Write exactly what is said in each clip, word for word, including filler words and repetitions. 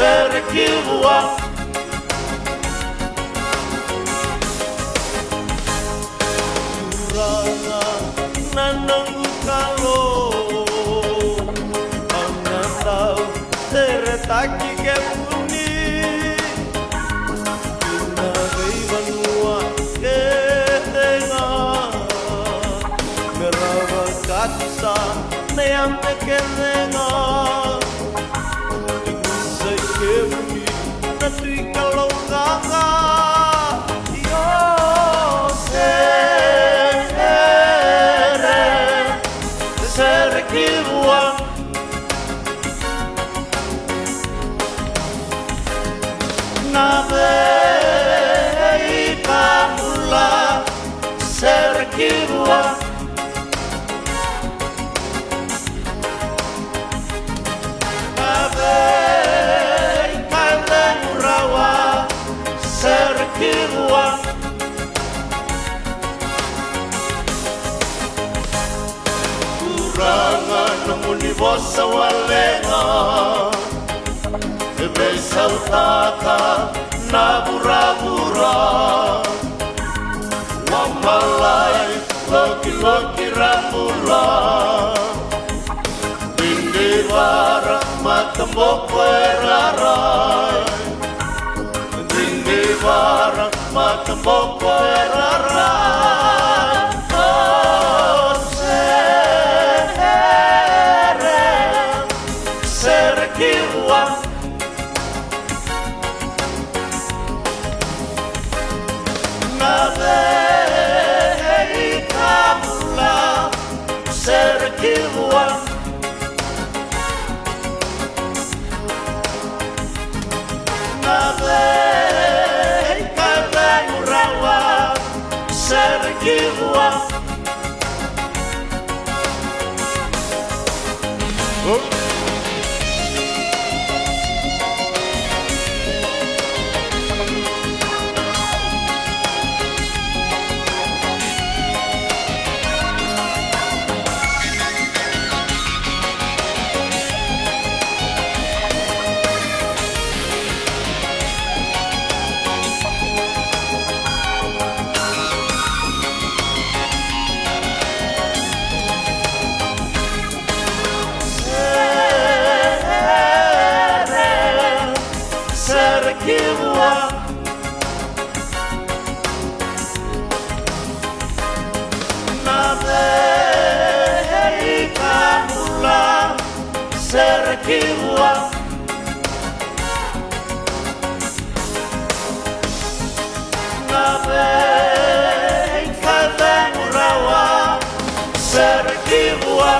Sere ki vua. Turaga na noqu Kalou, au na dau seretaki kemuni ki na veivanua kece ga, me ra vakatusa na yame kece ga. Sa i kemuni na Tui Kalou qaqa. Io, sere, sere ki vua. Na veika bula, sere ki vua. Na veika e cegu rawa, sere ki vua. Turaga, nomuni vosa wale ga e veisautaka na vuravura. Wamalai, lokiloki ra bula. Didivara, mataboko e rarai. Didivara, mataboko e rarai. O sere, sere ki vua. Na veika bula, sere ki vua. Na veika e cegu rawa, sere ki vua. Sere, sere ki vua. Na veika bula, sere ki vua. Na veika e cegu rawa, sere ki vua.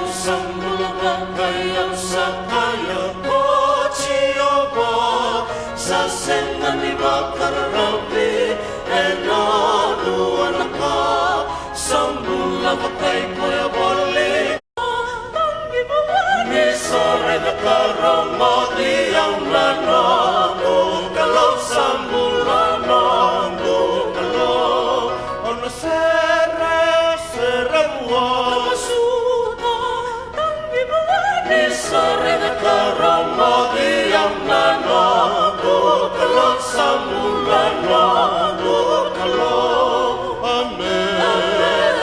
Sa bula vakai au sa kaya ko Jiova, sa sega ni vakararavi e na dua na ka. Sa bula vakai koya voli. Ni sa raica ka rogoci au na noqu Kalou, sa bula noqu Kalou. Au na sere, sere vua. Ni sa raica ka rogoci au na noqu Kalou, sa bula noqu Kalou. Amen. Amen.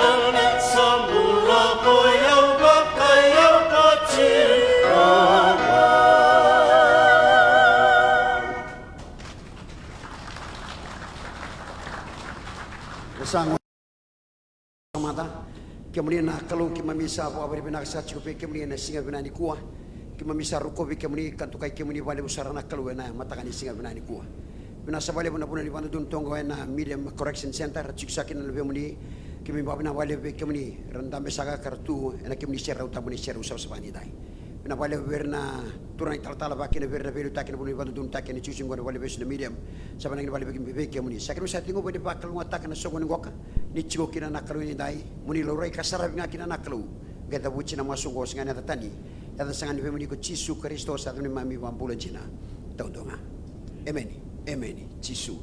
Amen. Sa bula ko i au, vakai au ko Jiova. Sa Tamada, kemuni na Kalou, keimami sa vakavinavinaka sa tiko vei kemuni ena siga vinaka nikua. Keimami sa rokovi kemuni ka dokai kemuni vakalevu sara na Kalou ena mataka ni siga vinaka nikua. Vinaka sa vakalevu na vanua ni vakadodonu toka ena Medium Correction Center, ra tiko saka kina na luvemuni. Keimami vakavinavinaka vakalevu vei kemuni, ra dabe saka ka ra tu ena kemuni serau tabu ni serau savasava ni dai. Vinaka vakalevu vei ira na turaga italatala, vakakina vei ira na veiliutaki ena vanua ni vakadodonutaki ena tiko tiko qo ena vale ni vesu na Medium. Sa vinaka vakalevu vei kemuni. Sa keimami sa tekivu ni vakalougatataka na soqo ni qoka ni tiko kina na Kalou ni dai. Mo ni laurai ka saravi ga kina na Kalou. Qai cavuti na masu oqo, sega ni yaca tani. Yaca sega ni vei muni ko Jisu Karisito, sa yaca ni mami vakabula dina. Taudua ga. Emeni. Emeni. Jisu.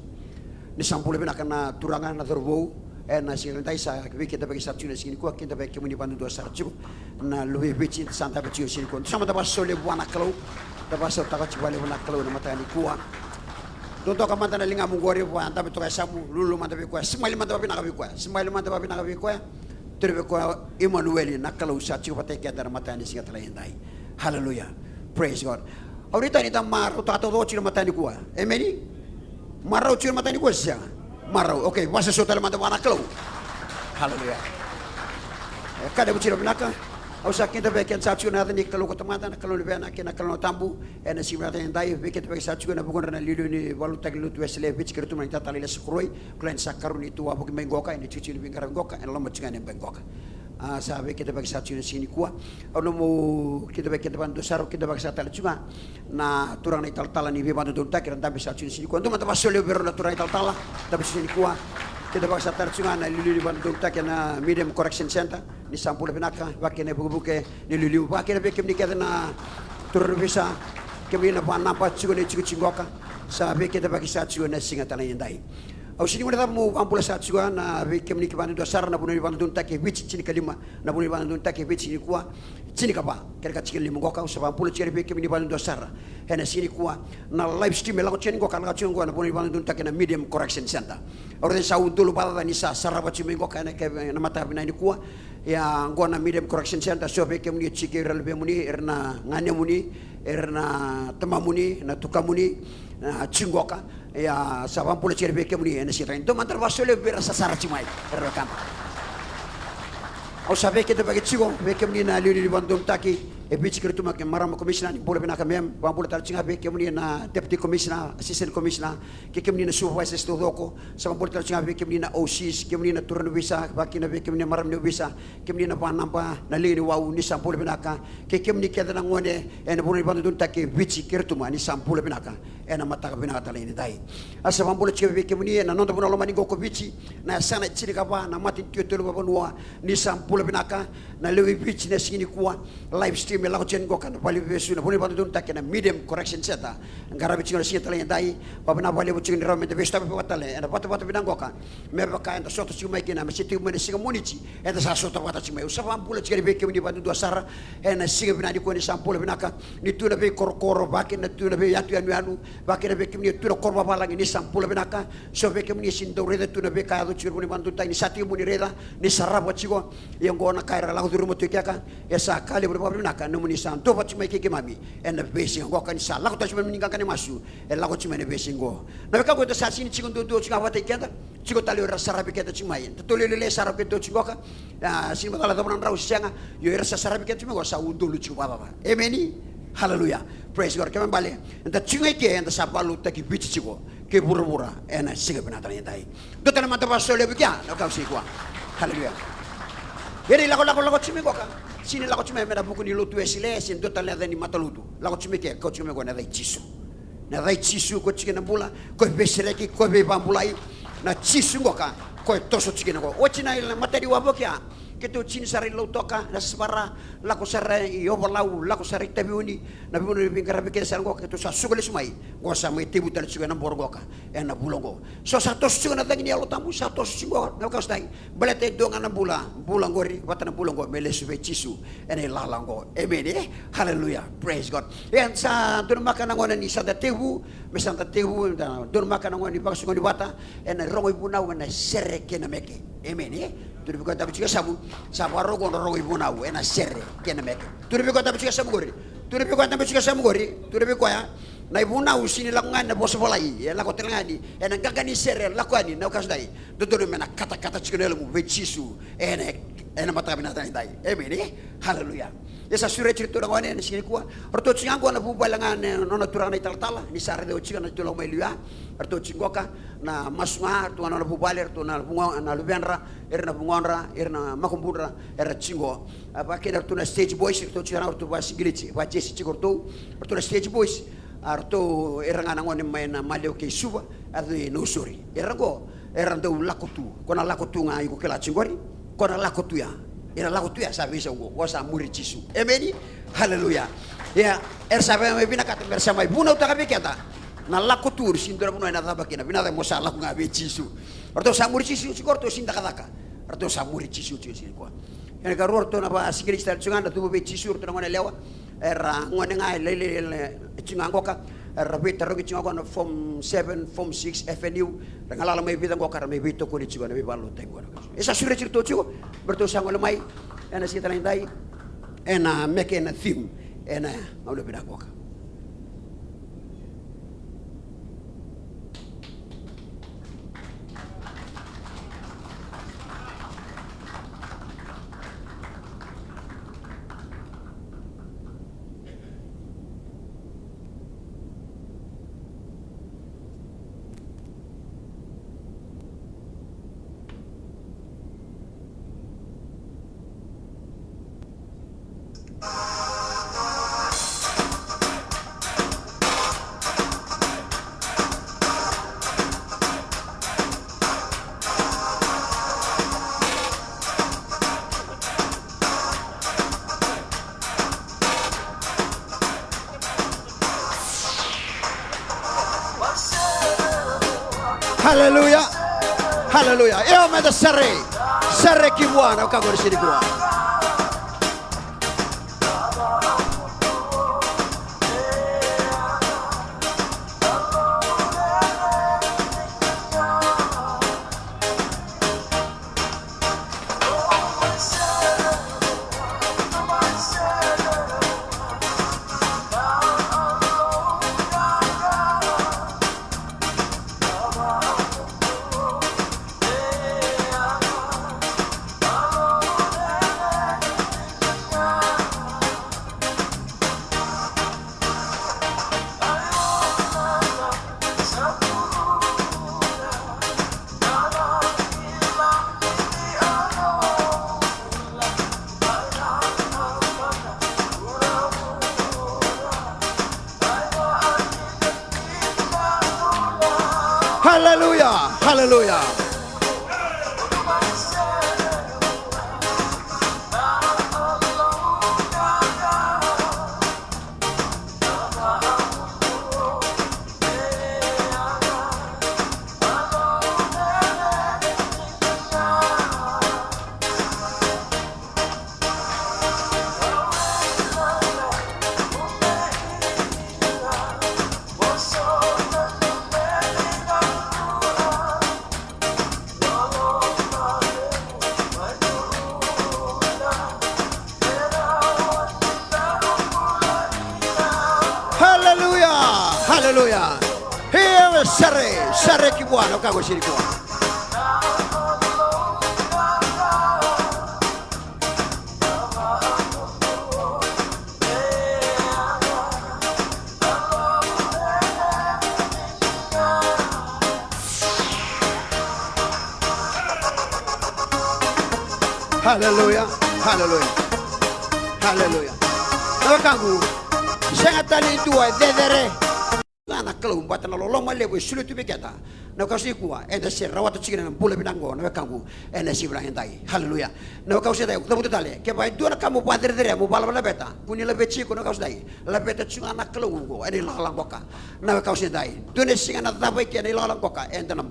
Ni sa bula vinaka na turaga, na cauravou. Ena siga ni dai sa vei keda vei sa tiko na siga nikua, keda vei kemuni vakadudua sara tiko. Na luve i Viti sa dabe tiko siga nikua. Sa mada vakasolia vua na Kalou. Da vakasautaka tiko vakalevu na Kalou ena mataka nikua. Dodoka mada na ligamu qori, vua dabe toka e yasamu, lulu mada vei koya, smile mada vakavinaka vei koya, smile mada vakavinaka vei koya. Turi vei koya Imanueli, na Kalou sa tiko vata kei keda ena mataka ni siga talei edai. Haleluya. Praise God. Au nuitaka ni da marautaka taucoko tiko na mataka nikua. Emeni. Marau tiko na mataka nikua se sega? Marau. Okay, vakasosoo tale mada vua na Kalou. Haleluya. E ka levu tiko na vinaka. Au sa kida vei keda sa tiko na yaca ni Kalou ko Tamada, na Kalou ni Luvena kei na Kalou na Tabu. Ena siga vinaka edai, vei keda vei sa tiko ena vuku ni liuliu ni vakalotutaki lotu Wesele e Viti kei Rotuma na itatala i Lesa Koroi. Kila ni sa karua ni tu wavoki mai qoka, ena tiko tiko ni veiqaravi qoka, ena loma tiko ga ni bai qoka. A, sa vei keda vei sa tiko na siga nikua. Au na mu kida vei keda vakadua sara, kida vei sa tale tiko ga na turaga na italatala ni veivakadodonutaki, ra dabe sa tiko na siga nikua. Dua mada vakasolia vei rau na turaga italatala, dabe sa tiko nikua. Kida vei sa tale tiko ga na liuliu ni vakadodonutaki ena Medium Correction Center, ni sa bula vinaka, vakakina na vukevuke ni liuliu, vakakina vei kemuni kece na turaga na ovisa, kemuni na vakanaba tiko ni tiko tiko qoka, sa vei keda vei sa tiko na siga talei edai. Au sega ni guilecava meu vakabula sa tiko ga na vei kemuni kece vakadua sara na vanua ni vakadodonutaki e Viti, tinikalima na vanua ni vakadodonutaki e Viti nikua, tinikava kei na ka tinikava qoka, au sa vakabula tiko ga vei kemuni vakadua sara. Ena siga nikua na live stream e lako tiko yani qoka, lako tiko qoka na vanua ni vakadodonutaki na Medium Correction Center. Au raica ni sa udolu vakacaca ni sa sarava tiko mai qoka ena, ena mataka vinaka nikua. Ia, qo na Medium Correction Center, so vei kemuni e tiko, ira na luvemuni, ira na ganemuni, ira na tamamuni, na tukamuni, na tiko qoka. Ia, sa vakabula tiko vei kemuni ena siga talei. Dua mada na vakasolia vei ira sa sara tiko mai, era wekada. Au sa vei keda vei tiko, vei kemuni na liuliu ni vakadodonutaki e Viti kei Rotuma kei marama komisina, ni bula vinaka ma'am. Vakabula tale tiko ga vei kemuni na deputy commissioner, assistant commissioner, kei kemuni na supervisors taucoko. Sa vakabula tale tiko ga vei kemuni na O Cs, kemuni na turaga ni ovisa, vakakina vei kemuni na marama ni ovisa, kemuni na vakanaba, na liga ni wau, ni sa bula vinaka. Kei kemuni kece na gone ena vanua ni vakadodonutaki e Viti kei Rotuma, ni sa bula vinaka ena mataka vinaka talei edai. Au sa vakabula tiko vei kemuni ena noda vanua lomani qo ko Viti, na yasana e tinikava, na matanitu e tolu vakavanua, ni sa bula vinaka. Na lewe i Viti na siga nikua, live stream e lako tiko yani qoka na vale ni vesu, na vanua ni vakadodonutaki na Medium Correction Center. Qaravi tiko na siga talei edai. Vakavinavinaka vakalevu tiko ni rawa meda veisotavi vata tale ena vatavata vinaka qoka. Me vaka eda sota tiko mai kina, me se tiko mai na siga Moniti, eda sa sota vata tiko mai. Au sa vakabula tiko yani vei kemuni vakadudua sara ena siga vinaka nikua, ni sa bula vinaka. Ni tu na veikorokoro, vakakina tu na veiyatu yanuyanu, vakakina vei kemuni e tu na koro vavalagi, ni sa bula vinaka. So vei kemuni e sega ni dau raica tu na veika e yaco tiko ena vanua ni vakadodonutaki, ni sa tekivu ni raica, ni sarava tiko. Ia qo na ka era lako curuma tu e kea, e sa ka levu na vakavinavinaka nomuni sa dua vata tiko mai kei keimami ena veisiga qo, ka ni sa lako tale tiko mai nomuni qaqa ni masu, e lako tiko mai na veisiga qo. Na wekaqu, eda sa sega ni tiko duadua tiko ga vata kei keda, tiko tale o ira saravi keda tiko mai. Eda tolei lailai sara o keda tiko qoka. A, sega ni macala cava na drau se sega, io ira sa saravi keda tiko mai qo sa udolu tiko vakacaca. Emeni. Haleluya. Praise God. Kena ibalebale, eda tiko ga i ke, eda sa vakalotutaki Viti tiko kei vuravura ena siga vinaka talei edai. Dua tale mada vakasolia vei kea na ka au sa kaya. Haleluya. Ia ni lako, lako, lako tiko mai qoka. Sega ni lako tiko mai me na vuku ni lotu Wesele, se dua tale na yaca ni matalotu. Lako tiko mai ke, kau tiko mai qo na yaca i Jisu. Na yaca i Jisu, ko tiko na bula, ko veisereki, ko veivabulai. Na Jisu qoka, ko e toso tiko na qo. Oti na ila matani wavoki a. Keitou tini sara i Lautoka, na Sasavara, lako sara i Ovalau, lako sara i Taveuni, na vanua ni veiqaravi kece sara qo, keitou sa suka lesu mai. Qo sa mai tevu tale tiko ena boro qoka, ena vula qo. So sa toso tiko na cagi ni Yalo Tabu, sa toso tiko qo, na wekaqu sa dai. Baleta e dua ga na bula, bula qori, vata na bula qo, me lesu vei Jisu, ena ilala qo. Emeni, e? Haleluya. Praise God. E sa donumaka na gauna ni sa da tevu, me sa da tevu, da donumaka na gauna ni vakasugani vata, ena rogo ivunau, ena sere kei na meke. Emeni, e? Tukuna vei koya dabe tiko e yasamu, sa vakarau qo na rogo ivunau, ena sere kei na meke. Tukuna vei koya dabe tiko e yasamu qori. Tukuna vei koya dabe tiko e yasamu qori. Tukuna vei koya, na ivunau sega ni lako ga yani na vosa volai, e lako tale ga yani ena qaqa ni sere, e lako yani, na wekaqu sa dai. Dodonu me na katakata tiko na yalomu vei Jisu, ena, ena mataka vinaka edaidai. Emeni, e? Haleluya. Ia sa sureti iratou na gone ena siga nikua. Ratou tiko ga qo na vuvale ga na nona turaga na italatala, ni sa raica oti ga na tu lako mai liu ya. Ratou tiko qoka na masu ga, ratou ga na nona vuvale, ratou na vugo-, na luvedra, ira na vugodra, ira na makubudra, era tiko. A, vaka kina ratou na stage boys, ratou tiko ga, ratou vakasigiliti, vakajesi tiko ratou, ratou na stage boys. A, ratou, ira ga na gone mai na Maliwa kei Suva, a, ratou i Nausori. Ira qo, era dau lako tu. Ko na lako tu ga iko kila tiko qori. Ko na lako tu ya. Era lako tu ya sa veisau qo. Ko sa muri Jisu. Emeni. Haleluya. Ia, era sa via mai vinakata, me ra sa mai vunautaka vei keda na lako tu, ni sega ni dua na vanua ena cava kina. Vinaka mo sa lako ga vei Jisu. Ratou sa muri Jisu tiko, ratou sega ni cakacaka. Ratou sa muri Jisu tiko, tiko qo. Ena ikarua ratou na vakasigileti tale tiko ga, na cuva vei Jisu, ratou na gone yalewa. Era gone ga e lailai, lailai, e tiko ga qoka. Era veitarogi tiko ga qo na form seven, form six, F N U. Ra galala mai vica qoka, ra mai veitokoni tiko na veivakalotutaki qo. E sa sureti iratou tiko, me ratou sa gole mai ena siga tale nidai, ena meke, ena theme, ena gauna vinaka qoka. Haleluya. Haleluya. Io, meda sere. Sere ki vua na ka qori sere ki vua. Haleluya, haleluya. Haleluya, haleluya. Ia, sere, sere ki vua na ka qo sere ki vua. Haleluya. Haleluya. Haleluya. Na wekaqu, sega tale ni dua e cecere ga na Kalou, baleta na loloma levu e solia tu vei keda. Na wekaqu sa dai, eda se rawata tiko kina na bula vinaka oqo, na wekaqu, ena siga vinaka edai. Haleluya. Na wekaqu sa dai, cavuta tale, kevaka e dua na ka mo vakacerecerea, mo vakalavelaveta, kua ni laveti iko, na wekaqu sa dai. Laveta tiko ga na Kalou oqo ena ilakolako qoka. Na wekaqu sa dai, dua na siga ena cava i ke na ilakolako qoka, eda na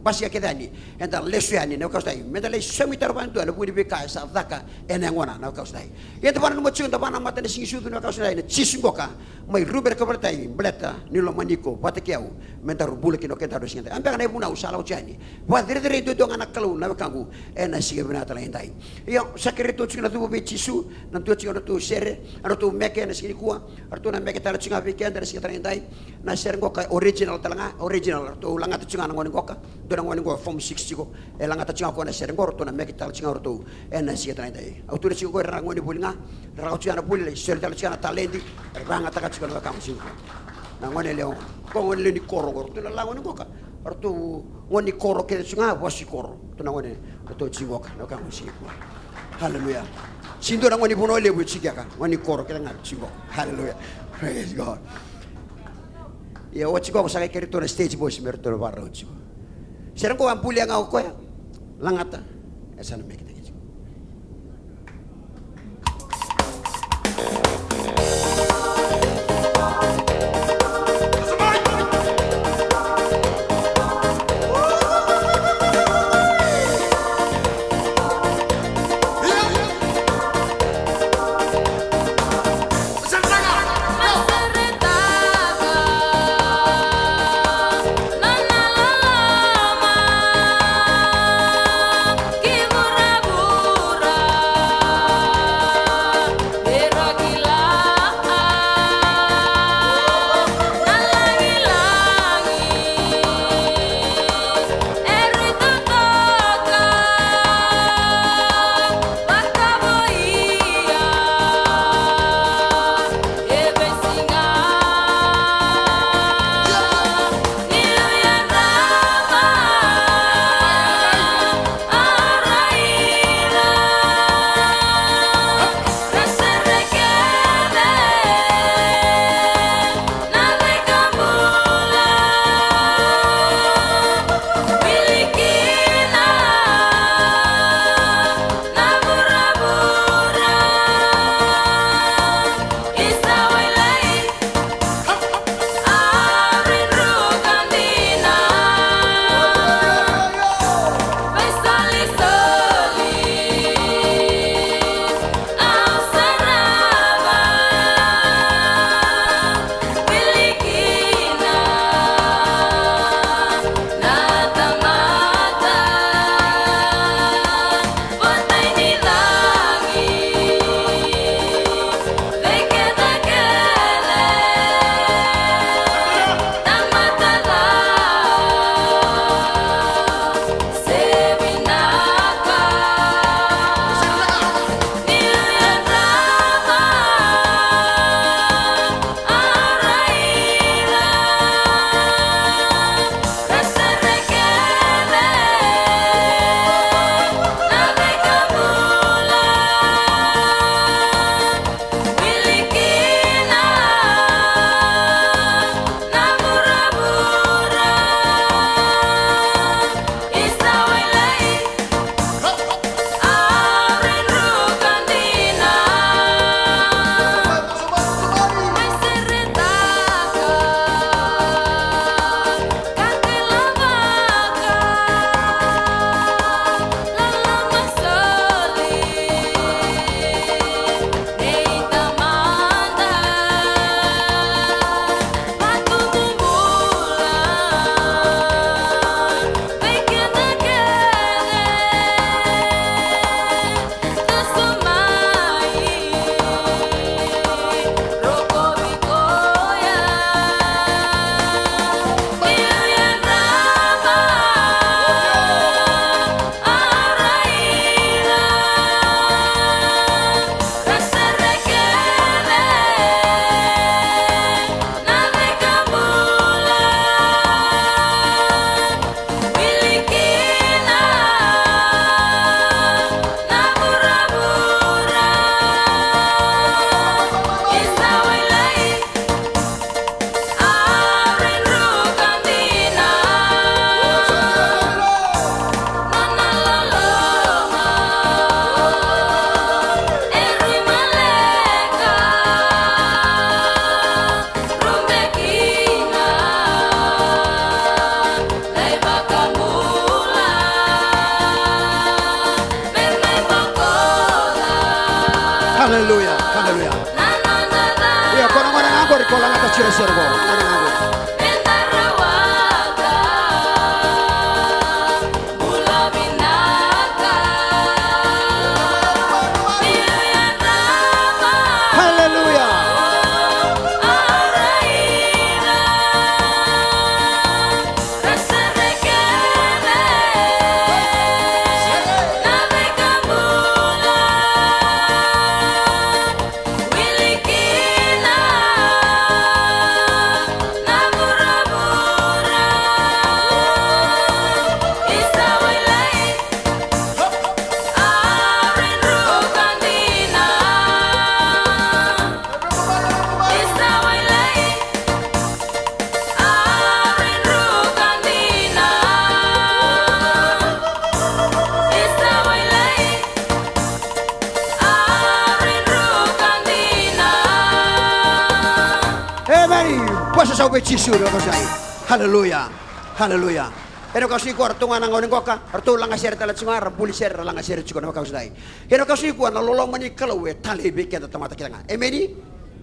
basika kece yani, eda lesu yani, na wekaqu sa dai. Meda lai saumi tale vakadua ena vuku ni veika e sa caka ena yagona, na wekaqu sa dai. Ia da vakananuma tiko, da vakanamata ena siga ni sucu, na wekaqu sa dai, na Jisu qoka mai Rube na kauveilatai, baleta ni lomani iko vata kei au, me daru bula kina o kedaru ena siga edai. A beka na ivunau sa lako tiko yani. Vakacerecerei duadua ga na Kalou, na wekaqu, ena siga vinaka tale edai. Io, sa kerei ratou tiko na cuva vei Jisu, na dua tiko na ratou sere, na ratou meke ena siga nikua, ratou na meke tale tiko ga vei keda ena siga tale edai. Na sere qoka original tale ga, original, ratou lagata tiko ga na gone qoka, dua na gone qo form six tiko, e lagata tiko ga o koya na sere qo, ratou na meke tale tiko ga o ratou ena siga tale edai. Au tukuna tiko qo, era na gone voli ga, ra lako tiko ga na voli, lai soli tale tiko ga na taledi, ra vagataka tiko, na wekaqu, siga nikua. Na gone lewe, qo gone lewe ni koro qo, ratou na lagone qoka, ratou gone ni koro kece tiko ga, vosa ni koro. Ratou na gone, ratou tiko qoka, na wekaqu, siga nikua. Haleluya. Sega ni dua na gone ni Vanua Levu e tiko qo, gone ni koro kece ga tiko qoka. Haleluya. Praise God. Ia oti qo sa qai kerei ratou na stage boys me ratou na vakarau tiko. Sere qo a bulia ga o koya. Lagata. E sa na meketaki tiko. Haleluya, haleluya. Ia, ko na gone ga qori ko lagata tiko na sere qo. Gone ga qori. Haleluya. Emeni. Vosa sau vei Jisu, na wekaqu sa i. Haleluya. Haleluya. Ena wekaqu sa i, ko ratou ga na gauna qoka, ratou laga sere tale tiko ga, ra buli sere, ra laga sere tiko, na wekaqu sa i. Ena wekaqu sa i, ko na loloma ni Kalou e talei vei keda tamata kece ga. Emeni.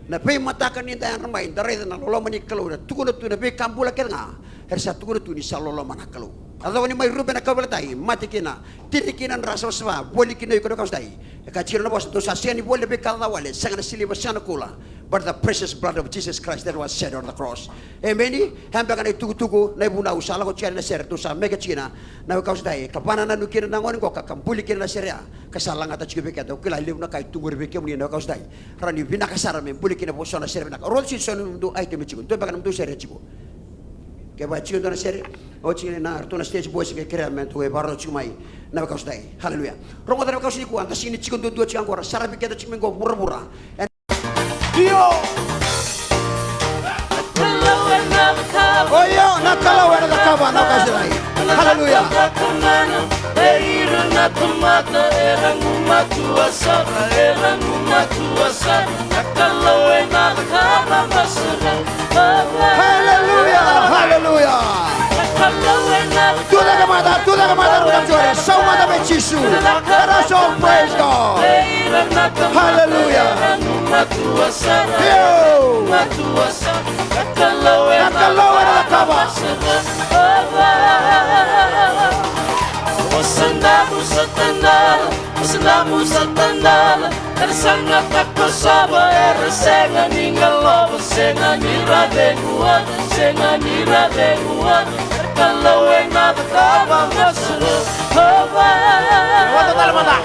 Na veimataka ni da yadra mai, da raica na loloma ni Kalou, na tukuna tu na veika bula kece ga. Era sa tukuna tu ni sa loloma na Kalou. A cava ni mai rube na kauveilatai, mate kina, tini kina, dra savasava, voli kina o iko, na wekaqu sa i. E ka tiko na vosa, dou sa sega ni voli na veika ca wale, sega na siliva, sega na koula. But the precious blood of Jesus Christ that was shed on the cross. Emeni. E beka na itukutuku, na ivunau sa lako tiko yani na sere, dou sa meke tiko kina, na wekaqu sa i, ka vakanananu kina na gone qoka, ka buli kina na sere ya, ka sa lagata tiko vei keda. Au kila levu na ka e tu qori vei kemuni, na wekaqu sa i. Rawa ni vinaka sara me buli kina vo so na sere vinaka. Rau sa sega ni nomudou item tiko. Dua beka nomudou sere tiko. Kevaka e tiko e dua na sere, oti na ratou na stage boys qai kerea me dou e vakarau tiko mai, na wekaqu sa i. Haleluya. Rogoca, na wekaqu sa i, nikua da sega ni tiko duadua tiko qo, ra saravi keda tiko mai qo vuravura. Io. Io, na Kalou ena cakava, na wekaqu sa i. Haleluya. Haleluya, haleluya. Tucake mada, tucake mada, rau na jore, sau mada vei Jisu. Let us all praise God. Haleluya. Io. Na Kalou ena cakava. Era sa na takosova, era sega ni galova, sega ni ra ceguva, sega ni ra ceguva. Na Kalou ena cakava, na Kalou ena cakava.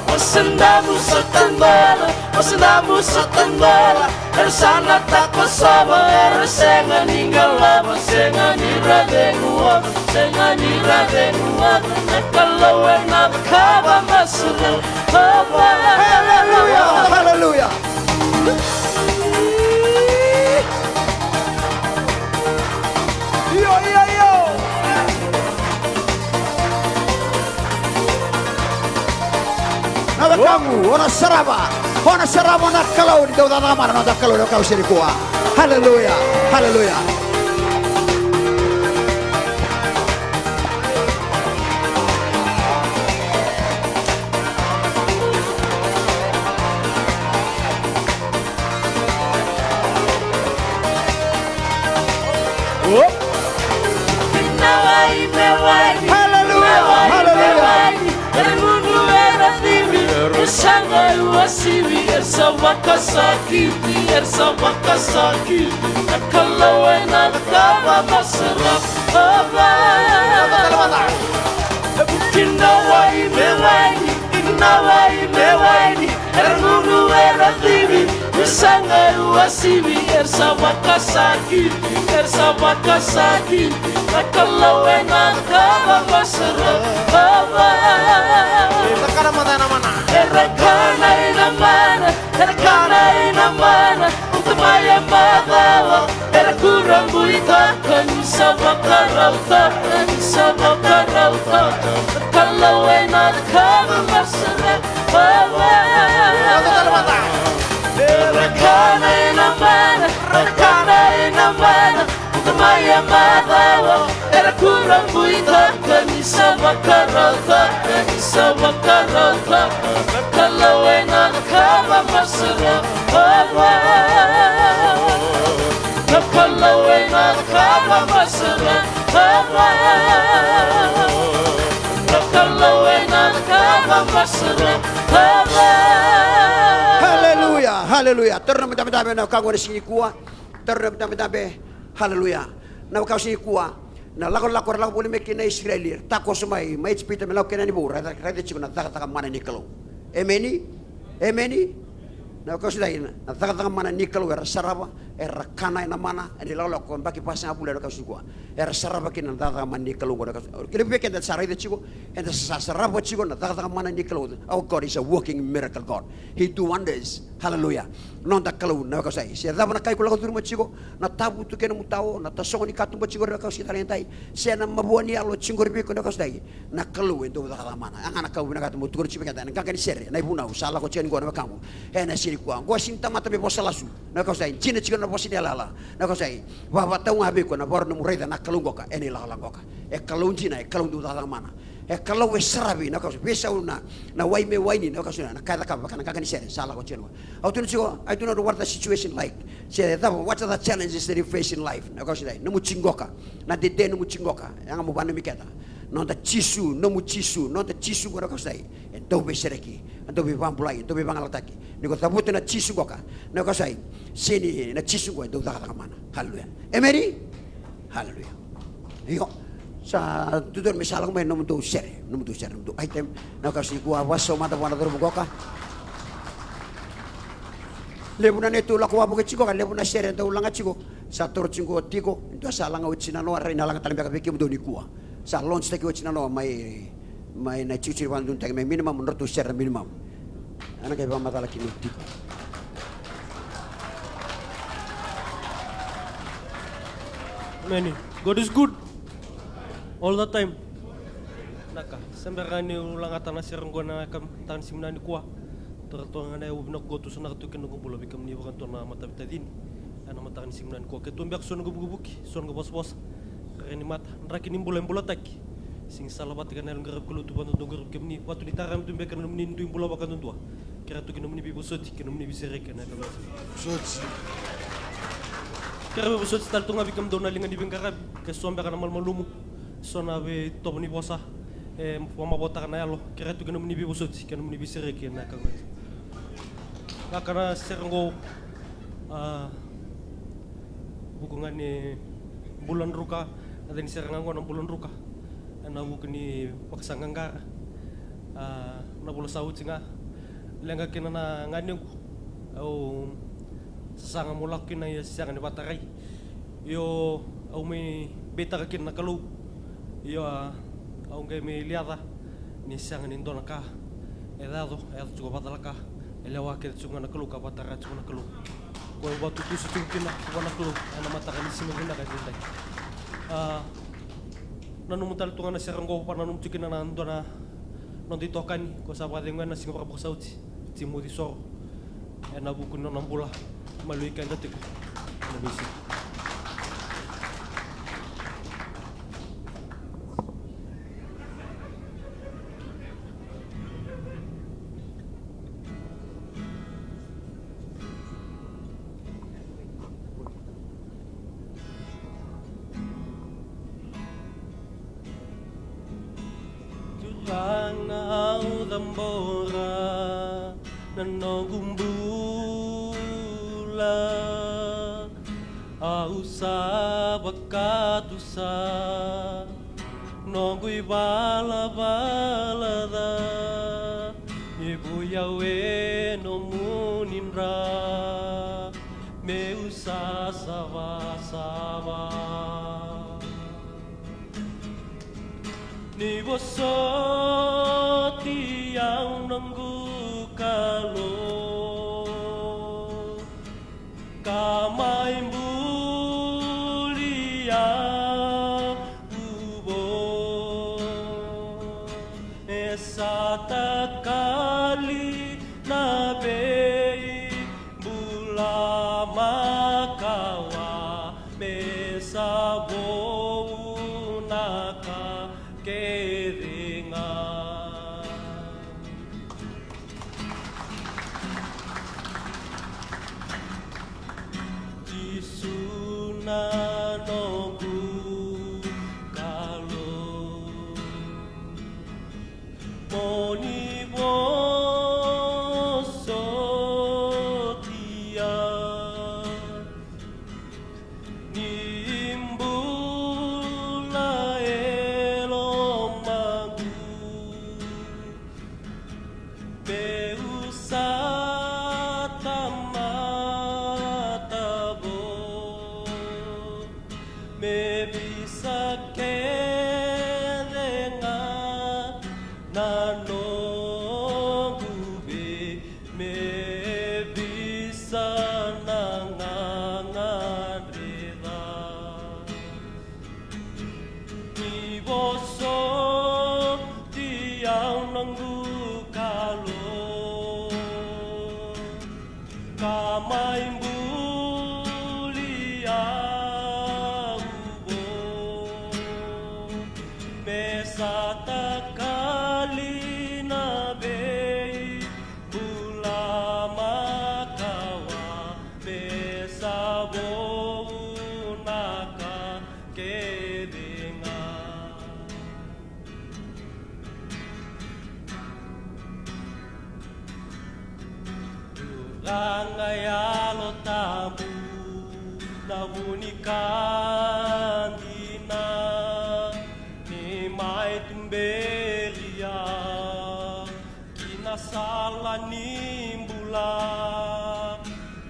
Vosa damu sa tadola, vosa damu sa tadola. Era sa na takosova, era sega ni galova, sega ni ra ceguva, sega ni ra ceguva. Na Kalou ena cakava, na Kalou ena cakava. Haleluya, haleluya. Io, io, io. Na wekaqu, o na sarava, o na sarava na Kalou ni dau cakacaka mana, na noda Kalou, na wekaqu sa i, nikua. Haleluya, haleluya. Haleluya, haleluya. Era gunu, era civi, era sa qai uasivi, era sa vakasakiti, era sa vakasakiti. Na Kalou ena cakava, na Kalou ena cakava. E vuki na wai me waini, na wai me waini. Era gunu, era civi, era sa qai uasivi, era sa vakasakiti, era sa vakasakiti. Na Kalou ena cakava, na Kalou ena cakava. Era kana ena mana, era kana ena mana. Uta mai e macawa, era kurabuitaka, ni sa vakarautaka, ni sa vakarautaka. Na Kalou ena cakava, na Kalou ena cakava. Era kana ena mana, era kana ena mana. Uta mai e macawa, era kurabuitaka, ni sa vakarautaka, ni sa vakarautaka. Na Kalou ena cakava, Haleluya, haleluya. Toro na mudabedabe na wekaqu ena siga nikua. Toro na mudabedabe. Haleluya. Na wekaqu siga nikua. Na lakolako era lako voli mai kina na Isireli, era takoso mai, mai Ijipita me lako kina yani vou, raica, raica tiko na cakacaka mana ni Kalou. Emeni? Emeni? Na wekaqu siga nikua, na cakacaka mana ni Kalou era sarava, era kana ena mana, ena ilakolako, yabaki vasagavulu ena wekaqu siga nikua. Era sarava kina na cakacaka mana ni Kalou qo na wekaqu siga nikua. Kena vei keda sa raica tiko, eda sa sarava tiko na cakacaka mana ni Kalou. Our God is a working miracle God. He do wonders. Hallelujah. Noda Kalou na wekaqu siga nikua. Se cava na ka iko lako curuma tiko, na tavutu kei na mutao, na tasogo ni katuba tiko na wekaqu siga nikua, se na mavoa ni yalo tiko qori vei iko na wekaqu siga nikua. Na Kalou e dau cakacaka mana. A ga na ka au vinakata meu tukuna tiko vei keda ena qaqa ni sere, na ivunau sa lako tiko yani qo na wekaqu. Ena siga nikua. Qo sega ni tamata me vosa lasu. Na wekaqu siga nikua. Dina tiko na vosa ni yalayala. Na wekaqu siga nikua. Vavata au ga vei iko na vara nomu raica na Kalou qoka ena ilakolako qoka. E Kalou dina, e Kalou dau cakacaka mana. E Kalou e saravi, na wekaqu siga nikua. Veisau na, na wai me waini, na wekaqu siga nikua. Na ka e cakava, vaka na qaqa ni sere sa lako tiko yani qo. Au tukuna tiko, I do not know what the situation like. Se cava, what are the challenges that you face in life? Na wekaqu siga nikua. Nomu tiko qoka. Na dede nomu tiko qoka. Yaga mo vakananumi keda. Noda Jisu, nomu Jisu, noda Jisu qo na wekaqu siga nikua. E dau veisereki, e dau veivakabulai, e dau veivagalalataki. Ni ko cavuta na Jisu qoka, na wekaqu siga nikua. Sega ni na Jisu qo e dau cakacaka mana. Haleluya. Emeni? Haleluya. Io. Sa dodonu me sa lako mai nomudou sere, nomudou sere, nomudou item. Na wekaqu siga nikua, vakasau mada vua na cauravou qoka. Levu na neitou lako wavoki tiko qoka, levu na sere dau laga tiko. Sa toro tiko qo tiko, dua sa laga oti na noa, rai na laga tale beka vei kemudou nikua. Sa launch taki oti na noa mai, mai na tikotiko ni vakadodonutaki mai minimum, ratou sere na minimum. Ena qai vakamacala kina tiko. Emeni. God is good. All the time. Naka, se bera niu lagata na sere qo na ka, mataka ni siga nikua. Toro toka ga na yavu vinaka qo, tou sa na ratou kina noqu bula vei kemuni vakadua na mataveitacini. Ena mataka ni siga nikua, keitou beka so noqu vukivuki, so noqu vosavosa. Rere ni mata, draki ni bula e bulataki. Sega ni sala vata kei na yalo qaravi Kalou, tu vakadodonu qaravi kemuni, vatu ni tara me tu beka na nomuni dui bula vakadudua. Kerea tu kei nomuni veivosoti, kei nomuni veisereki ena yakavi. Vosoti. Kerea veivosoti tale tu ga vei kemudou na liga ni veiqaravi, ke so beka na malumalumu, so na veitovo ni vosa e vakamavotaka na yalo, kerea tu kei nomuni veivosoti, kei nomuni veisereki ena yakavi. Lako na sere qo, a, vuku ga ni bula druka, na yaca ni sere ga qo na bula druka. Ena vuku ni vakasaqaqara, a, na vula sa oti ga. Leqa kina na ganequ, au sasaga meu lako kina ia sega ni vakatarai. Io, au mai beitaka kina na Kalou. Io, a, au qai mai liaca ni sega ni dua na ka e yaco, e yaco tiko vakacalaka. E lewa kece tiko ga na Kalou ka vakatara tiko na Kalou. Ko e vakatutusa tiko kina vua na Kalou ena mataka ni siga vinaka edaidai. A, nanuma tale tu ga na sere qo, vakananuma tiko kina na dua na noda itokani ko sa vakacegu ena siga vakavakasauri, Timoci Soro. Ena vuku ni nona bula, maliwai keda tiko ena veisiga. Turaga au cabora na noqu bula, au sa vakatusa noqu ivalavala ca. Ni vei au e nomuni dra meu sasavasava. Ni vosoti au noqu Kalou, ka mai buli au vou. E sa takali na veibula makawa, me sa vou na ka kece ga. Jisu na noqu ka Mo ni vosotia ni bula e lomaqu. Meu sa tamata vou, me visa kece ga na noqu vei, me visa na gagadre ca. Ni vosoti au noqu Kalou, ka mai buli au vou, me sa takali na veibula makawa, me sa vou na ka kece ga. Turaga Yalo Tabu, na vu ni ka dina ni mai tuberi au ki na sala ni bula,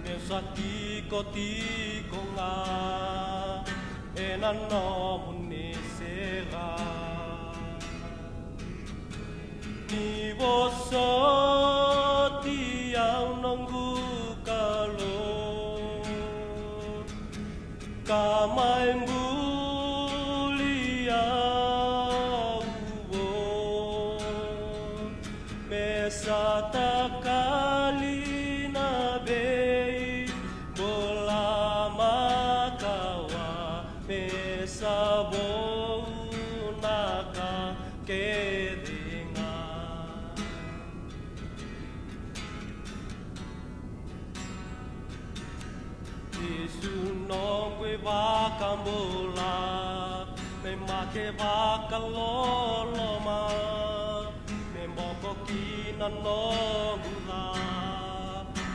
meu sa tikotiko ga ena nomuni serau. Ni vosoti au noqu Kalou, ka mai buli au vou, me sa takali na veibula makawa, me sa vou na ka kece ga. Jisu noqu iVakabula, me mate vakaloloma, me boko ki na noqu ca,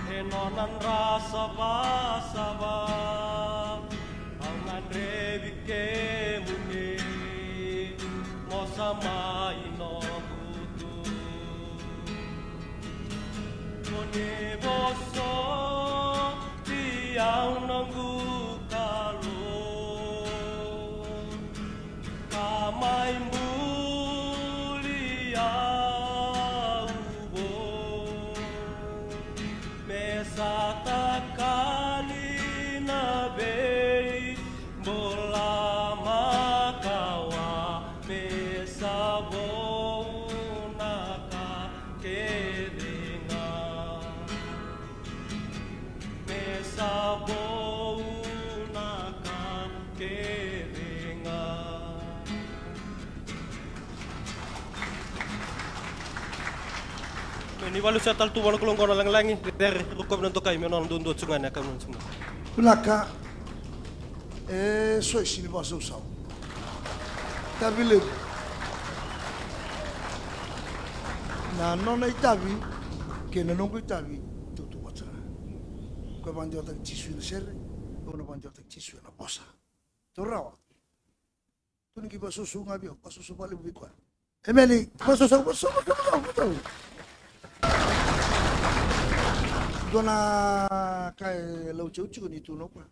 e nona dra savasava. Au gadrevi kemuni, mo sa mai noqu tu. Mo ni vosoti au noqu Kalou, ka mai buli au vou, me sa takali na veibula makawa, me sa vou na ka kece ga. Me sa vou na ka kece ga. Ni valusia tale tu vua na Kalou qo na lagilagi, cere, rokovi na dokai, me nona duadua tu ga na ka nona tu ga. Vinaka. E so e sini vakasausau. Tavi levu. Na nona itavi kei na noqu itavi, tautauvata. Ko e vakadewataki Jisu ena sere, au na vakadewataki Jisu ena vosa. Tou rawa. Tou ni qai vakasausau ga vei au, vakasausau vakalevu vei koya. Emeni. Vakasausau, vakasausau, vakasausau, vakasausau. Dua na ka e lauti au tiko ni tukuna o koya.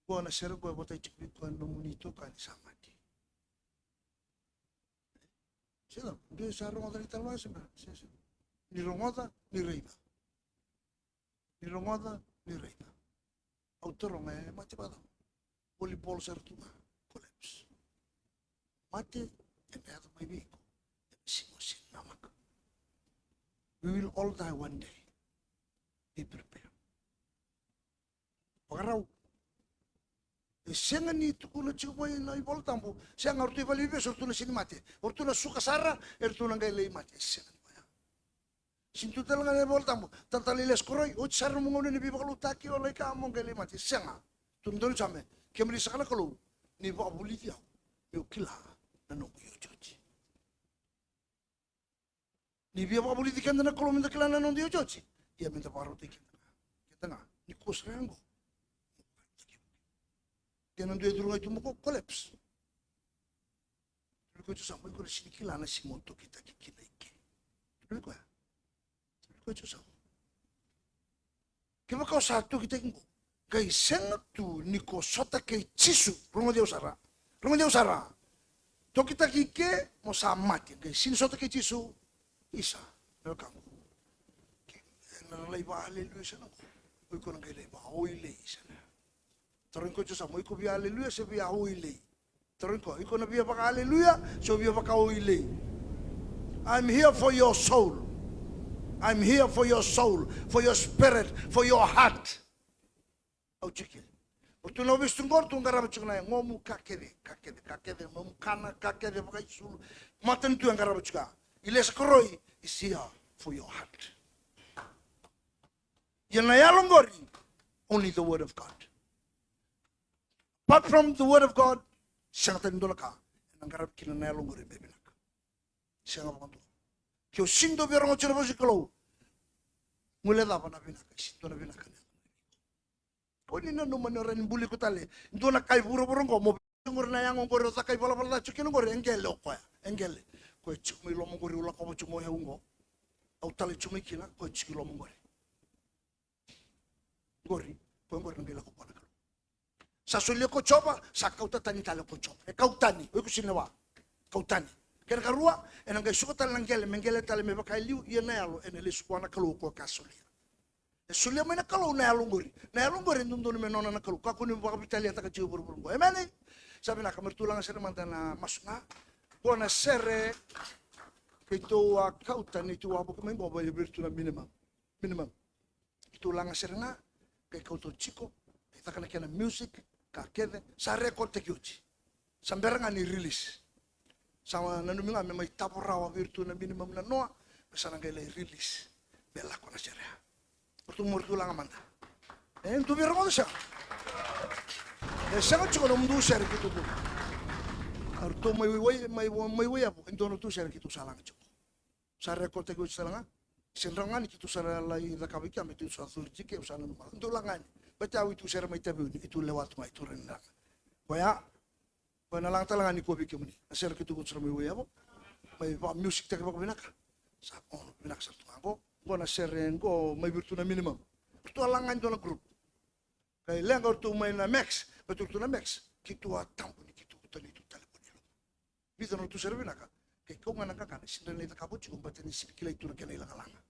Qo na sere qo e votai tiko vei koya na nomuni itokani sa mate. Sega, dua sa rogoca ni tala vaka sega, sega, sega. Ni rogoca, ni raica. Ni rogoca, ni raica. Au taroga e mate vakacava? Volleyball sara tu ga, collapse. Mate ena yaco mai vei iko ena siga o sega ni namaka. We will all die one day. Be prepared. Vakarau. E sega ni tukuna tiko mai na iVola Tabu, sega, o ratou i valeniveivesu o ratou na sega ni mate. O ratou na suka sara, e ratou na qai lai mate. E sega ni koya. Sega ni tu tale ga na iVola Tabu, talatala Elias Koroi, oti sara na nomu gauna ni veivakalougatataki, o lai kaya mo qai lai mate. Sega. Tukuna donu same, kemuni saka na Kalou, ni vakavulici au meu kila na noqu iotioti. Ni via vakavulici keda na Kalou meda kila na noda iotioti, ia meda vakarautaki keda ga. Keda ga, ni kua sara ga qo. De na dua e curu ga i tuba qo, collapse. Tukuna vei koya o Jisu, sa mai, iko na sega ni kila na siga o tokitaki kina i ke. Tukuna vei koya. Tukuna vei koya o Jisu. Kevaka o sa tokitaki qo, qai sega tu ni ko sota kei Jisu. Rogoci au sara. Rogoci au sara. Tokitaki i ke, mo sa mate, qai sega ni sota kei Jisu. Isa, na wekaqu. Ena lai va aleluya sara qo. O iko na qai lai va oilei sara. Tarogi koya o Jisu, mo iko via aleluya se via oilei? Tarogi koya, iko na via vaka aleluya se o via vaka oilei? I'm here for your soul. I'm here for your soul, for your spirit, for your heart. Au tiko kina. O ratou na ovisa tu qo, ratou qarava tiko na yagomu, ka kece, ka kece, ka kece, nomu kana, ka kece, vakaisulu. Matanitu e qarava tiko. Ilesa koroi is here for your heart. Ia na yalo qori, only the word of God. Apart from the word of God, sega tale ni dua na ka ena qaravi kina na yalo qori me vinaka. Sega vakadua. Ke o sega ni dau via rogoca na vosa ni Kalou, guilecava na vinaka, e sega ni dua na vinaka. Ko ni nanuma ni o rawa ni buli iko tale e dua na ka e vuravura qo, mo vei qori na yago qori o caka ivalavala ca tiko kina qori, e qele o koya, e qele. Koya tiko mai loma qori, au lakova tiko mai au qo. Au talai tiko mai kina, koya tiko i loma qori. Qori, koya qori na qai lako vua na Kalou. Sa solia ko Jiova, sa kauta tani tale ko Jiova. E kau tani, o iko sega ni lewa. Kau tani. Kena karua, ena qai suka tale na qele, me qele tale me vaka e liu, ia na yalo ena lesu vua na Kalou o koya ka solia. E solia mai na Kalou na yalo qori. Na yalo qori e dodonu me nona na Kalou. Kakua ni vakavitaliataka tiko e vuravura qo. Emeni. Sa vinaka, me ratou laga sere mada na masu ga. Qo na sere keitou a kauta ni tou a vuki mai qo, vei iratou na minimum. Minimum. Keitou laga sere ga, qai kauta o Jiko, qai caka na kena music, ka kece, sa record taki oti. Sa bera ga ni release. Sa nanumi ga me mai tavo rawa vei iratou na minimum na noa, me sa na qai lai release. Me lako na sere ya. O ratou mo ratou laga mada. E, dou via rogoca sega? E sega tiko nomudou sere keitou dou. O ratou mai Wai, mai, mai Waiyavu, e dua na ratou sere keitou sa laga tiko. Sa record taki oti sara ga. Sega ni rawa ga ni keitou sa lai cakava i kea, me tou sa curu tiko, au sa nanuma. Dou laga yani. Baleta au, iratou sere mai Taveuni, iratou lewa tu ga, iratou rawa ni laga. Koya, koya na laga tale ga ni kua vei kemuni. Na sere keitou kauta sara mai Waiyavu. Mai vaka music taki vakavinaka. Sa, o, vinaka sara tu ga qo. Qo na sere qo mai vei iratou na minimum. Ratou a laga yani dua na group. Qai leqa o ratou mai na Max, baleta o ratou na Max, keitou a tabu ni keitou talei tu tale ko ni loma. Vica na nodratou sere vinaka, ke kau ga na qaqana, sega ni cakava tiko, baleta ni sega ni kilai tu na kena ilagalaga.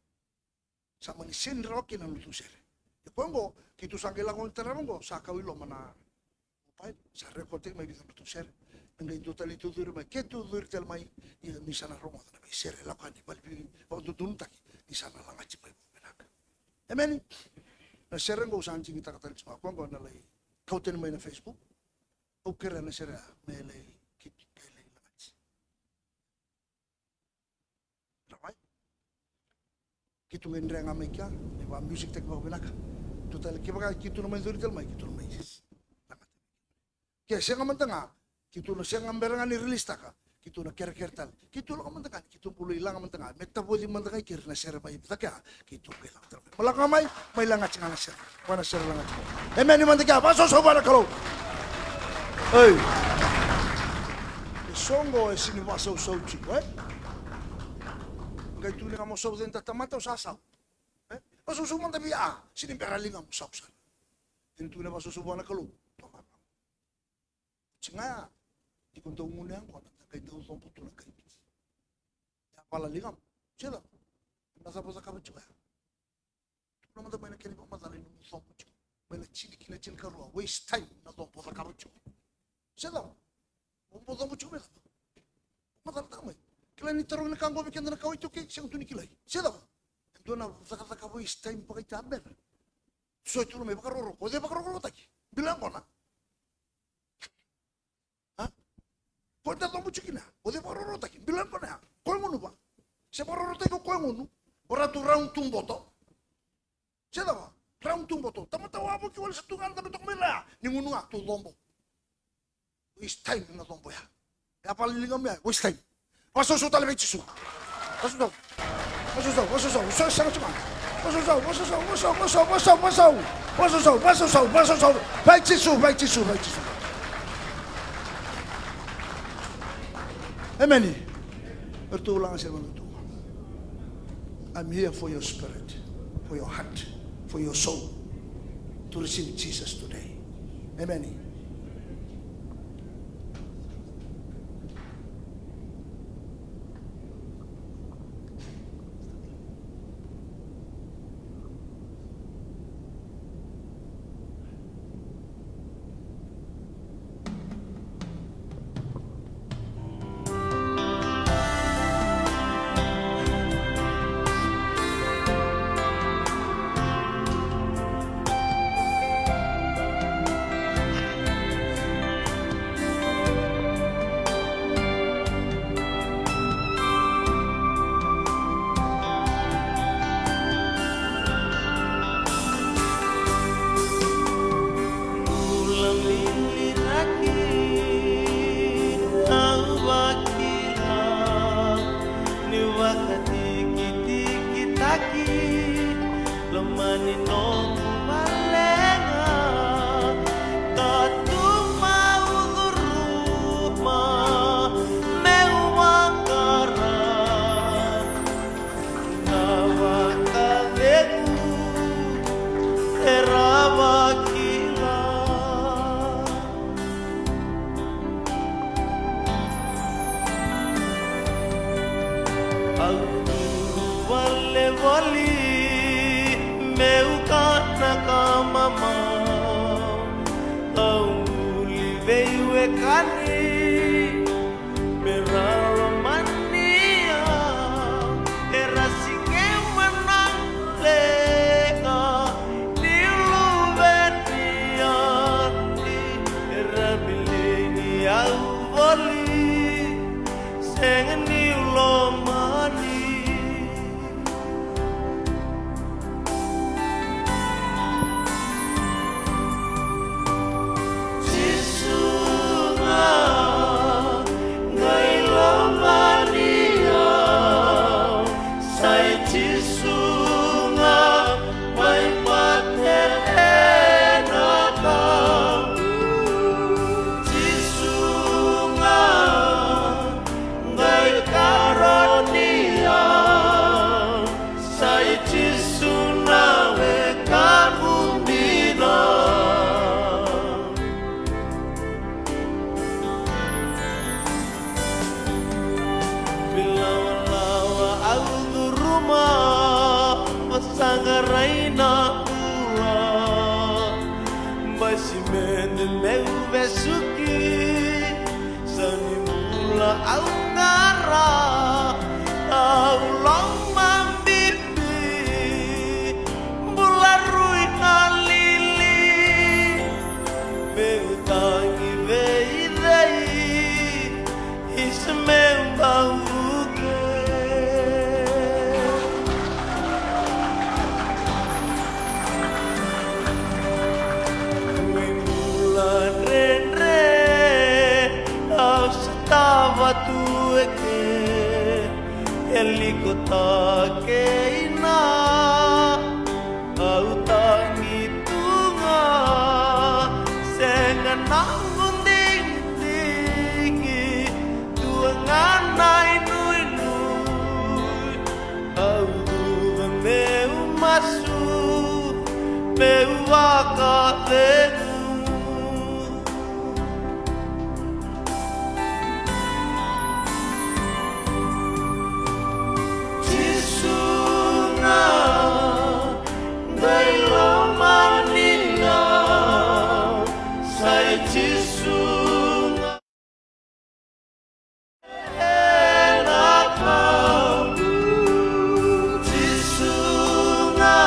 Sa mani sega ni rawa kina na nodratou sere. Ia koya oqo, keitou sa qai lako tarava oqo, sa kau i loma na mobile, sa record taki mai vica na nodratou sere. Me qai dua tale ni tou curu mai, ke tou curu tale mai, ia ni sa na rogoca na veisere, lako yani, vale, vakadodonutaki, ni sa na lagati mai vakavinaka. Emeni. Na sere oqo au sa digitaka tale tiko ga, koya oqo na lai kau tani mai na Facebook. Au kerea na sere ya me lai keitou, ke lai lagati. Rawai. Keitou qai dre ga mai kea, lai vaka music taki vakavinaka. Tou tale, kevaka keitou na mai curu tale mai, keitou na mai lagati. Ke sega mada ga, keitou na sega bera ga ni release taka, keitou na kerekere tale. Keitou lako mada ga, keitou bau lai laga mada ga, me tavoci mada ga i keri na sere mai cake ya, keitou qai laga tale mai. Mo lako ga mai, mai lagati ga na sere. Koya na sere lagati. Emeni mada kea, vakasausau vua na Kalou. Ei. E so oqo e sega ni vakasausau tiko, e? Qai tukuni ga mo sau cei na tamata, o sa sau. E? Vakasausau mada vei au, sega ni bera liga mo sau sara. Ni tukuna vakasausau vua na Kalou. Oti ga ya, iko dau gunu yaqona, na qai dau cobo tu na kai tu. Yavala ligamu. Se cava? Na cava o cakava tiko ya? Tukuna mada mai na kena ivakamacala ni nomu cobo tiko. Mai na tini ki na tinikarua, waste time na cobo o cakava tiko. Se cava? O cobo tiko me cava? Macalataka mai. Kila ni tarogi na ka qo vei keda na kawa iTaukei, sega tu ni kilai. Se cava? E dua na cakacaka waste time vakaitabera. So e tukuna mai vakarokoroko, o cei vakarokorokotaki? Bilo yaqona. A? Ko da cobo tiko kina, o cei vakarokorokotaki? Bilo yaqona ya. Ko e gunu va. Se vakarokorokotaki o ko e gunu. O ratou round tu boto. Se cava? Round tu boto. Tamata wavoki wale sa tu ga na tamata ko mai raya. Ni gunu ga, tou cobo. Waste time na cobo ya. E a vala ni ligamu ya, waste time. Vakasausau tale vei Jisu. Vakasausau. Vakasausau, vakasausau, sausau tiko ga. Vakasausau, vakasausau, vakasausau, vakasausau, vakasausau. Vakasausau, vakasausau, vakasausau. Vei Jisu, vei Jisu, vei Jisu. Emeni. Eratou laga sere mai eratou. I'm here for your spirit, for your heart, for your soul to receive Jesus today. Emeni. Bula liuliu na ki au vakila ni vakatikitikitaki. Lomani noqu valega ka tu mau curuma meu vaqara. Na vakacegu era vakila. Au curu vale voli meu kana ka mamau. Au buli veiwekani me ra lomani au, era sikema na leqa ni luveni au, era biligi au voli, sega niu lomani. Jisu ga, qai lomani au, sai Jisu ga mai mate ena kau. Jisu ga, qai karoni au, sai Jisu na wekaqu dina. Veilawalawa au curuma, vakasaqarai na bula. Bai simede meu vesuki, sa ni bula au qara, au lomabibi, bula rui na lili. Meu tagi vei cei, isa meu bau vuke. Ui bula dredre, au sotava tu eke, e liko ta kei na. Au tagi tu ga, sega noqu digidigi, dua ga na inuinui. Au cuva meu masu, meu vakacegu. Jisu ga, qai lomani au, sai Jisu ga. Ena kau, Jisu ga,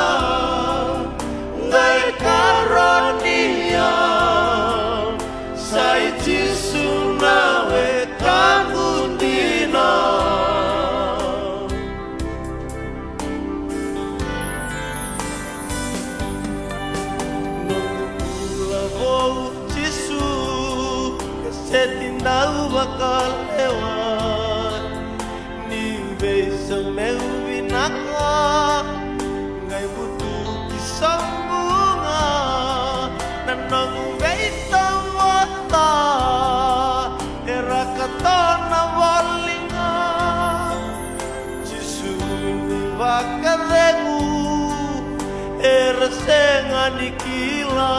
qai karoni au, sai Jisu na wekaqu dina. Noqu bula vou Jisu, ka seti dau vakalewa. Ni veisau meu vina Qai butuki sobu ga na noqu veitavata, era katona voli ga. Jisu ni vakacegu, era sega ni kila.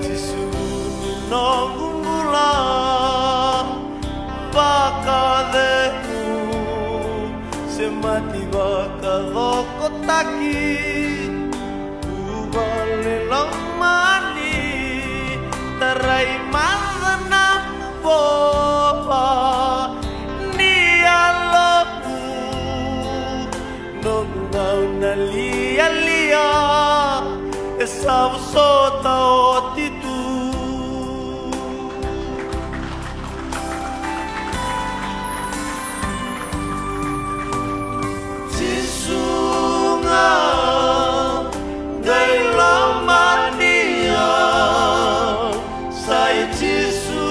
Jisu ni noqu bula, vakacegu, semati vakacokotaki, vuvale lomani, tarai maca na vova ni yalomu. Noqu gauna lialia e sa vosota oti tu. Jisu ga qai lomani au. Sa i Jisu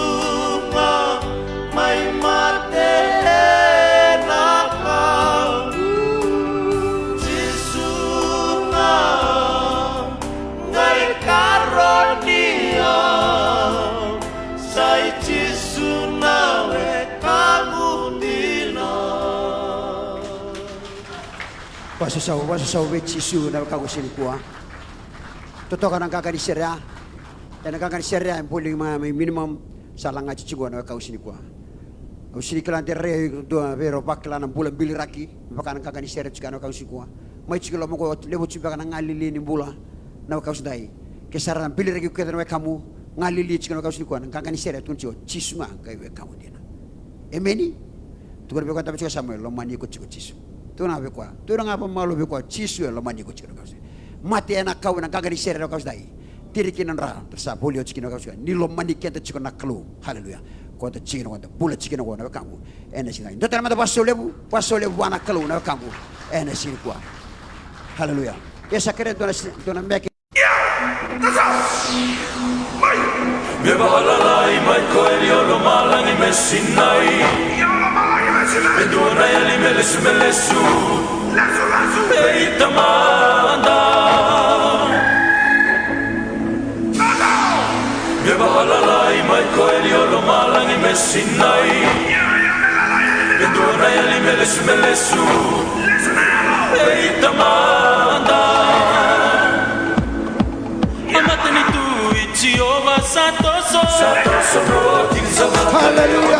ga mai mate ena kau. Jisu ga qai karoni au. Sa i Jisu na wekamu dina. Vasasau, vasasau vei Jisu na wekaqu sinikua. Totoka na qaqa ni sere ya. Ena qaqa ni sere ya e buli mai, mai minimum, sa lagati tiko na wekaqu sinikua. Au sini kila de rai dua vei rau vakila na bula biliraki, vaka na qaqa ni sere tiko na wekaqu sinikua. Mai tiko loma qo, levu tiko beka na galili ni bula na wekaqu sidai. Ke sara na biliraki kece na wekamu, galili tiko na wekaqu sinikua, na qaqa ni sere tukuna tiko, Jisu ga qai wekamu dina. Emeni. Tukuna vei koya dabe tiko sa mai lomani iko tiko Jisu. Tukuna ga vei koya. Tukuna ga vamalo vei koya Jisu e lomani iko tiko na wekaqu sidai. Mate ena kau ena qaqa ni sere na wekaqu sidai. Tiri kina na dra, sa voli oti kina na wekaqu sidai. Ni lomani keda tiko na Kalou. Haleluya. Koda tiko na koda bula tiko na koda wekamu. Ena siga. Dua tale mada vasau levu, vasau levu vua na Kalou na wekamu. Ena siga nikua. Haleluya. Ia sa kere dua na si-, dua na meke. Me vakalalai mai ko Eli o lomalagi me sinai. E dua na yali me lesu, me lesu. Vei tamada. Me vakalalai mai ko Eli o lomalagi me sinai. E dua na yali me lesu, me lesu. Vei tamada. A matanitu i Jiova sa toso. Sa toso. Haleluya.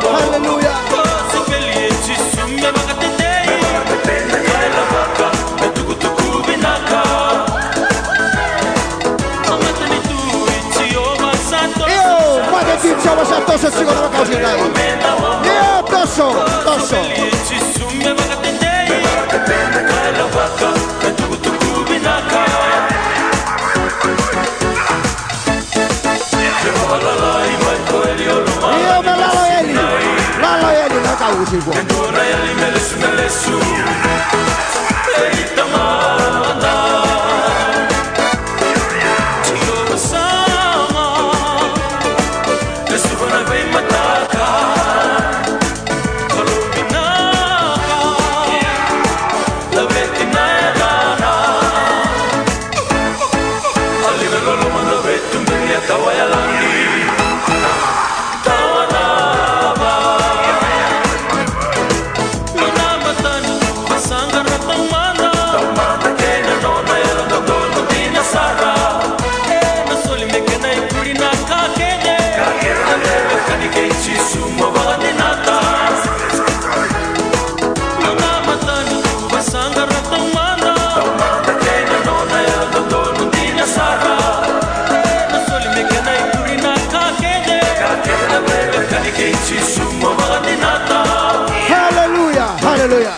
Haleluya. Toso veli e Jisu me vakatetei. Me vakatetei, me vakatetei. Ka e lavaka, me tukutuku vinaka. A matanitu i Jiova sa toso. Io, matanitu i Jiova sa toso tiko na wekaqu sidai. Io, toso, toso. Jisu me vakatetei. Me vakatetei, me vakatetei. Ka e lavaka, me tukutuku vinaka. Io, me lalo Eli. Lalo Eli, na ka usi ko. Haleluya, haleluya.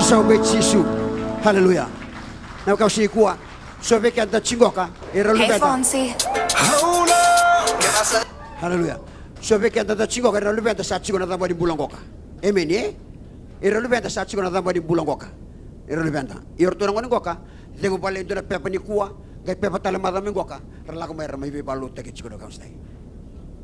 Sa vei Jisu. Haleluya. Na wekaqu siga nikua, so vei keda tiko qoka era luveda. Haleluya. So vei keda tiko qoka era luveda sa tiko na cava ni bula qoka. Emeni, e? Era luveda sa tiko na cava ni bula qoka. Era luveda. Ia o ratou na gone qoka, cegu vale e dua na pepa nikua, qai pepa tale macawa mai qoka, ra lako mai ra mai veivakalotutaki tiko na wekaqu siga nikua.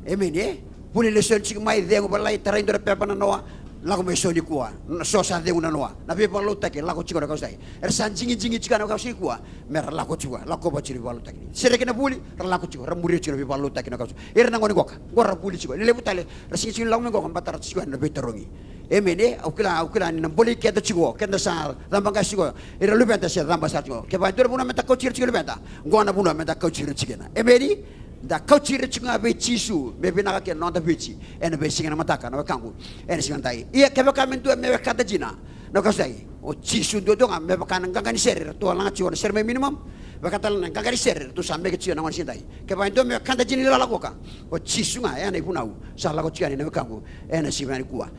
Emeni, e? Vuli lesoni tiko mai, cegu vale, tarai dua na pepa na noa, lako mai so nikua, so sa cegu na noa. Na veivakalotutaki lako tiko na wekaqu siga nikua. Era sa digidigi tiko na wekaqu siga nikua, me ra lako tiko, lako vata tiko na veivakalotutaki. Sereki na vuli, ra lako tiko, ra muria tiko na veivakalotutaki na wekaqu siga nikua. Era na gone qoka, qo ra vuli tiko. Lelevu tale, ra sega tiko ni lako mai qoka, baleta ra tiko na veitarogi. Emeni, e? Au kila, au kila ni na bolei keda tiko, keda sa caba qase tiko, era luveda se caba sara tiko. Kevaka e dua na vanua meda kauti ira tiko luveda, qo na vanua meda kauti ira tiko kina. Emeni? Da kauti ira tiko ga vei Jisu, me vinaka kina na noda veitsi ena veisiga ni mataka, na wekaqu, ena siga nikua. Ia kevaka me dua me wekada dina, na wekaqu siga nikua, o Jisu duadua ga, me vaka na qaqa ni sere ratou a laga tiko na sere mai minimum, vaka tale na qaqa ni sere ratou sa meke tiko na gauna siga nikua. Kevaka e dua me wekada dina ni lako qoka, o Jisu ga, e, na ivunau sa lako tiko yani, na wekaqu, ena siga nikua.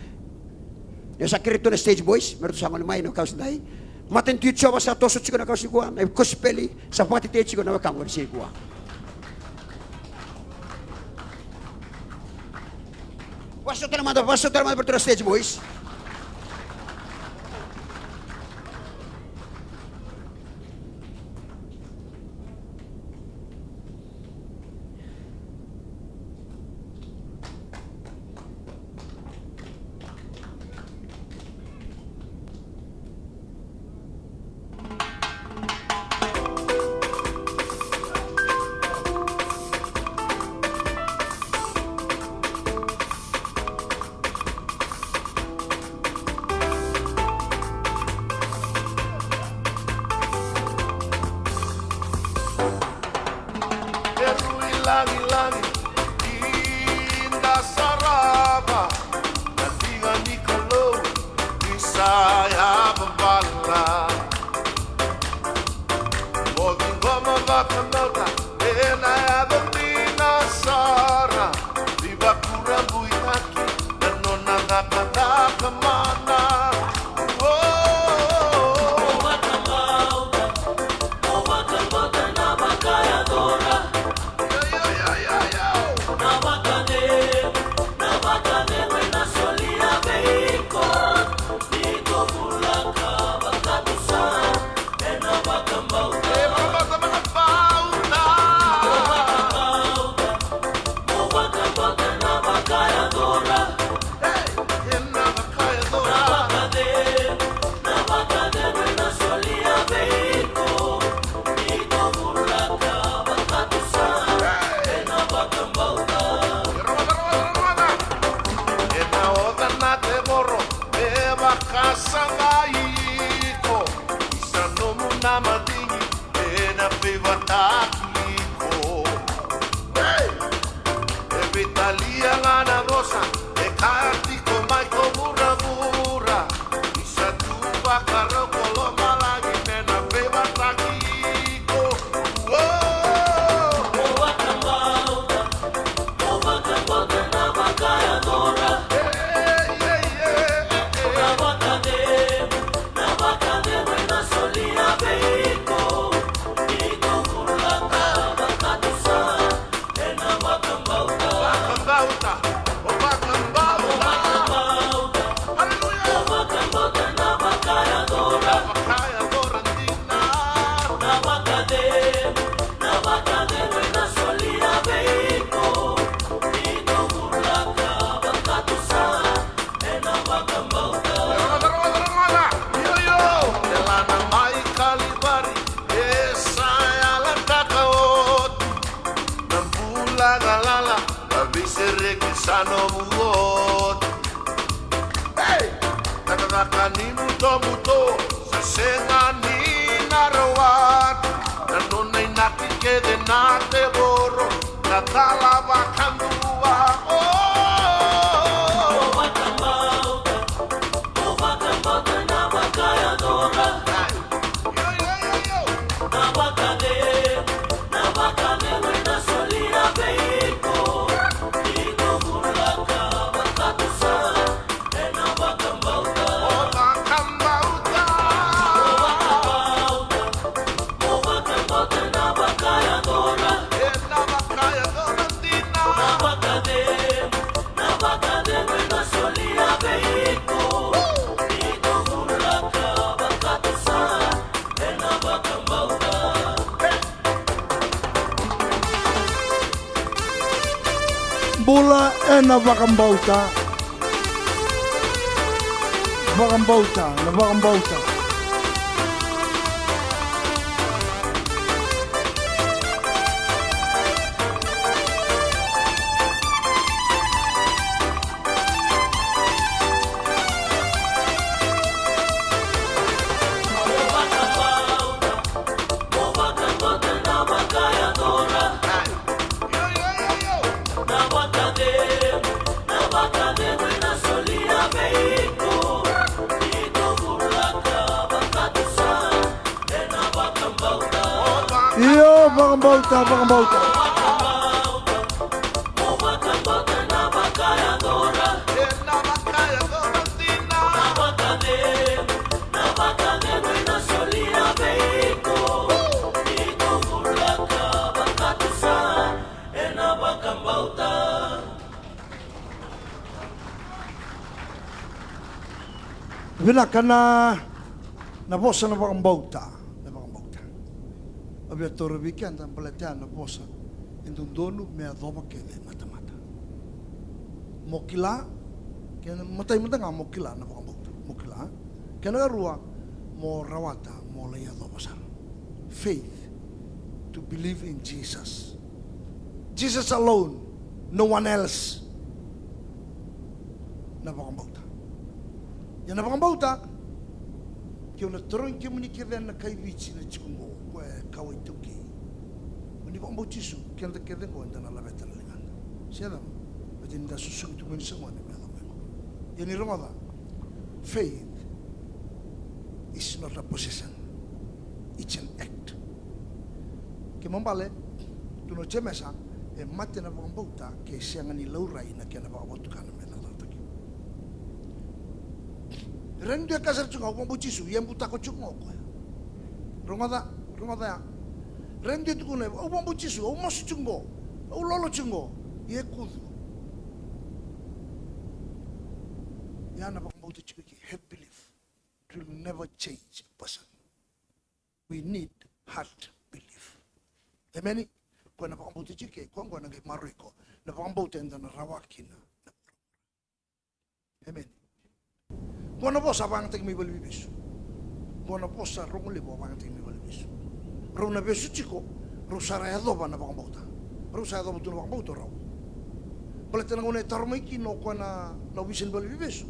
Ia sa kerei ratou na stage boys me ratou sa gole mai, na wekaqu siga nikua. Matanitu i Jiova sa toso tiko, na wekaqu siga nikua, na kosipeli sa vakatetei tiko, na wekaqu, ena siga nikua. Vakasautaka tale mada, vakasautaka tale mada vei ratou na stage boys. E rui lagilagi, kida sarava na liga ni Kalou ni sa yavabala. Mo ciqoma vakabauta, ena yaco dina sara. Ni vakurabuitaki na nona cakacaka mana. Ena oca na tevoro me vakasagai iko, isa nomu na madigi ena veivataki iko. Hey! E veitalia ga na vosa e kaya tiko mai ko vuravura. Ni sa tu vakarau ko lomalagi me na veivataki iko. Uo! Hey, hey, hey, hey. Vakabauta, o vakabauta. Aleluya. Vakayacora dina. Io, io, e lana mai Kalivari, e sa yalataka oti na bula galala, na veisereki sa nomu oti. Ei! Cakacaka ni butobuto sa sega ni na rawati, na nona inaki kece na tevoro, na cala vakadua. O! Ei! Io, io, io, io. O vakabauta. Bula ena vakabauta. Vakabauta, na vakabauta. Io, vakabauta, vakabauta. Vinaka na, na vosa na vakabauta, na vakabauta. Au via taura vei keda baleta ya na vosa e dodonu me yacova kece na tamata. Mo kila, kena matai mada ga mo kila na vakabauta, mo kila. Kena karua, mo rawata, mo lai yacova sara. Faith, to believe in Jesus. Jesus alone, no one else. Na vakabauta. Ia na vakabauta, keu na tarogi kemuni kece na kai Viti na tiko qo, koya e kawa iTaukei. Mo ni vakabauti Jisu, keda kece qo eda na laveta na ligada. Se cava, baleta ni da susugi tu mai ni sa gone me yacova mai qo. Ia ni rogoca, faith is not a possession. It's an act. Kena ibalebale, tukuna o Jemesa, e mate na vakabauta ke sega ni laurai na kena vakavotukana me cakacakataki. Rairai dua e kaya sara tiko ga, au vakabauti Jisu, ia e butako tiko ga o koya. Rogoca, rogoca ya. Rairai dua e tukuna, au vakabauti Jisu, au masu tiko qo, au lolo tiko qo, ia e kucu. Ia na vakabauta tiko ke, have belief. It will never change a person. We need heart belief. Emeni? Koya na vakabauta tiko ke, koya qo na qai maroroi iko. Na vakabauta eda na rawa kina. Emeni? Qo na vosa a vakayagataki mai valeniveivesu. Qo na vosa rogo levu a vakayagataki mai valeniveivesu. Rau na vesu tiko, rau sa ra yacova na vakabauta. Rau sa yacova tu na vakabauta o rau. Baleta na gauna e taro mai kina o koya na, na ovisa ni valeniveivesu.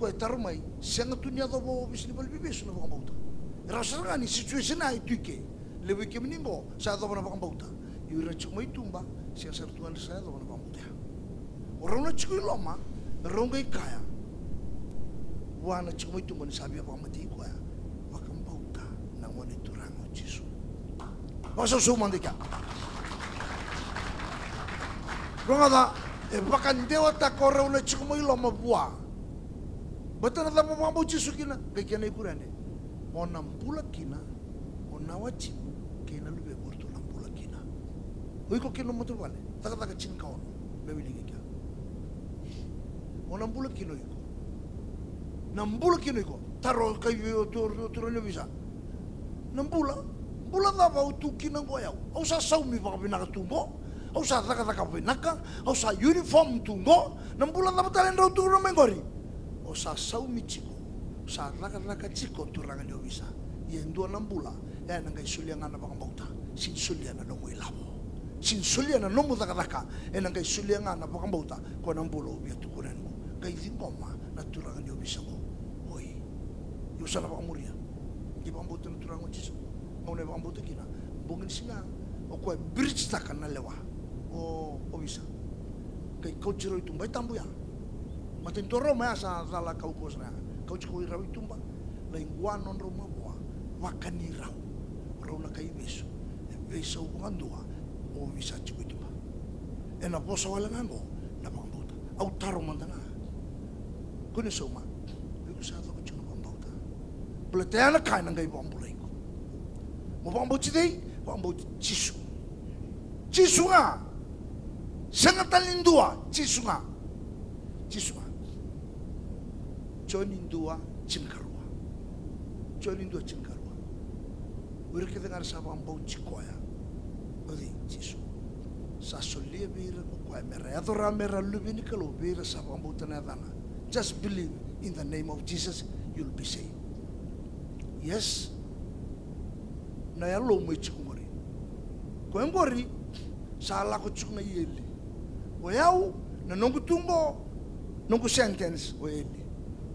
Koya e taro mai, sega tu ni yacova o ovisa ni valeniveivesu na vakabauta. E rawa sara ga ni situation a e tu i ke. Levu i kemuni qo sa yacova na vakabauta. Ia o ira na tiko mai tuba, sega sara tu ga ni ra sa yacova na vakabauta ya. O rau na tiko i loma, rau qai kaya vua na tiko mai tuba ni sa via vakamatei koya, vakabauta na Gone Turaga o Jisu. Vakasausau mada i kea. Rogoca, e vakadewataka o rau na tiko mai loma vua. Baleta na cava? Vakabauti Jisu kina, qai kena ikuri yani. O na bula kina, o na watimu kei na luvequ eratou na bula kina. O iko kei na nomu matavuvale, Cakacaka tinikaono, me wiliki kea. O na bula kina o iko. Na bula kina o iko. Taro kai vei o tu, o turaga ni ovisa. Na bula, bula cava au tu kina qo o yau? Au sa saumi vakavinaka tu qo. Au sa cakacaka vinaka. Au sa uniform tu qo. Na bula cava tale drau tukuna mai qori? O sa saumi tiko, o sa cakacaka tiko, turaga ni ovisa. Ia e dua na bula, e na qai solia ga na vakabauta. Sega ni solia na nomu ilavo. Sega ni solia na nomu cakacaka. E na qai solia ga na vakabauta. Ko na bula au via tukuna yani qo. Qai ciqoma na turaga ni ovisa qo. Oi. Io, sa na vakamuria. Qai vakabauta na Turaga o Jisu. Gauna e vakabauta kina, bogi ni siga, o koya e bridge-taka na lewa. O, ovisa. Qai kauti rau i tuba, e tabu ya. Matanitu o Roma ya sa cala kaukaua sara ya. Kauti koya rau i tuba, lai qua nodrau mavoa, vakani rau. Rau na kai vesu, e veisau vakadua o ovisa tiko i tuba. E na vosa wale ga qo na vakabauta. Au taro mada ga. Kua ni sauma. Iko sa yaco tiko na vakabauta. Baleta ya na ka e na qai vakabulai iko. Mo vakabauti cei? Vakabauti Jisu. Jisu ga. Sega tale ni dua, Jisu ga. Jisu ga. Joni dua tinikarua. Joni dua tinikarua. O ira kece ga era sa vakabauti koya. O cei? Jisu. Sa solia vei ira ko koya me ra yaco rawa me ra luve ni Kalou, vei ira sa vakabauta na yacana. Just believe in the name of Jesus, you'll be saved. Yes. Na yalo mai tiko qori. Koya qori sa lako tiko na eli. O yau, na noqu tu qo, noqu sentence o eli.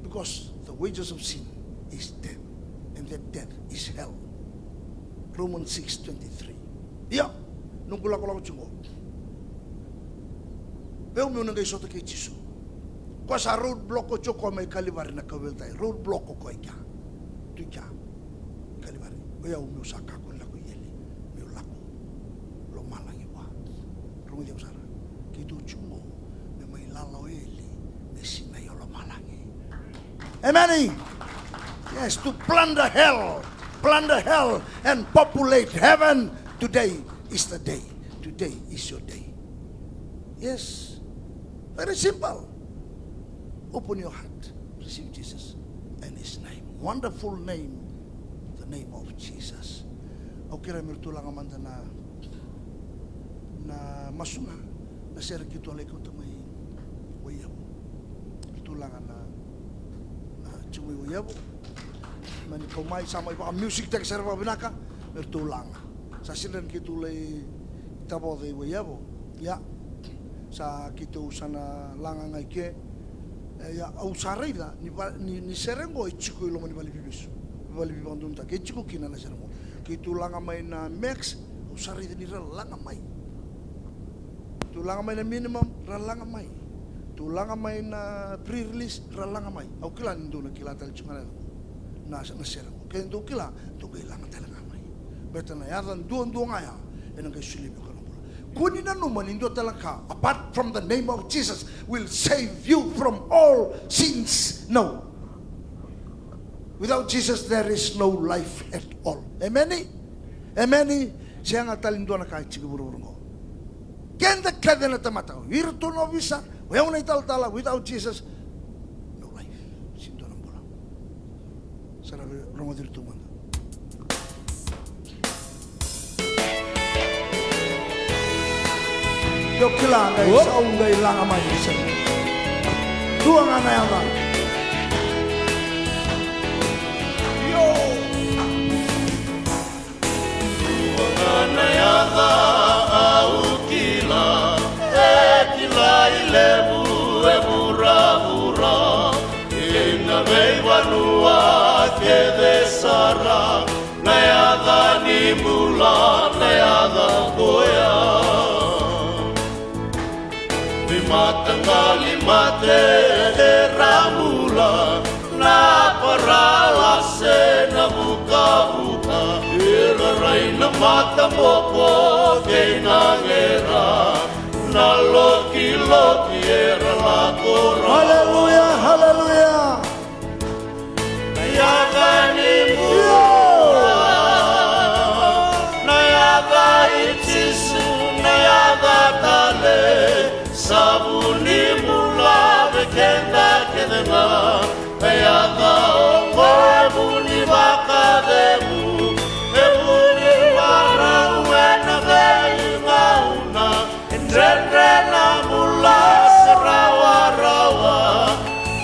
Because the wages of sin is death, and that death is hell. Romans six twenty-three. Ia, noqu lakolako tiko qo. Vei au meu na qai sota kei Jisu. Koya sa road block o Joko mai Kalivari na kauveilatai. Road block o koya i kea. Tu i kea. Kalivari. O yau meu sa kakua ni lako i eli. Meu lako lomalagi vua. Rogoci au sara. Keitou tiko qo me mai lala o eli me sinai o lomalagi. Amen. Yes, to plunder hell, plunder hell and populate heaven. Today is the day. Today is your day. Yes. Very simple. Open your heart. Receive Jesus and his name. Wonderful name. The name of Jesus. Au kerea me ratou laga mada na, na masu ga, na sere keitou a lai kauta mai Waiyavu. Ratou laga na, na tiko mai Waiyavu. Mani kau mai, sa mai vaka music taki sere vakavinaka, me ratou laga. Sa sega ni keitou lai tavoca i Waiyavu. Ia, sa keitou sa na laga ga i ke. E, ia, au sa raica ni, ni, ni sere oqo e tiko i loma ni vale ni veivesu, vale ni veivakadodonutaki, e tiko kina na sere oqo. Keitou laga mai na max, au sa raica ni ra laga mai. Tou laga mai na minimum, ra laga mai. Tou laga mai na pre-release, ra laga mai. Au kila ni dou na kila tale tiko ga na, na sere oqo. Ke dou kila, dou qai laga tale ga mai. Baleta na yaca duadua ga ya ena qai solia vei koya na bula. Kua ni nanuma ni dua tale na ka, apart from the name of Jesus, will save you from all sins. No. Without Jesus, there is no life at all. Amen? Amen? Sega tale ni dua na ka e tiko e vuravura oqo. Keda kece na tamata, o iratou na ovisa, o yau na italatala, without Jesus, no life. Sega ni dua na bula. Sa ra rogoci iratou mada. Dou kila qai, sa au qai laga mai, sa dua ga na yaca. Io. Dua ga na yaca au kila, e kilai levu e vuravura, kei na veivanua kece sara, na yaca ni bula, na yaca koya. Veimataqali mate era bula, na paralase, na vukavuka, era rai na mataboko kei na gera, na lokiloki era lako rawa. Haleluya, haleluya. Na yaca ni bula, na yaca i Jisu, na yaca tale, sa vu ni bula vei keda kece ga. Na yaca oqo e vu ni vakacegu, e vu ni marau ena veigauna. E dredre na bula se rawarawa,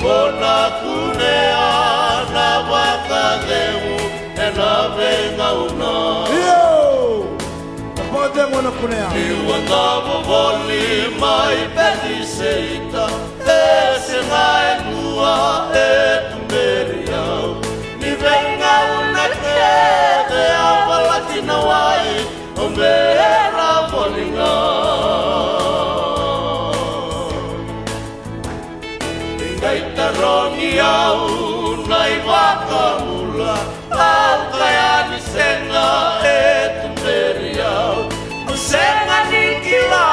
ko na kunea na vakacegu ena veigauna. Io! Na vakacegu ena kunea. Niu a davo voli mai Peciseita, e sega e dua e tuberi au. Ni veigauna kece a valati na wai, o bera voli ga. E qai tarogi au na iVakabula, au kaya ni sega e tuberi au. Au sega ni kila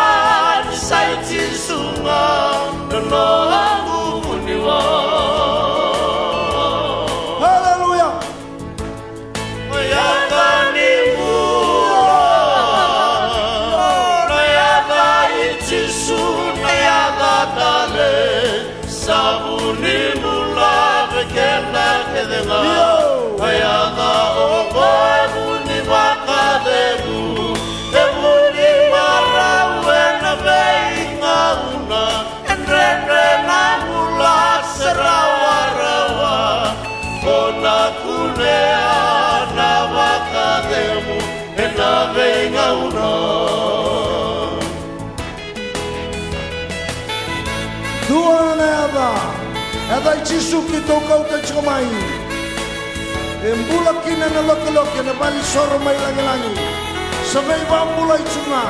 ni sa i Jisu ga na noqu vuniwai. Haleluya. Na yaca ni bula, na yaca i Jisu, na yaca tale, sa vu ni bula vei keda kece ga. Yaca i Jisu keitou kauta tiko mai. E bula kina na lokiloki ena valenisoro mai lagilagi. Sa veivakabulai tu ga.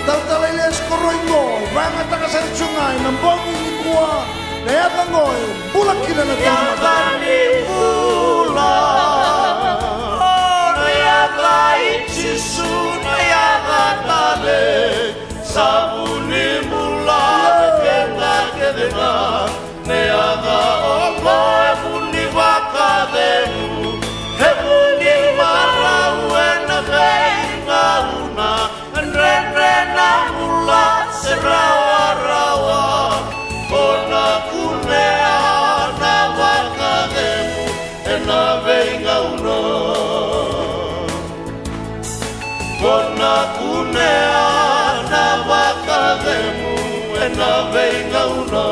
Talatala Elias Koroi qo e vakayagataka sara tu ga ena bogi nikua. Na yaca qo e bula kina na tauvimate. Yaca ni bula. O na yaca i Jisu na yaca tale. Sa vu ni bula vei keda kece ga. Na yaca oqo e vu ni vakacegu, e vu ni marau ena veigauna, e dredre na bula se rawarawa. O na kunea na vakacegu ena veigauna. Ko na kunea na vakacegu ena veigauna.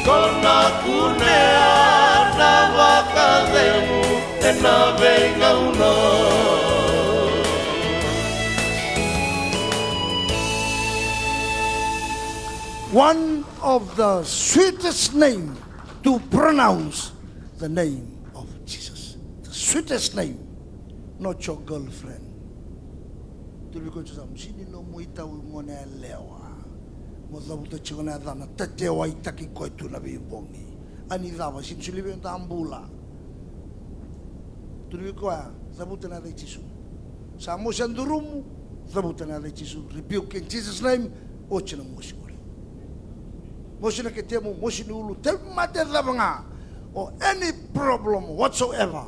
Ko na kunea na vakacegu ena veigauna. One of the sweetest name to pronounce the name of Jesus. The sweetest name, not your girlfriend. Turi vei koya tu sa, mo sini nomu itau i gone yalewa. Mo cavuta tiko na yacana, tatewaitaki koya tu na veibogi. A ni cava, sini soli vei da bula. Turi vei koya, cavuta na yaca i Jisu. Sa mosi a durumu, cavuta na yaca i Jisu. Rebuke in Jesus' name, oti na mosi qori. Mosi na ketemu, mosi ni ulu, tauvimate cava ga. Or any problem whatsoever,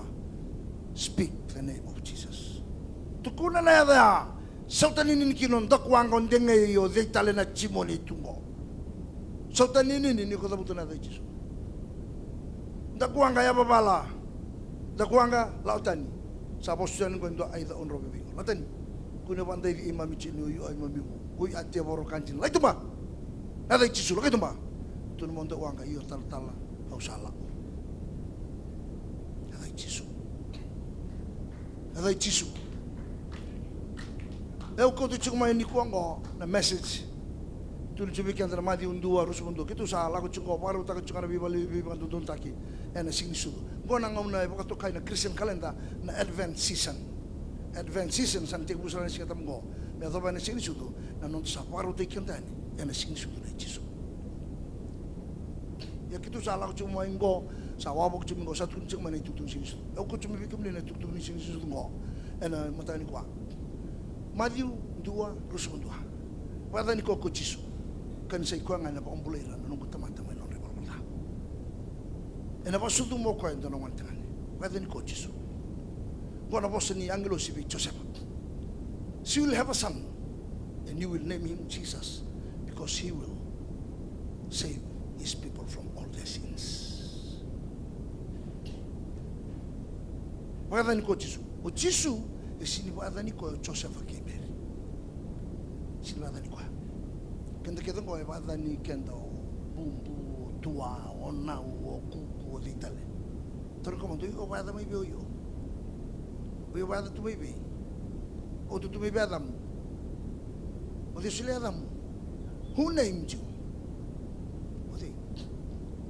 speak the name of Jesus. Tukuna na yaca ya, sauta ninini kina o dakuwaqa o degei o cei tale na jimoni e tu qo. Sauta ninini ni ko cavuta na yaca i Jisu. Dakuwaqa yavavala. Dakuwaqa lako tani. Sa vosa yani qo e dua aica o drovi vei iko. Lako tani. Kua ni vakadaici eimami jini o io eimami vu. Oi a tevoro ka jini. Lai tuba. Na yaca i Jisu, lako i tuba. Tukuna mai o dakuwaqa, io talatala, au sa lako. Na yaca i Jisu. Na yaca i Jisu. E, au kauta tiko mai nikua oqo na message. Tukuna tiko vei keda na Maciu dua, ruasagavulu ka dua. Keitou sa lako tiko oqo, vakarautaka tiko ga na veivale, veivakadodonutaki ena siga ni sucu. Oqo na gauna e vakatokai na Christian calendar na Advent season. Advent season sa na tekivu sara na Siga Tabu oqo. Me yacova ena siga ni sucu, na noda sa vakarautaki keda yani ena siga ni sucu nei Jisu. Ia keitou sa lako tiko mai qo, sa wavoki tiko mai qo, sa tukuni tiko mai na itukutuku ni siga ni sucu. Au kauta tiko mai vei kemuni na itukutuku ni siga ni sucu qo ena mataka nikua. Maciu dua, ruasagavulu ka dua. Vakayacani koya ko Jisu, ka ni sa i koya ga ena vakabulai ira na noqu tamata mai na nodra ivalavala ca. Ena vakasucuma o koya e dua na gonetagane. Vakayacani koya o Jisu. Qo na vosa ni agilosi vei Josefa. She will have a son, and you will name him Jesus, because he will save his people from all their sins. Vakayacani koya o Jisu. O Jisu e sini vakayacani koya o Josefa kei Meri. Sini vakayacani koya. Keda kece qo e vakayacani keda o bubu, o tua, o nau, o kuku, o cei tale. Taroga mada, o iko vakayaca mai vei o iko? O iko vakayaca tu mai vei? O tu tu mai vei yacamu? O cei solia yacamu? Who named you? O cei?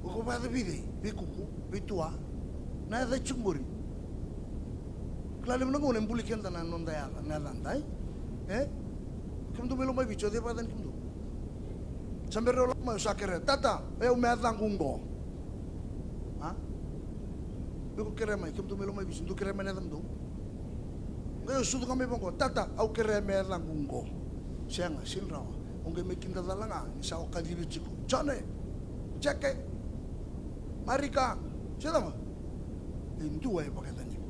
O iko vakayaca vei cei? Vei kuku, vei tua? Na yaca e tiko qori. Kila levu na gauna e buli keda na noda yaca, na yacada, e? E? Kemudou mai Lomaiviti, o cei vakayacani kemudou? Sa bera o lako mai, o sa kerea, tata, o yau me yacaqu qo. A? Iko kerea mai, kemudou mai Lomaiviti, dou kerea mai na yacamudou. Qai o sucu ga mai vaqo, tata, au kerea me yacaqu qo. Sega, sini rawa. O qai mai kidacala ga ni sa o kacivi tiko. Jone, Jeke, Marika, se cava? E dua e vakayacani iko.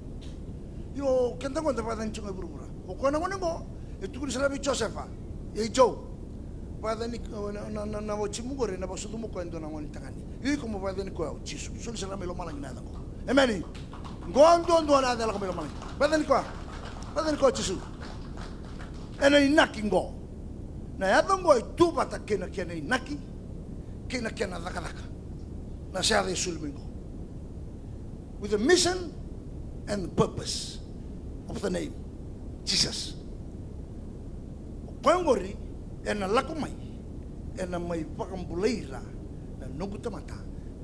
Io, keda qo da vakayacani tiko ga e vuravura. O koya na gone qo e tukuni sara vei Josefa. Ei Joe, vakayacani, na, na, na, na wajimu qori ena vakasucuma o koya e dua na gone tagane. Io, iko mo vakayacani koya o Jisu. Soli sara mai lomalagi na yaca qo. Emeni. Qo duadua na yaca e lako mai lomalagi. Vakayacani koya. Vakayacani koya o Jisu. Ena inaki qo. Na yaca qo e tu vata kei na kena inaki, kei na kena cakacaka. Na sa yaca e soli mai qo. With the mission and the purpose of the name Jesus. O koya qori ena lako mai ena mai vakabulai ira na noqu tamata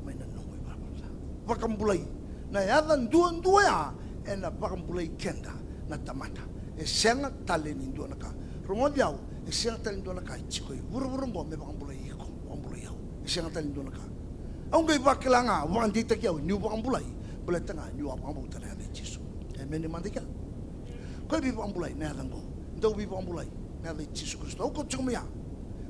mai na noqu ivalavala ca. Vakabulai. Na yaca duadua ya ena vakabulai keda na tamata. E sega tale ni dua na ka. Rogoci au, e sega tale ni dua na ka e tiko e vuravura oqo me vakabulai iko, vakabulai au. E sega tale ni dua na ka. Au qai vakila ga, vakadeitaki au niu vakabulai, baleta ga niu a vakabauta na yaca i Jisu. Emeni mada i kea. Ko e veivakabulai na yaca oqo. Dau veivakabulai na yaca i Jisu Karisito. Au kauta tiko mai ya.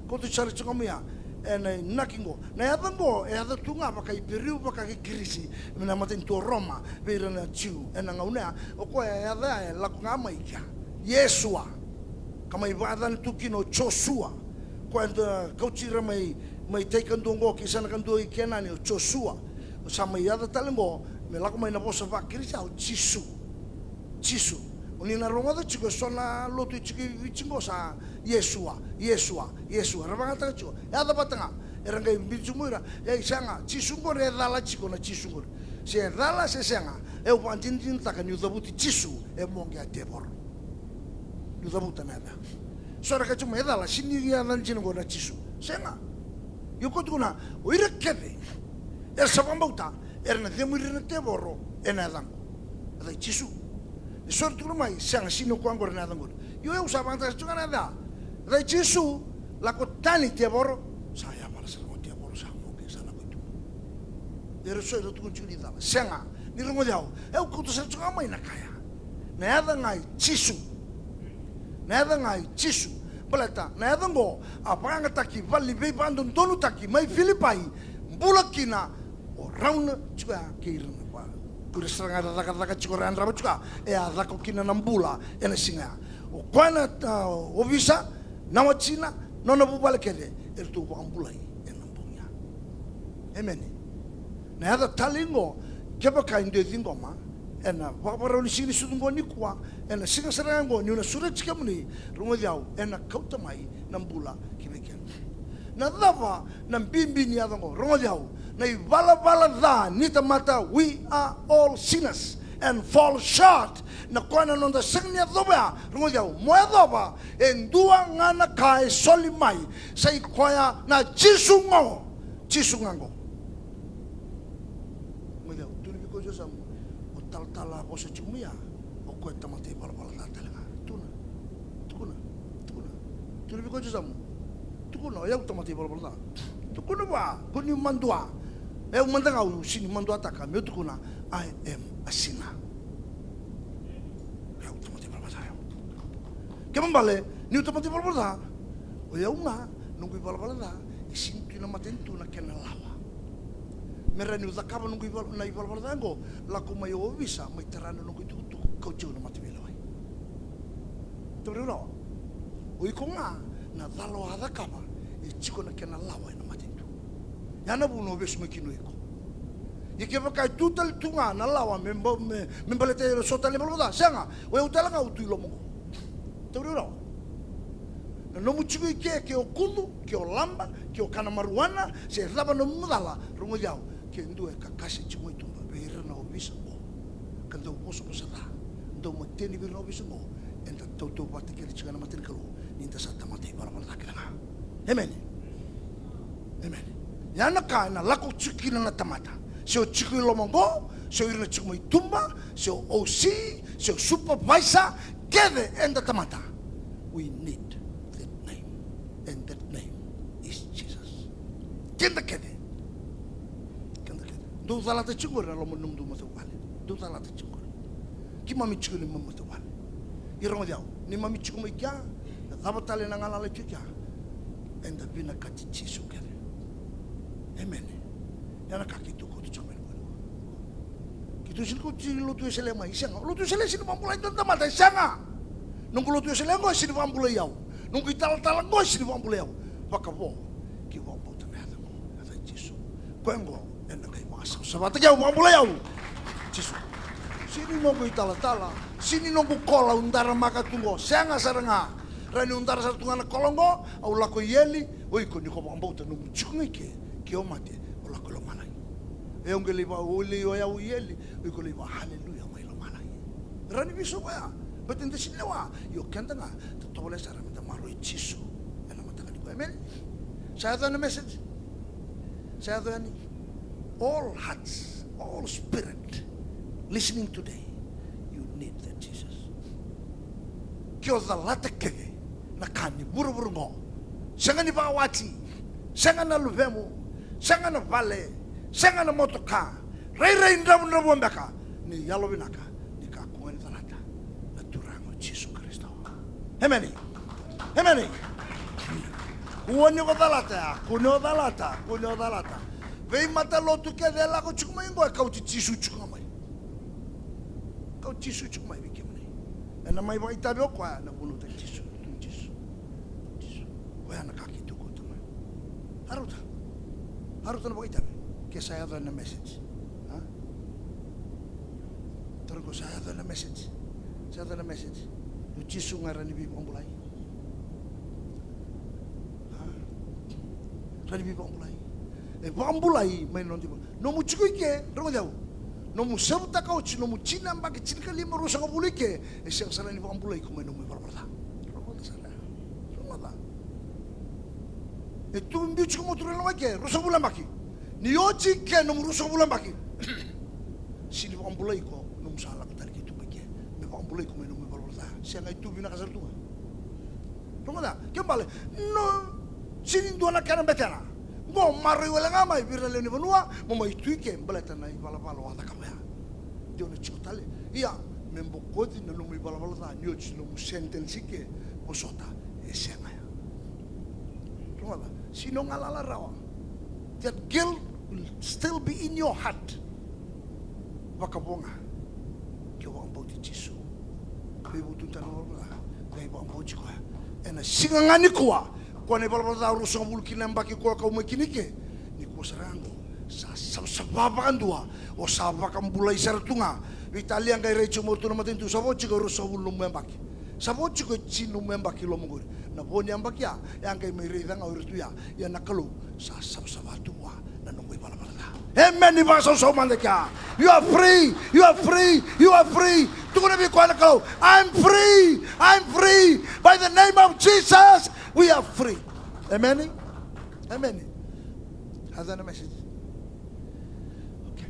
Kauta sara tiko mai ya ena inaki oqo. Na yaca oqo e yaca tu ga vaka Iperiu, vaka Kirisi, mai na matanitu o Roma vei ira na Jiu ena gauna ya. O koya e yaca ya e lako ga mai kea, Iesua. Ka mai vakayacana tu kina o Josua. Koya da kauti ira mai, mai tai kadua oqo ki yasana kadua i Kenani, o Josua. Sa mai yaca tale oqo me lako mai na vosa vaKirisi ya o Jisu. Jisu. O ni na rogoca tiko e so na lotu e tiko i Viti oqo sa Iesua, Iesua, Iesua. Era vakayagataka tiko. Yaca vata ga. Era qai biu tiko mai ira. E sega, Jisu oqori e cala tiko na Jisu oqori. Se cala se sega, e au vakadinadinataka niu cavuti Jisu e moqe a tevoro. Niu cavuta na yaca. So era kaya tiko mai e cala, sega ni yaca dina oqo na Jisu. Sega. Io, ko tukuna, o ira kece era sa vakabauta era na cemuri ira na tevoro ena yaca oqo. Yaca i Jisu. E so era tukuna mai, sega, sega ni o koya oqori na yaca oqori. Io, au sa vakayagataka tiko ga na yaca. Yaca i Jisu, lako tani tevoro, sa yavala sara ga o tevoro, sa moqe, sa lako i tuba. Era so era tukuna tiko ni cala. Sega, ni rogoci au. E au kauta sara tiko ga mai na ka ya. Na yaca ga i Jisu. Na yaca ga i Jisu. Baleta na yaca oqo a vakayagataki vale ni veivakadodonutaki mai Filipai, bula kina o Rauna tiko ya kei ira na va. Ko ira sara ga era cakacaka tiko, era yadrava tiko ya, e a caka kina na bula ena siga ya. O koya na, a, ovisa, na watina, nona vuvale kece, eratou vakabulai ena bogi ya. Emeni. Na yaca tale oqo, kevaka e dua e ciqoma ena vakavakarau ni siga ni sucu oqo nikua, ena siga sara ga oqo niu na sureti kemuni, rogoci au, ena kauta mai na bula ki vei keda. Na cava na bibi ni yaca oqo? Rogoci au, na ivalavala ca ni tamata, we are all sinners and fall short. Na koya na noda sega ni yacova ya, rogoci au, mo yacova e dua ga na ka e soli mai, sa i koya na Jisu oqo. Jisu ga oqo. Rogoci au, tukuna vei koya o Josamu, o talatala a vosa tiko mai ya, o koya e tamata ivalavala ca tale ga. Tukuna, tukuna, tukuna. Tukuna vei koya o Josamu. Tukuna, o yau tamata ivalavala ca. Tukuna vua, ko ni madua. O yau mada ga au sega ni maduataka meu tukuna, I am a sinner. O yau tamata ivalavala ca, o yau. Kena ibalebale, niu tamata ivalavala ca, o yau ga, noqu ivalavala ca e sega ni tu ena matanitu na kena lawa. Me rawa niu cakava noqu ivala-, na ivalavala ca oqo, lako mai o ovisa, mai tara na noqu itukutuku, kauti au na mataveilewai. Tauri rawa. O iko ga, na cala o a cakava e tiko na kena lawa ena matanitu. Ya na vuna o vesu mai kina o iko. Ia kevaka e tu tale tu ga na lawa me ba-, me, me baleta e so tale na ivalavala ca, sega, o yau tale ga au tu i loma oqo. Tauri rawa. Na nomu tiko i ke, ke o kucu, ke o laba, ke o kana marijuana, se cava na nomu cala, rogoci au, ke dua e kakase tiko mai tuba vei ira na ovisa oqo, ka dau vosavosa ca, dau mateni vei ira na ovisa oqo, eda tautauvata kece tiko ena mata ni Kalou, ni da sa tamata ivalavala ca kece ga. Emeni. Emeni. Ya na ka ena lako tiko kina na tamata. Se o tiko i loma oqo, se o ira na tiko mai tuba, se o O C, se o supervisor, kece eda tamata. We need that name. And that name is Jesus. Keda kece. Keda kece. Dou calata tiko qori na loma ni nomudou matavuvale. Dou calata tiko qori. Keimami tiko ni matavuvale. Ia rogoci au, neimami tiko mai kea, na cava tale na galala e tiko kea, eda vinakati Jisu kece. Emeni. Ya na ka keitou kauta tiko mai na bogi. Keitou sega ni kauta tiko lotu Wesele mai, sega. Lotu Wesele sega ni vakabulai dua na tamata, sega. Noqu lotu Wesele oqo e sega ni vakabulai au. Noqu italatala oqo e sega ni vakabulai au. Vakavo, keitou vakabauta na yaca oqo, yaca i Jisu. Koya oqo ena qai vakasavasavataki au, vakabulai au. Jisu. Sega ni noqu italatala, sega ni noqu kola au daramaka tu oqo, sega sara ga. Rawa niu dara sara tu ga na kola oqo, au lako i eli, o iko ni ko vakabauta nomu tiko ga i ke, ke o mate, o lako i lomalagi. E au qai lai va-, o lai o yau i eli, o iko lai va-, haleluya, mai lomalagi. Rawa ni veisau koya, baleta da sega ni lewa, io keda ga, da tovolea sara meda maroroi Jisu ena mataka nikua, emeni. Sa yaco yani na message? Sa yaco yani? All hearts, all spirit listening today, you need that Jesus. Ke o calata kece na ka ni vuravura oqo, sega ni vakawati, sega na luvemu, sega na vale, sega na motoka, rairai dravudravua beka, ni yalovinaka ni kakua ni calata na Turaga o Jisu Karisito. Emeni. Emeni. Kua ni o calata ya, kua ni o calata, kua ni o calata. Veimatalotu kece e lako tiko mai oqo e kauti Jisu tiko ga mai. Kauti Jisu tiko mai vei kemuni. Ena mai vakaitavi o koya na vanua ta Jisu, tu Jisu. Jisu. Koya na ka keitou kauta mai. A rauta. A rauta na vakaitavi. Ke sa yaco na message. A? Tara ko sa yaco na message. Sa yaco na message. O Jisu ga e rawa ni veivakabulai. A? Rawa ni veivakabulai. E vakabulai mai na noda ivola. Nomu tiko i ke, rogoci au. Nomu sevutaka oti, nomu tini na yabaki, tinikalima, ruasagavulu i ke, e sega sara ni vakabulai iko mai nomu ivalavala ca. Rogoca sara. Rogoca. E tu biu tiko mo tu railoga i ke, ruasagavulu na yabaki. Ni oti i ke nomu ruasagavulu na yabaki. Sega ni vakabulai iko, nomu sa lako tale ki tuba i ke. Me vakabulai iko mai nomu ivalavala ca. Sega, e tu vinaka sara tu ga. Rogoca, ke bale, no, sega ni dua na kena betena. Mo maroroi wale ga mai vei ira na lewe ni vanua, mo mai tu i ke, baleta na ivalavala o a cakava ya. Dua na tiko tale. Ia, me bokoci na nomu ivalavala ca, ni oti nomu sentence i ke, vosota, e sega ya. Rogoca, sega ni o galala rawa. That guilt will still be in your heart. Vakavo ga. Ke o vakabauti Jisu. Veivutuni tale na ivalavala ca. Qai vakabauti koya. Ena siga ga nikua. Koya na ivalavala ca ruasagavulu kina yabaki koya kau mai kina i ke. Nikua sara ga qo. Sa savasava vakadua. O sa vakabulai sara tu ga. Veitalia qai rai tiko mai o ratou na matanitu. Sa vo tiko e ruasagavulu nomu yabaki. Sa vo tiko e tini nomu yabaki i loma qori. Na vo ni yabaki ya. E a qai mai raica ga o ira tu ya. Ia na Kalou. Sa savasava tu vua. Na nomu ivalavala ca. Emeni, vakasausau mada kea. You are free, you are free, you are free. Tukuna vei koya na Kalou, I'm free, I'm free. By the name of Jesus, we are free. Emeni. Emeni. Yaco na message. Okay.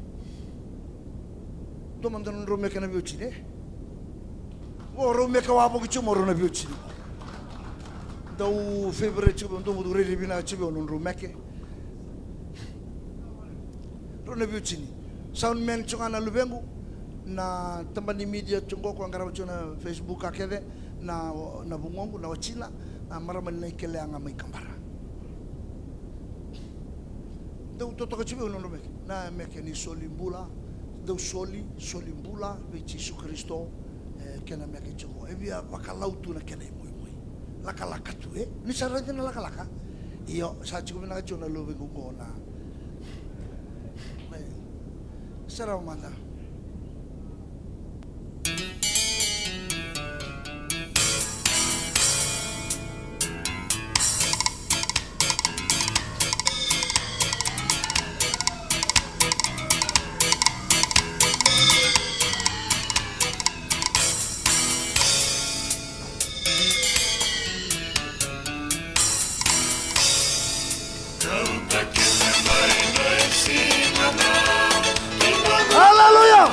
Dua mada nodrau meke na veiwatini, e? O rau meke wavoki tiko mai o rau na veiwatini. Dau favorite tiko, dau rairai vinaka tiko o nodrau meke. Rau na veiwatini. Sound man tiko ga na luvequ, na tabana ni media tiko qo, ko qarava tiko na Facebook ka kece, na, na vugoqu, na watina, na marama ni Naikelea ga mai Kabara. Dau totoka tiko vei au na nodra meke. Na meke ni soli bula, dau soli, soli bula vei Jisu Karisito, e, kena meke tiko. E via vakalau tu na kena imoimoi. Lakalaka tu, e? Ni sa raica na lakalaka. Io, sa tiko vinaka tiko na luvequ qo na. Sarava mada. Aleluya.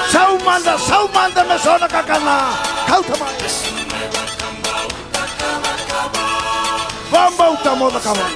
Sau mada, sau mada me so na kakana. Kauta mai. Vabauta mo cakava.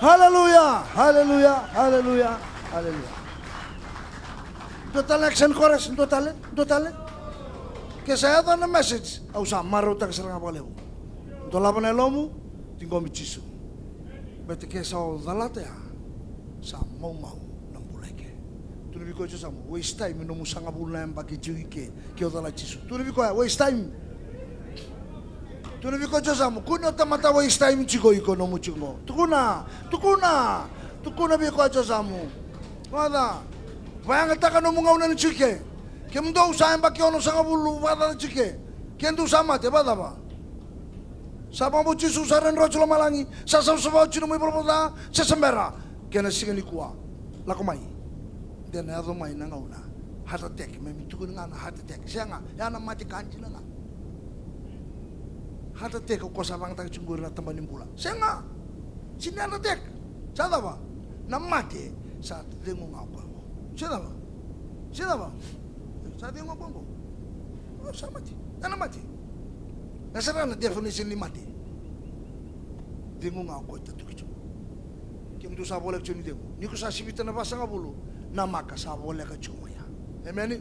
Haleluya, haleluya, haleluya, haleluya. Dua tale action chorus, dua tale, dua tale. Ke sa yaco na message, au sa marautaka sara ga vakalevu. Dolava na yalomu, ciqomi Jisu. Baleta ke sa o calata ya, sa maumau na bula eke. Tukuna vei koya o Josamu, waste time nomu sagavulu na yabaki tiko i ke, ke o calati Jisu. Tukuna vei koya, waste time. Tukuna vei koya o Josamu, kua ni o tamata waste time tiko iko nomu tiko. Tukuna, tukuna, tukuna vei koya o Josamu. Vakaca, vakayagataka nomu gauna ni tiko i ke. Kemudou sa yabaki onosagavulu vakacaca tiko i ke. Ke dou sa mate, vakacava? Sa vakabauti Jisu, sa dredre oti lomalagi, sa savasava oti nomu ivalavala ca, se sa bera? Kena siga nikua, lako mai. De na yaco mai na gauna. Heart attack, me mi tukuni ga na heart attack. Sega, ya na mate ka dina ga. Heart attack o koya sa vakayagataka tiko qori na tabana ni bula. Sega. Sega ni heart attack. Sa cava? Na mate sa cegu ga o koya qo. Se cava? Se cava? Sa cegu ga o koya qo. O, sa mate. Ya na mate. Na sara na definition ni mate. Cegu ga o koya e tatuki tiko. Kemudou sa voleka tiko ni cegu. Ni ko sa sivita na vasagavulu, namaka sa voleka tiko mai ya. Emeni.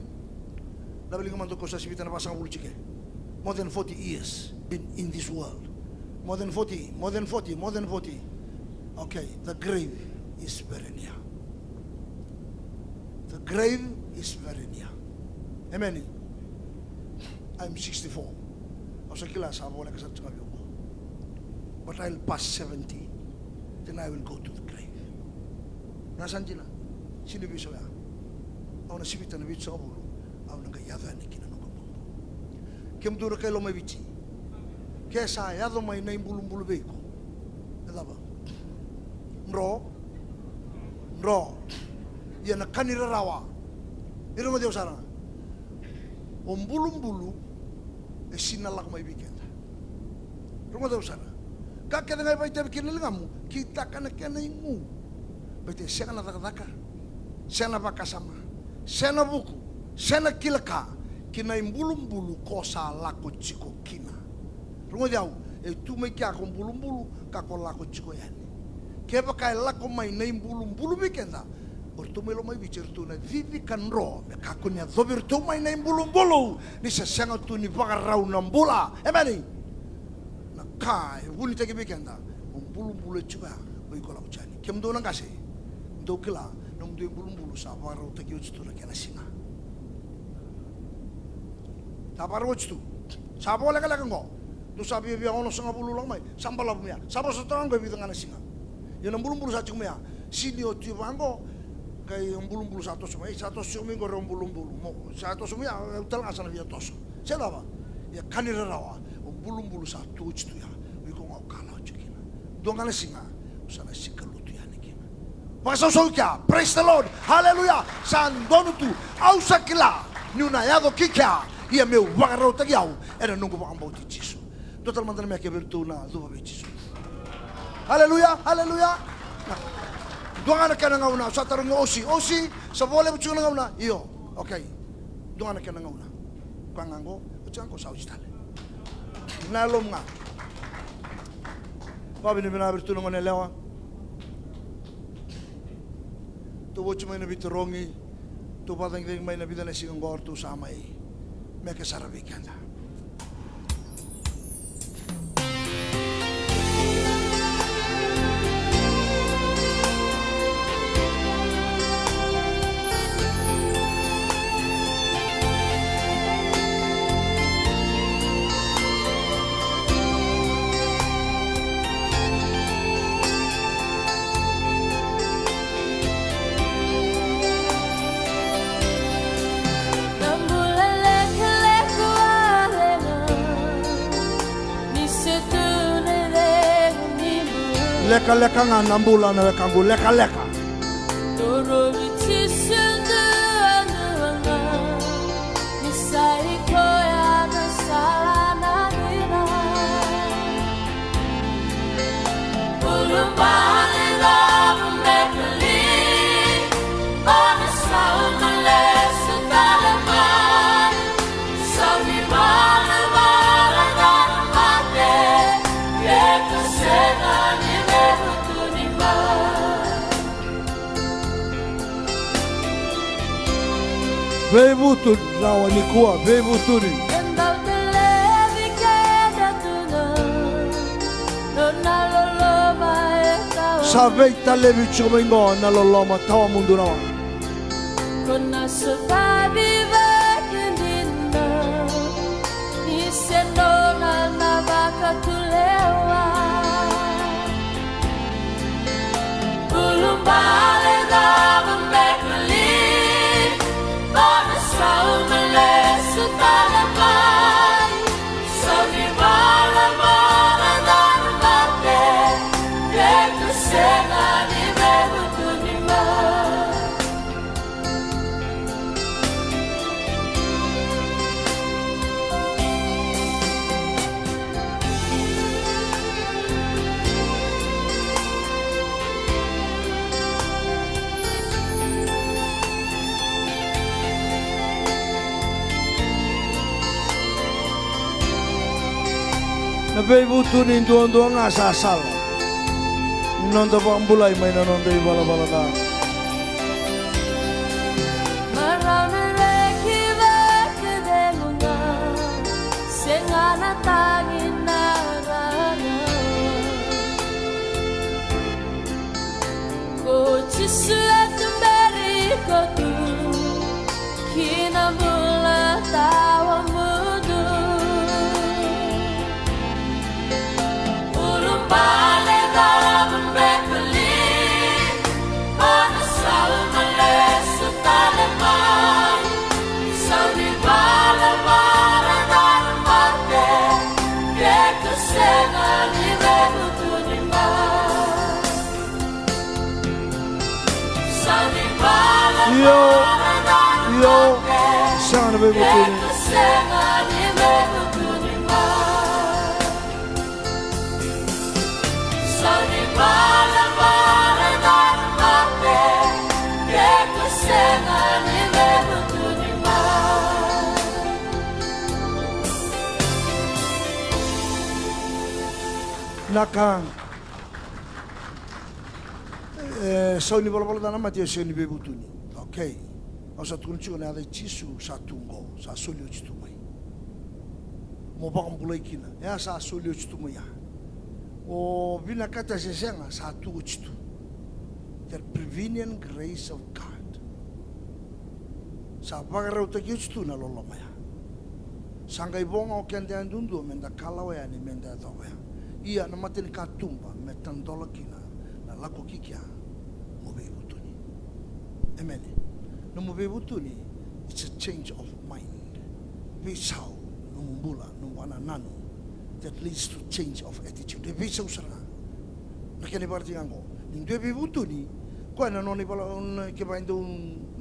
Lave liga mada ko sa sivita na vasagavulu tiko. More than forty years in, in this world. More than forty, more than forty, more than forty. Okay, the grave is very near. The grave is very near. Emeni. I'm sixty-four. Au sa kila sa voleka sara tiko ga vei au. But I'll pass seventy, then I will go to the grave. Na sa dina, sini vei so ya. Au na sivita na vitusagavulu, au na qai yaco yani kina noqu bubu. Kemudou na kai Lomaiviti, ke sa yaco mai na ibulubulu vei iko, e cava? Dro, dro. Ia na ka ni rarawa. Ira mo deu sara. O bulubulu e sini na lako mai vei keda. Rogoca au sara. Ka kece ga e vakaitavi kina na ligamu, kitaka na kena igu. Baleta e sega na cakacaka, sega na vakasama, sega na vuku, sega na kila ka, ki na ibulubulu ko sa lako tiko kina. Rogoci au, e tu mai kea ko bulubulu, ka ko lako tiko yani. Kevaka e lako mai na ibulubulu vei keda, o ratou mai Lomaiviti, o ratou na cici ka dro me kakua ni yacovi iratou mai na ibulubulu, ni se sega tu ni vakarau na bula. Emeni. Na ka e vunitaki vei keda, o bulubulu e tiko ya, o iko lako tiko yani. Kemudou na qase, dou kila, nomudou ibulubulu sa vakarautaki oti tu na kena siga. Sa vakarau oti tu. Sa vakalekaleka oqo. Dou sa viavia onosagavulu lako mai. Sa balavu mai ya. Sa vosa toka oqo e vica ga na siga. Ia na bulubulu sa tiko mai ya. Sini o tu vaqo. Qai o bulubulu sa toso mai. Sa toso mai qori o bulubulu. Mo, sa toso mai ya, au tale ga sa na via toso. Se cava? Ia ka ni rarawa. O bulubulu sa tu oti tu ya. O iko ga o kalawa tiko kina. Dua ga na siga. O sa na sika lotu yani kina. Vakasausau kea, praise the Lord, haleluya. Sa donu tu, au sa kila niu na yaco ki kea, ia meu vakarautaki au ena noqu vakabauti Jisu. Dua tale mada na meke vei iratou na cuva vei Jisu. Haleluya, haleluya. Dua ga na kena gauna, au sa tarogi Osi, Osi, sa vo levu tiko na gauna? Io, okay. Dua ga na kena gauna. Koya ga qo, oti ga qo sa oti tale. Na yalomu ga. Vakavinavinaka vei iratou na gone yalewa. Tou oti mai na veitarogi, tou vakacagicagi mai na vica na siga oqo, ratou sa mai meke sara vei keda. Lekaleka ga na bula na wekaqu, lekaleka. Veivutuni rawa nikua, veivutuni. Eda dau levi keda tu ga, nona loloma e tawa. Sa veitalevi tiko mai qo na loloma tawamudu rawa. Ko na sotavi vaka dina, ni se nona na vakatulewa. Ulubale cava me koli, o na sauma lesu tale mai. Sau ni valavala ca na mate, ke tu sega ni veivutuni mai. Na veivutuni duadua ga sa sala ni noda vakabulai mai na noda ivalavala ca. Marau na reki vaka cegu ga, sega na tagi na rarawa. Ko Jisu e tuberi iko tu ki na bula tawamudu. Ulubale cava me koli, o na sauma lesu tale mai. Sau ni valavala ca na mate, ke tu sega ni veivutuni mai. Io, io, sega na veivutuni. Na ka. E, sau ni valavala ca na mate, e sau ni veivutuni. Okay. Au sa tukuna tiko na yaca i Jisu sa tu qo, sa soli oti tu mai. Mo vakabulai kina. E a sa soli oti tu mai ya. O vinakata se sega sa tu oti tu. The prevenient grace of God. Sa vakarautaki oti tu na loloma ya. Sa qai vo ga o keda yadudua me da kalawa yani me da yacova ya. Ia na matanikatuba me tadola kina na lako ki kea, mo veivutuni. Emeni. Nomu veivutuni, it's a change of mind. Veisau nomu bula, nomu vakanananu, that leads to change of attitude. E veisau sara ga. Na kena ivakarau ga qo. Ni dua e veivutuni, koya na nona ivala, na, kevaka e dau,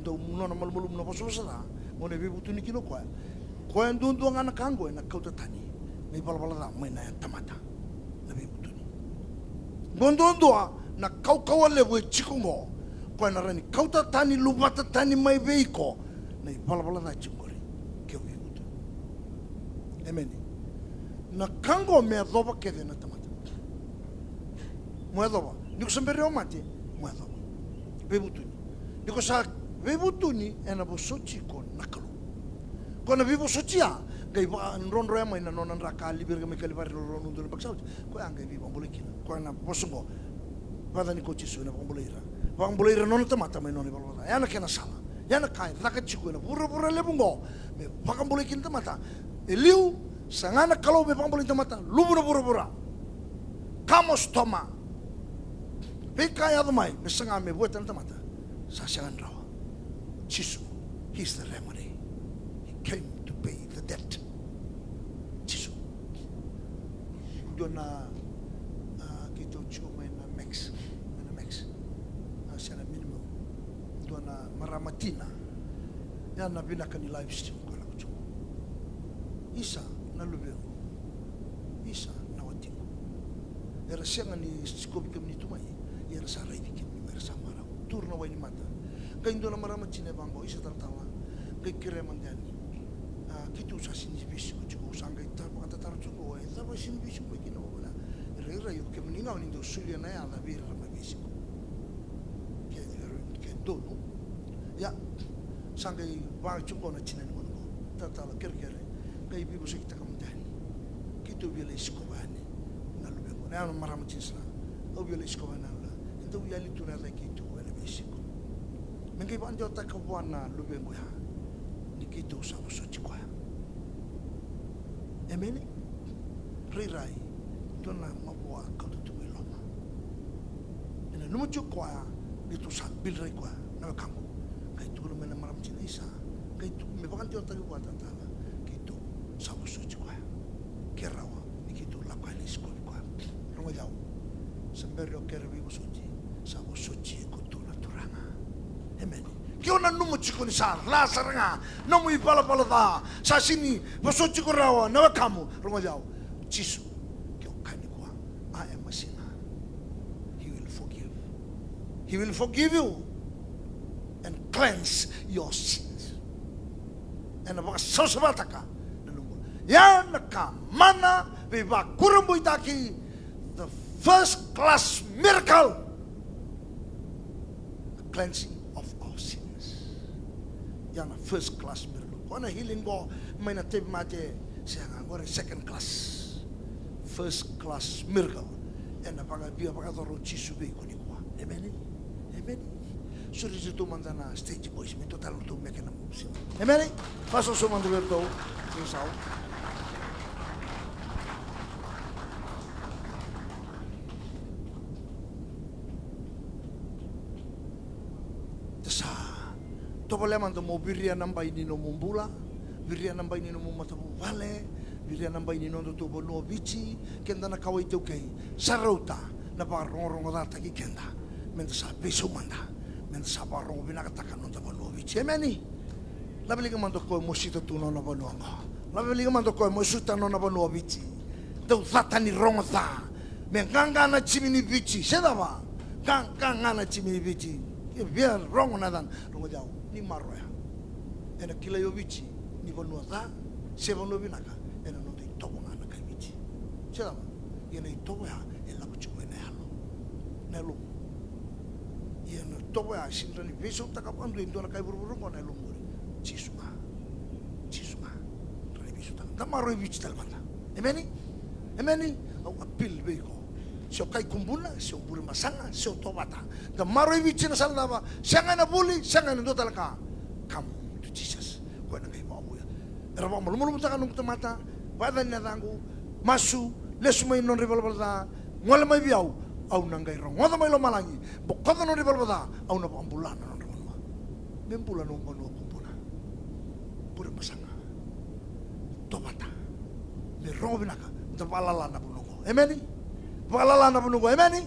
dau nona malumalumu na vosavosa ca, qo na veivutuni kina o koya. Koya duadua ga na ka qo ena kauta tani na ivalavala ca mai na tamata. Na veivutuni. Qo duadua na kaukauwa levu e tiko qo. Koya na rawa ni kauta tani, luvata tani mai vei iko na ivalavala ca e tiko qori. Ke o veivutuni. Emeni. Na ka qo me yacova kece na tamata. Mo yacova. Ni ko sa bera o mate, mo yacova. Veivutuni. Ni ko sa veivutuni, ena vosoti iko na Kalou. Ko na veivosoti ya, qai vakadrodroya mai na nona dra ka a livia mai Kalivari, na rua na udolu na yabaki sa oti. Koya qai veivakabulai kina. Koya na vosa qo. Vakacacani ko Jisu ena vakabulai ira. Vakabulai ira na nona tamata mai na nona ivalavala ca. Ya na kena sala. Ya na ka e caka tiko ena vuravura levu qo me vakabulai kina tamata. E liu, saga na Kalou me vakabulai tamata, luvu na vuravura. Kamo stoma. Veika yaco mai me saga me vueta na tamata, sa sega ni rawa. Jisu, he is the remedy. He came to pay the debt. Jisu. Dua na, a, keitou tiko mai na Max, mai na Max. A, se na Minimum. Dua na marama tina. Ya na vinaka ni live stream ko lako tiko. Isa na luvequ. Isa na watiqu. Era sega ni sikovi kemuni tu mai. Ia era sa raici kemuni mai, era sa marau. Turu na wai ni mata. Qai dua na marama tina e vaqo, isa talatala. Qai kerea mada yani. A, keitou sa sega ni veisiko tiko, sa qai ta-, vakatataro tiko, e cava e sega ni veisiko mai kina vakavinaka. Rairai o kemuni ga o ni dau solia na yaca vei ira mai veisiko. Ke, ke donu. Ia, sa Sa qai vaka tiko na tina ni gone qo. Talatala, kerekere, qai veivosakitaka mada yani. Keitou via lai sikova yani na luvequ. Na yawa na marama tina sara. Au via lai sikova yani na luvena. E dau yali tu na yaca i keitou ena veisiko. Me qai vakadewataka vua na luvequ ya ni keitou sa vosoti koya. Emeni. Rairai dua na mavoa kauta tu mai loma. E nanuma tiko koya ni tou sa bilirai koya na wekaqu. Qai tukuna mai na marama tina, isa, qai tu me vakadewataki vua talatala, keitou sa vosoti koya. Ke rawa ni keitou lako yani sikovi koya. Rogoci au. Sa bera o kere veivosoti, sa vosoti iko tu na Turaga. Emeni. Ke o nanuma tiko ni sa ca sara ga nomu ivalavala ca, sa sini vosoti iko rawa na wekamu, rogoci au. Jisu, ke o kaya nikua, I am a sinner, he will forgive. He will forgive you and cleanse your sins. Ena vakasavasavataka na nomu. Ia na ka mana veivakurabuitaki, the first class miracle, the cleansing of our sins. Ia na first class miracle. Ko na healing qo mai na tauvimate, sega, qori second class. First class miracle. Ena vakavia vakacoro o Jisu vei iko nikua. Emeni. Emeni. Sureti ratou mada na stage boys, me dua tale ratou meke na moves. Emeni. Vakasoso mada vei ratou. Ni sau. Da sa tovolea mada mo viria na bai ni nomu bula, viria na bai ni nomu matavuvale, viria na bai ni nodatou vanua o Viti, keda na kawa iTaukei, sa rauta na vakarogorogocataki keda. Meda sa veisau mada, meda sa vakarogo vinakataka na noda vanua o Viti. Emeni. Laveliga mada o koya mo sita tu na nona vanua oqo. Laveliga mada o koya mo suta na nona vanua o Viti. Dau cata ni rogo ca. Me qaqa na jimi ni Viti. Se cava? Qaqa ga na jimi ni Viti. Ke via rogo na yacana, rogoci au, ni maroroya. Ena kilai o Viti ni vanua ca se vanua vinaka ena noda itovo ga na kai Viti. Se cava? Ia na itovo ya e lako tiko mai na yalo. Na yalomu. Ia na itovo ya e sega ni veisautaka vakadua e dua na kai vuravura oqo, na yalomu qori. Jisu ga. Jisu ga. Dra na veisautaka. Da maroroi Viti tale mada. Emeni? Emeni? Au appeal vei iko. Se o kai Kubuna, se o Burebasaga, se o Tovata. Da maroroi Viti ena sala cava? Sega ena vuli, sega ena dua tale ka. Come to Jesus. Koya na qai vakavouya. Era vakamalumalumutaka noqu tamata, vakayacani na yacaqu, masu, lesu mai na nodra ivalavala ca, gole mai vei au, au na qai rogoca mai lomalagi, bokoca na nodra ivalavala ca, au na vakabula na nodra vanua. Me bula na nomu vanua Kubuna, Burebasaga, Tovata. Me rogo vinaka, da vakalala na vanua oqo. Emeni? Vakalala na vanua oqo. Emeni?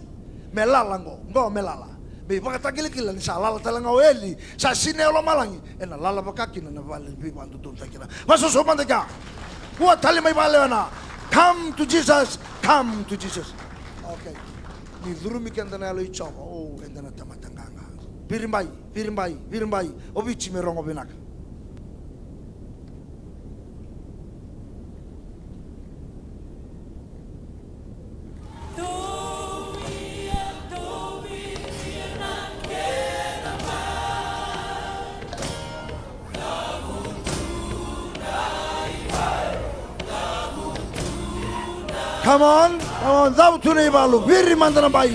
Me lala oqo, oqo me lala. Me ivakatakilakila ni sa lala tale ga o eli, sa sinai o lomalagi, ena lala vaka kina na vale ni veivakadodonutaki kina. Vakasoso mada kea. Kua tale mai vakalewena. Come to Jesus, come to Jesus. Okay. Ni curumi keda na Yalo i Jiova, o, eda na tamata qaqa. Viribai, viribai, viribai. O Viti me rogo vinaka. Come on, come on, cavutu na ivalu, viri mada na bai.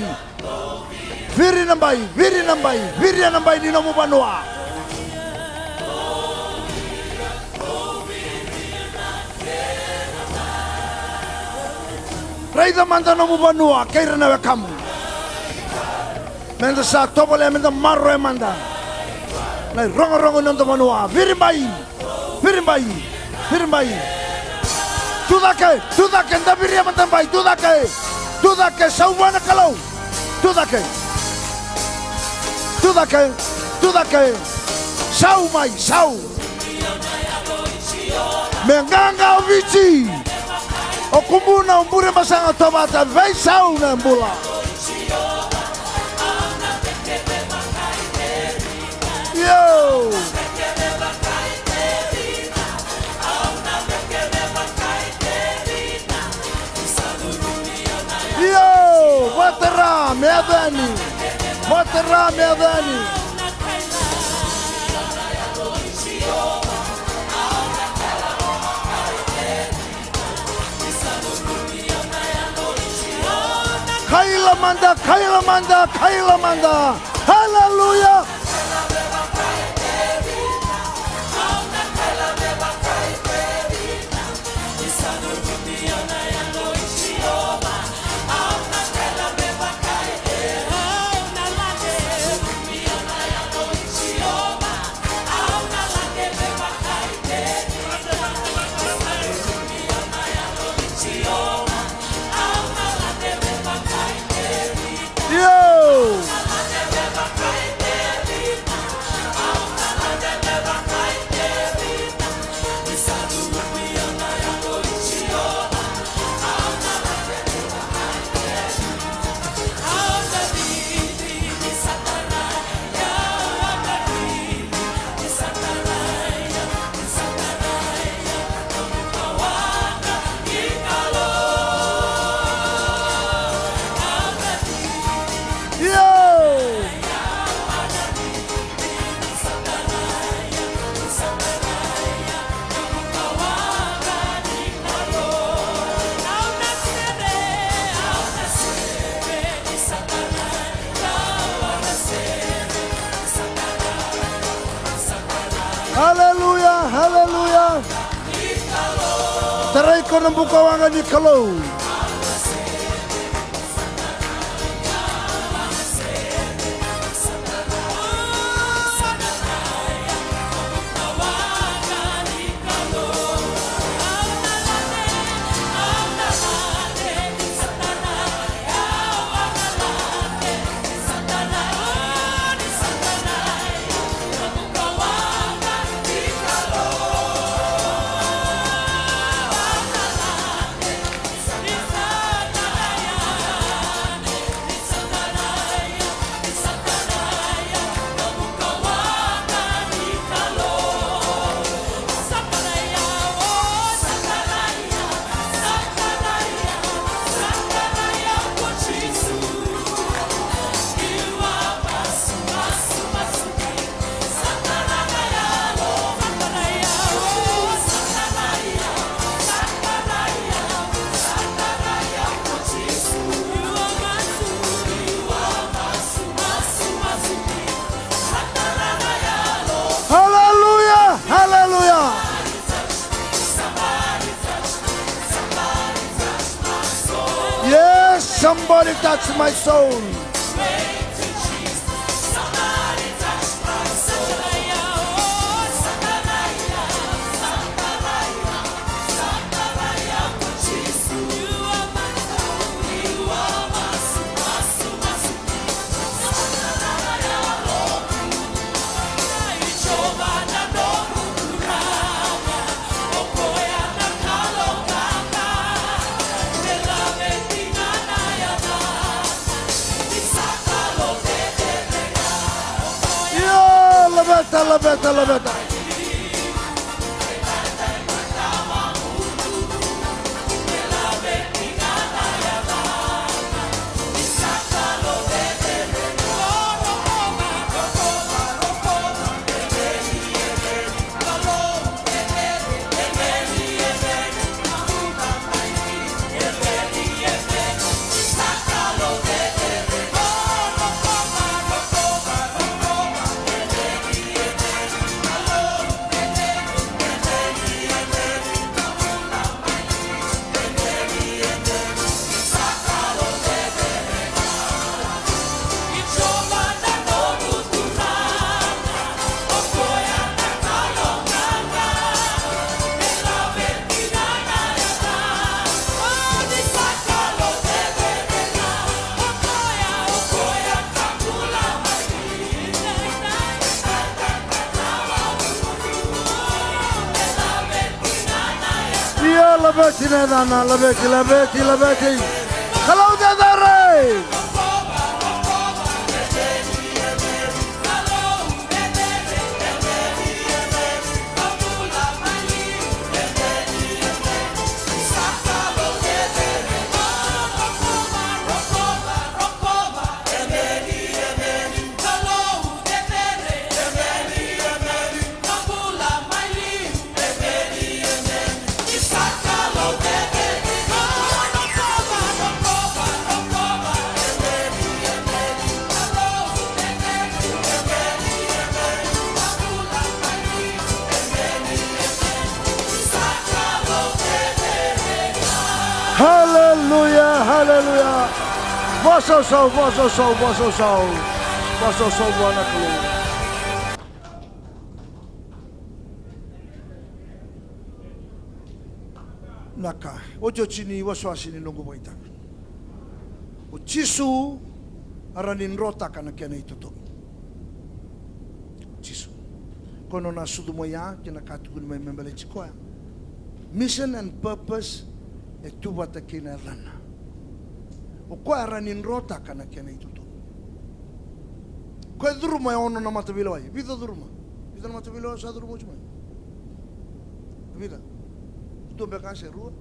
Viri na bai, viri na bai, viria na bai ni nomu vanua. Raica mada nomu vanua kei ira na wekamu. Meda sa tovolea, meda maroroya mada na irogorogo ni noda vanua. Viri bai. Viribai, viribai. Tucake, tucake, da viria mada bai, tucake. Tucake, sau vua na Kalou. Tucake. Tucake, tucake. Sau mai, sau. Me qaqa o Viti. O Kubuna, o Burebasaga, Tovata, veisau na bula. Io. Io, vata ra me yaco yani. Vata ra me yaco yani. Mada, kaila mada, kaila mada. Haleluya. Io! Io! Haleluya, haleluya. Tarai ko na buka waqa ni Kalou. Haleluya, haleluya. Yes, somebody touch my soul. Io, laveta, laveta, laveta. Ia, laveti na yacana, laveti, laveti, laveti. Kalou cecere. Haleluya, haleluya. Vakasausau, vakasausau, vakasausau. Vakasausau vua na Kalou. Na ka otioti ni wasewase ni noqu vakaitavi. O Jisu a rawa ni drotaka na kena itotogi. Jisu. Ko nona sucu mai ya kei na ka tukuni mai me baleti koya. Mission and purpose e tu vata kei na yacana. O koya a rawa ni drotaka na kena itotogi. Koya e curuma e ono na mataveilewai. Vica curuma? Vica na mataveilewai sa curuma oti mai? Vica? Dua beka se rua?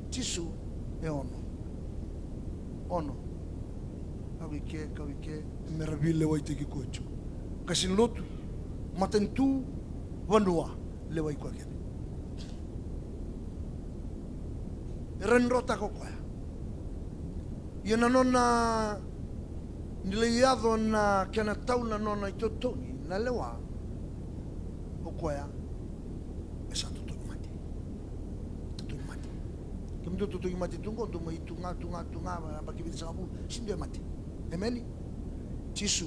Jisu e ono. Ono. Kau i ke, kau i ke, me ra veilewaitaki koya tiko. Qase ni lotu, matanitu, vanua, lewai koya kece. E rawa ni drotaka o koya. Ia na nona ni lai yaco na kena tau na nona itotogi na lewa, o koya e sa totogi mate. Totogi mate. Kemudou totogi mate tu qo, dou mai tu ga, tu ga, tu ga, yabaki vica sagavulu, sega ni dua e mate. Emeni? Jisu,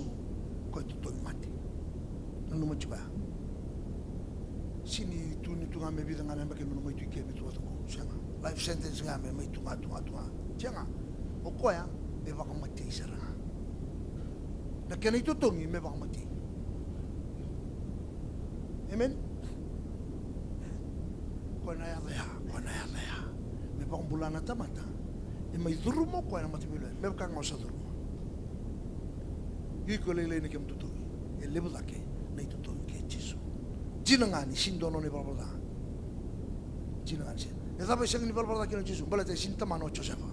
koya e totogi mate. Nanuma tiko ya. Sega ni tu, ni tu ga me vica ga na yabaki me mai tu i ke me tu vata qo. Sega. Life sentence ga me mai tu ga, tu ga, tu ga. Sega. O koya e vakamatei sara ga. Na kena itotogi me vakamatei. Amen. Koya na yaca ya, koya na yaca ya. Me vakabula na tamata. E mai curuma o koya na mataveilewai. Me vaka ga o sa curuma. Io, iko lailai na kemu totogi. E levu cake na itotogi kei Jisu. Dina ga ni sega ni dua nona ivalavala ca. Dina ga ni sega. E cava e sega ni valavala ca kina o Jisu? Baleta e sega ni tamana o Josefa.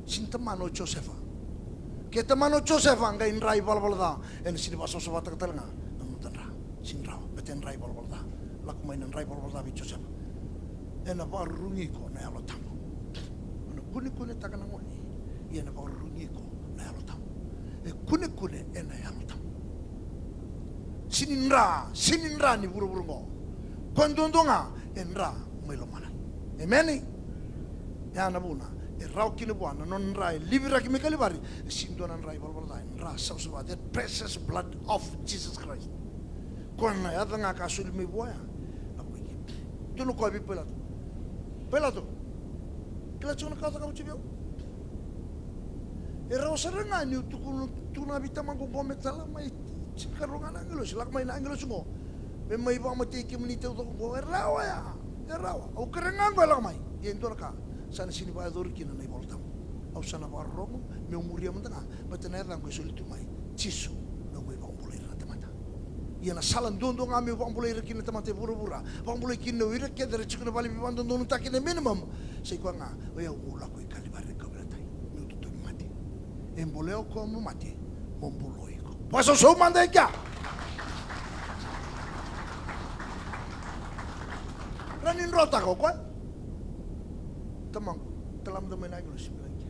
Sega ni tamana o Josefa. Ke tamana o Josefa, qai dra ivalavala ca, ena sega ni vakasavasavataka tale ga na noda dra. Sega ni rawa, baleta e dra ivalavala ca. Lako mai na dra ivalavala ca vei Josefa. Ena vakarurugi iko na Yalo Tabu. Ena kunekunetaka na gone, ia ena vakarurugi iko na Yalo Tabu. E kunekune ena Yalo Tabu. Sega ni dra, sega ni dra ni vuravura oqo. Koya duadua ga e dra mai lomalagi. Emeni? Ya na vuna e rawa kina vua na nona dra e liviraki mai Kalivari. E sega ni dua na dra ivalavala ca, e dra savasava, the precious blood of Jesus Christ. Koya na yaca ga ka soli mai vua ya. Lako mai ke. Tukuna o koya vei Pailato. Pailato, kila tiko na ka o cakava tiko vei au? E rawa sara ga niu tukuna, tukuna vei tamaqu oqo me tala mai, tinikarua ga na agilosi, lako mai na agilosi oqo me mai vakamatei kemuni taucoko oqo. E rawa ya, e rawa. Au kerea ga oqo e lako mai. Ia e dua na ka, sa na sega ni vakayacori kina na iVola Tabu. Au sa na vakarorogo meu muria mada ga, baleta na yacaqu e soli tu mai. Jisu, meu mai vakabulai ira na tamata. Ia na sala duadua ga meu vakabulai ira kina na tamata e vuravura, vakabulai kina o ira kece era tiko na vale veivakadodonutaki, na minimum, sa i koya ga, o yau meu lako i Kalivari, e kauveilatai, meu totogi mate. E bolea o koya mo mate, mo bula o iko. Vakasausau mada e kea. Rawa ni drotaka o koya. Tamaqu, tala mada mai na agilosi me laki,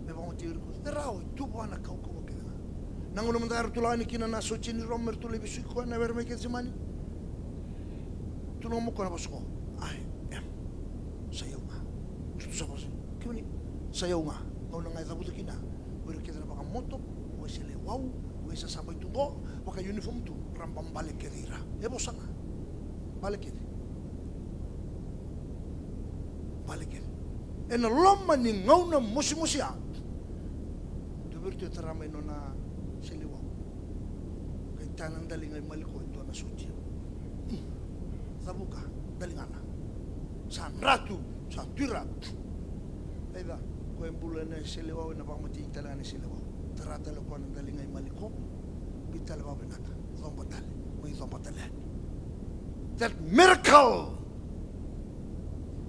me vakamatei ira ko. E rawa, e tu vua na kaukauwa kece ga. Na gauna mada era tu lako yani kina na sotia ni Roma, era tu lai vesuki koya na were mai Kecisemani. Tukuna mai o koya na vosa oqo, I am. Sa i au ga. Sa vosa, kemuni. Sa i au ga. Gauna ga e cavuta kina o ira kece na vakamoto, o iseleiwau, o isasabai tu qo, vakauniform tu, ra babale kece ira. E vosa ga. Bale kece. Bale kece. Ena loma ni gauna mosimosi ya, dua vei iratou e tara mai nona iseleiwau. Qai taya na daliga i maliko e dua na sotia. Cavuka daligana. Sa dra tu, sa tu ira. Aica, koya e bula ena iseleiwau, ena vakamatei tale ga na iseleiwau. Tara tale o koya na daliga i maliko. Biuta tale vakavinaka. Coba tale. Mai coba tale yani. That miracle.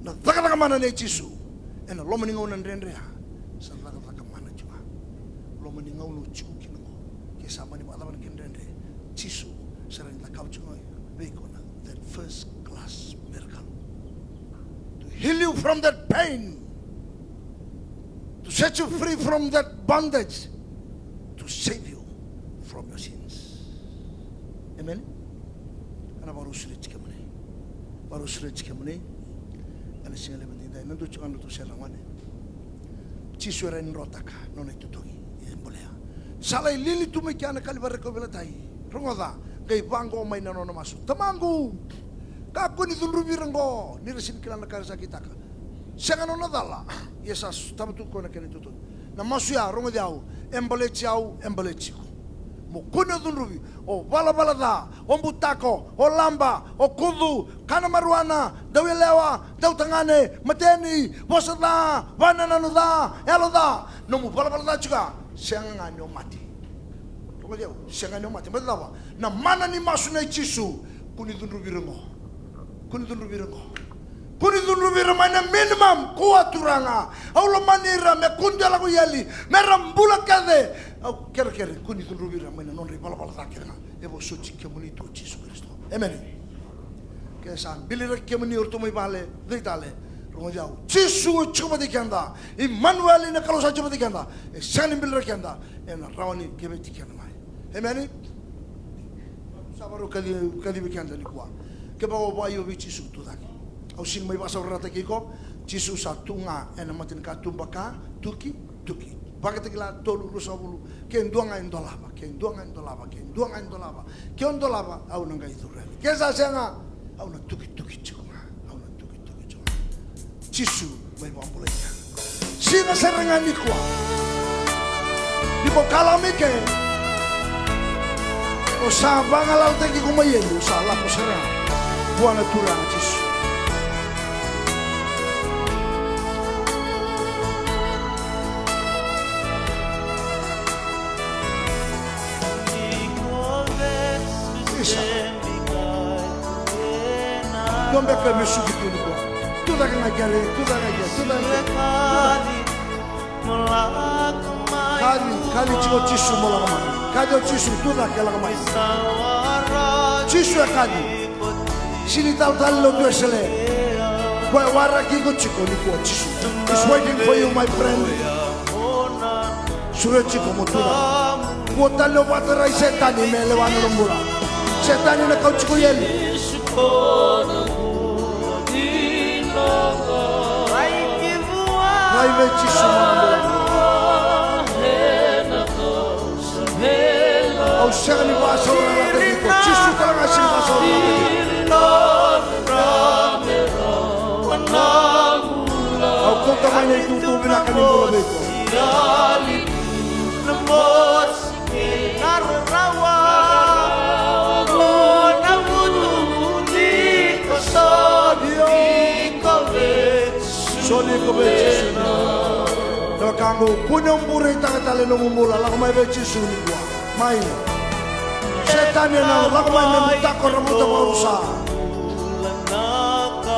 Na cakacaka mana nei Jisu ena loma ni gauna dredre ya, sa cakacaka mana tiko ga. Loma ni gauna o tiko kina oqo, ke sa mani vakacava na kena dredre, Jisu sa rawa ni cakava tiko ga vei iko na that first class miracle. To heal you from that pain, to set you free from that bondage, to save you from your sins. Amen. Ena vakarusureti kemuni. Vakarusureti kemuni. Ena siga levu edaidai, na dua tiko ga na nodatou sere na gone. Jisu e rawa ni drotaka na nona itotogi, e bolea. Sa lai lili tu mai kea na Kalivari e Kauveilatai. Rogoca, qai vaqo mai na nona masu: Tamaqu, kakua ni cudruvi ira oqo, ni ra sega ni kila na ka era sa kitaka. Sega na nona cala, ia sa sotava tu o koya na kena itotogi. Na masu ya, rogoci au, e baleti au, e baleti iko. Mo kua ni cudruvi, o valavala ca, o butako, o laba, o kucu, kana marijuana, dauyalewa, dautagane, mateni, vosa ca, vakanananu ca, yalo ca, nomu valavala ca tiko ya, sega ga ni o mate. Rogoci au, sega ni o mate. Baleta cava? Na mana ni masu nei Jisu, kua ni cudruvi ira oqo. Kua ni cudruvi ira oqo. Kua ni cudruvi ira mai na minimum. Kua, Turaga, au lomani ira, me kua ni dua e lako i eli, me ra bula kece. Au kerekere, kua ni cudruvi ira mai na nodra ivalavala ca kece ga. E vosoti kemuni tu o Jisu Karisito. Emeni. Ke sa biliraki kemuni o ratou mai vale, cei tale? Rogoci au. Jisu e tiko vata kei keda. Imanueli, na Kalou sa tiko vata kei keda. E sega ni biliraki keda. Ena rawa ni keveti keda mai. Emeni. Sa varau kaci-, kacivi keda nikua. Kevaka o vakaio vei Jisu, tucake. Au sega ni mai vakasaurarataki iko. Jisu sa tu ga ena matanikatuba ka tuki, tuki. Vakatakila tolu ruasagavulu. Ke dua ga e dolava, ke dua ga e dolava, ke dua ga e dolava. Ke o dolava, au na qai curu yani. Ke sa sega, au na tukituki tiko ga. Au na tukituki tiko ga. Jisu mai vakabulai keda. Siga sara ga nikua. Ni ko kalawa mai ke, o sa vagalalataki iko mai eli, o sa lako sara ga vua na Turaga Jisu. Isa. Dua beka e vesuki tu nikua. Tucake ga kere, tucake ga kere, tucake ga kere. Kaci, kaci tiko o Jisu mo lako mai. Kaci o Jisu, tucake, lako mai. Jisu e kaci. Sega ni talatala ni lotu Wesele. Koya e waraki iko tiko nikua o Jisu. He's waiting for you, my friend. Sureti iko mo tu. Kua tale ni o vakatarai Setani me lewa na nomu bula. Setani na kauti iko i eli. Rai vei Jisu mo na bula. Au sega ni vakasaurarataki iko. Jisu tale ga e sega ni vakasaurarataki iko. Au kauta mai na itukutuku vinaka ni bula vei iko. Soli iko vei Jisu. Na wekaqu, kua ni o bureitaka tale nomu bula, lako mai vei Jisu nikua. Mai. Setani ena lako mai me butako, ravuta, vakarusa.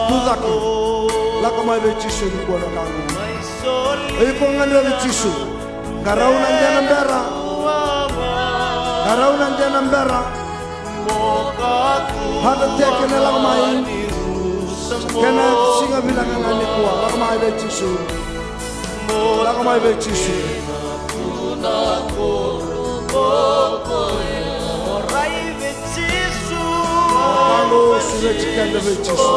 Tucake. Lako mai vei Jisu nikua na wekaqu. O iko gadrevi Jisu. Qarauna de na bera. Qarauna de na bera. Heart attack ena lako mai. Kena siga vinaka ga nikua. Lako mai vei Jisu. Lako mai vei Jisu. Vakaoqo, sureti keda vei Jisu.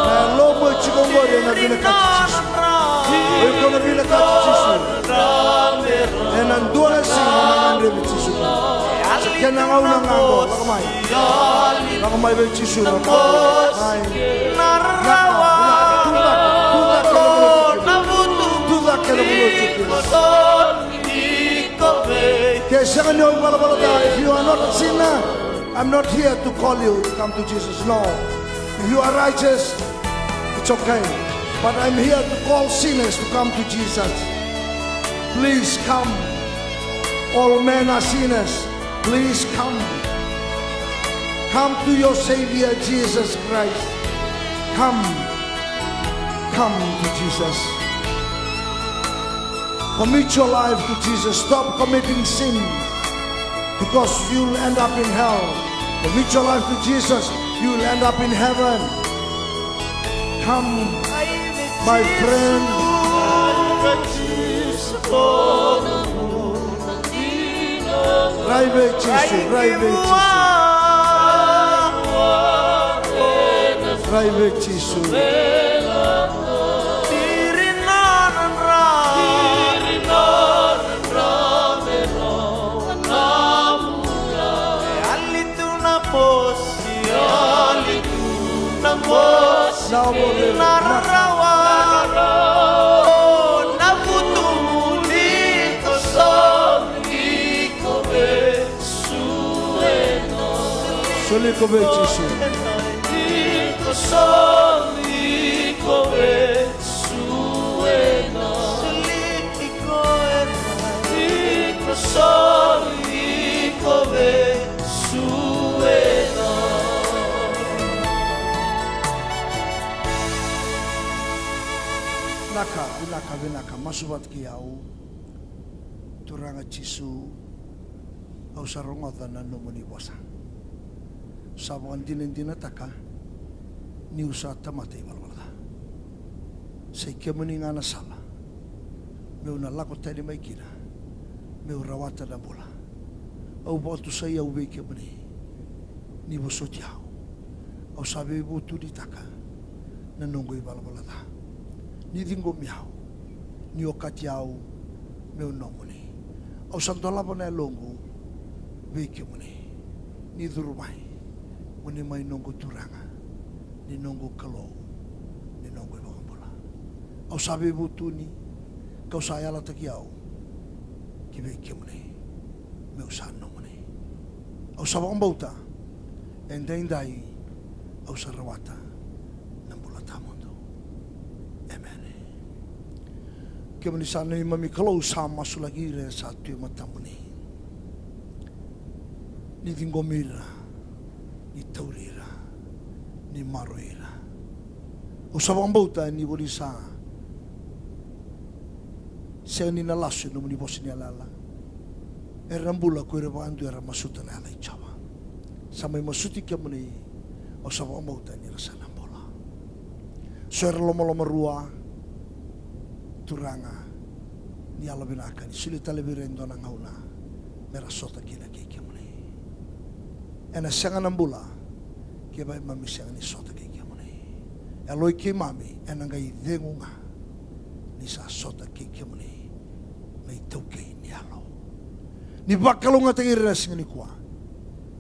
Na yalomu e tiko oqori ena vinakati Jisu. O iko na vinakati Jisu. Ena dua na siga o na gadrevi Jisu. Sa kena gauna ga oqo, lako mai. Lako mai vei Jisu, lako mai. Lako, lako, tucake, tucake, tucake, tucake. Ke sega ni o ivalavala ca, if you are not a sinner, I'm not here to call you to come to Jesus. No. If you are righteous, it's okay. But I'm here to call sinners to come to Jesus. Please come. All men are sinners. Please come. Come to your Savior Jesus Christ. Come. Come to Jesus. Commit your life to Jesus. Stop committing sin, because you'll end up in hell. Commit your life to Jesus, you'll end up in heaven. Come, my friend. Jisu, rai vei Jisu. Rai vei Jisu. Na rarawa, o na vutumu ni ko soli iko vei Jisu. Soli iko vei Jisu. Iko soli iko vei Jisu. Iko soli iko vei Jisu. Vinaka, vinaka, vinaka. Masu vata kei au. Turaga Jisu, au sa rogoca na nomuni vosa. Sa vakadinadinataka niu sa tamata ivalavala ca. Sa i kemuni ga na sala meu na lako tani mai kina, meu rawata na bula. Au vakatusai au vei kemuni, ni vosoti au. Au sa veivutunitaka na noqu ivalavala ca. Ni ciqomi au, ni okati au meu nomuni. Au sa dolava na yaloqu vei kemuni. Ni curu mai, mo ni mai noqu Turaga, ni noqu Kalou, ni noqu iVakabula. Au sa veivutuni, kau sa yalataki au ki vei kemuni, meu sa nomuni. Au sa vakabauta, edaidai au sa rawata na bula tawamudu. Emeni. Kemuni sa neimami Kalou, sa masulaki ira era sa tu e matamuni. Ni ciqomi ira, ni tauri ira, ni maroroi ira. Au sa vakabauta ni ko ni sa sega ni na lasu e nomuni vosa ni yalayala. Era na bula ko ira vakadua era masuta na yaca i Jiova. Sa mai masuti kemuni, au sa vakabauta ni ra sa na bula. So era lomalomarua, Turaga, ni yalovinaka ni solia tale vei ira e dua na gauna me ra sota kina kei kemuni. Ena sega na bula kevaka keimami sega ni sota kei kemuni. Yalo i keimami ena qai cegu ga ni sa sota kei kemuni na itaukei ni yalo. Ni vakalougatataki ira ena siga nikua.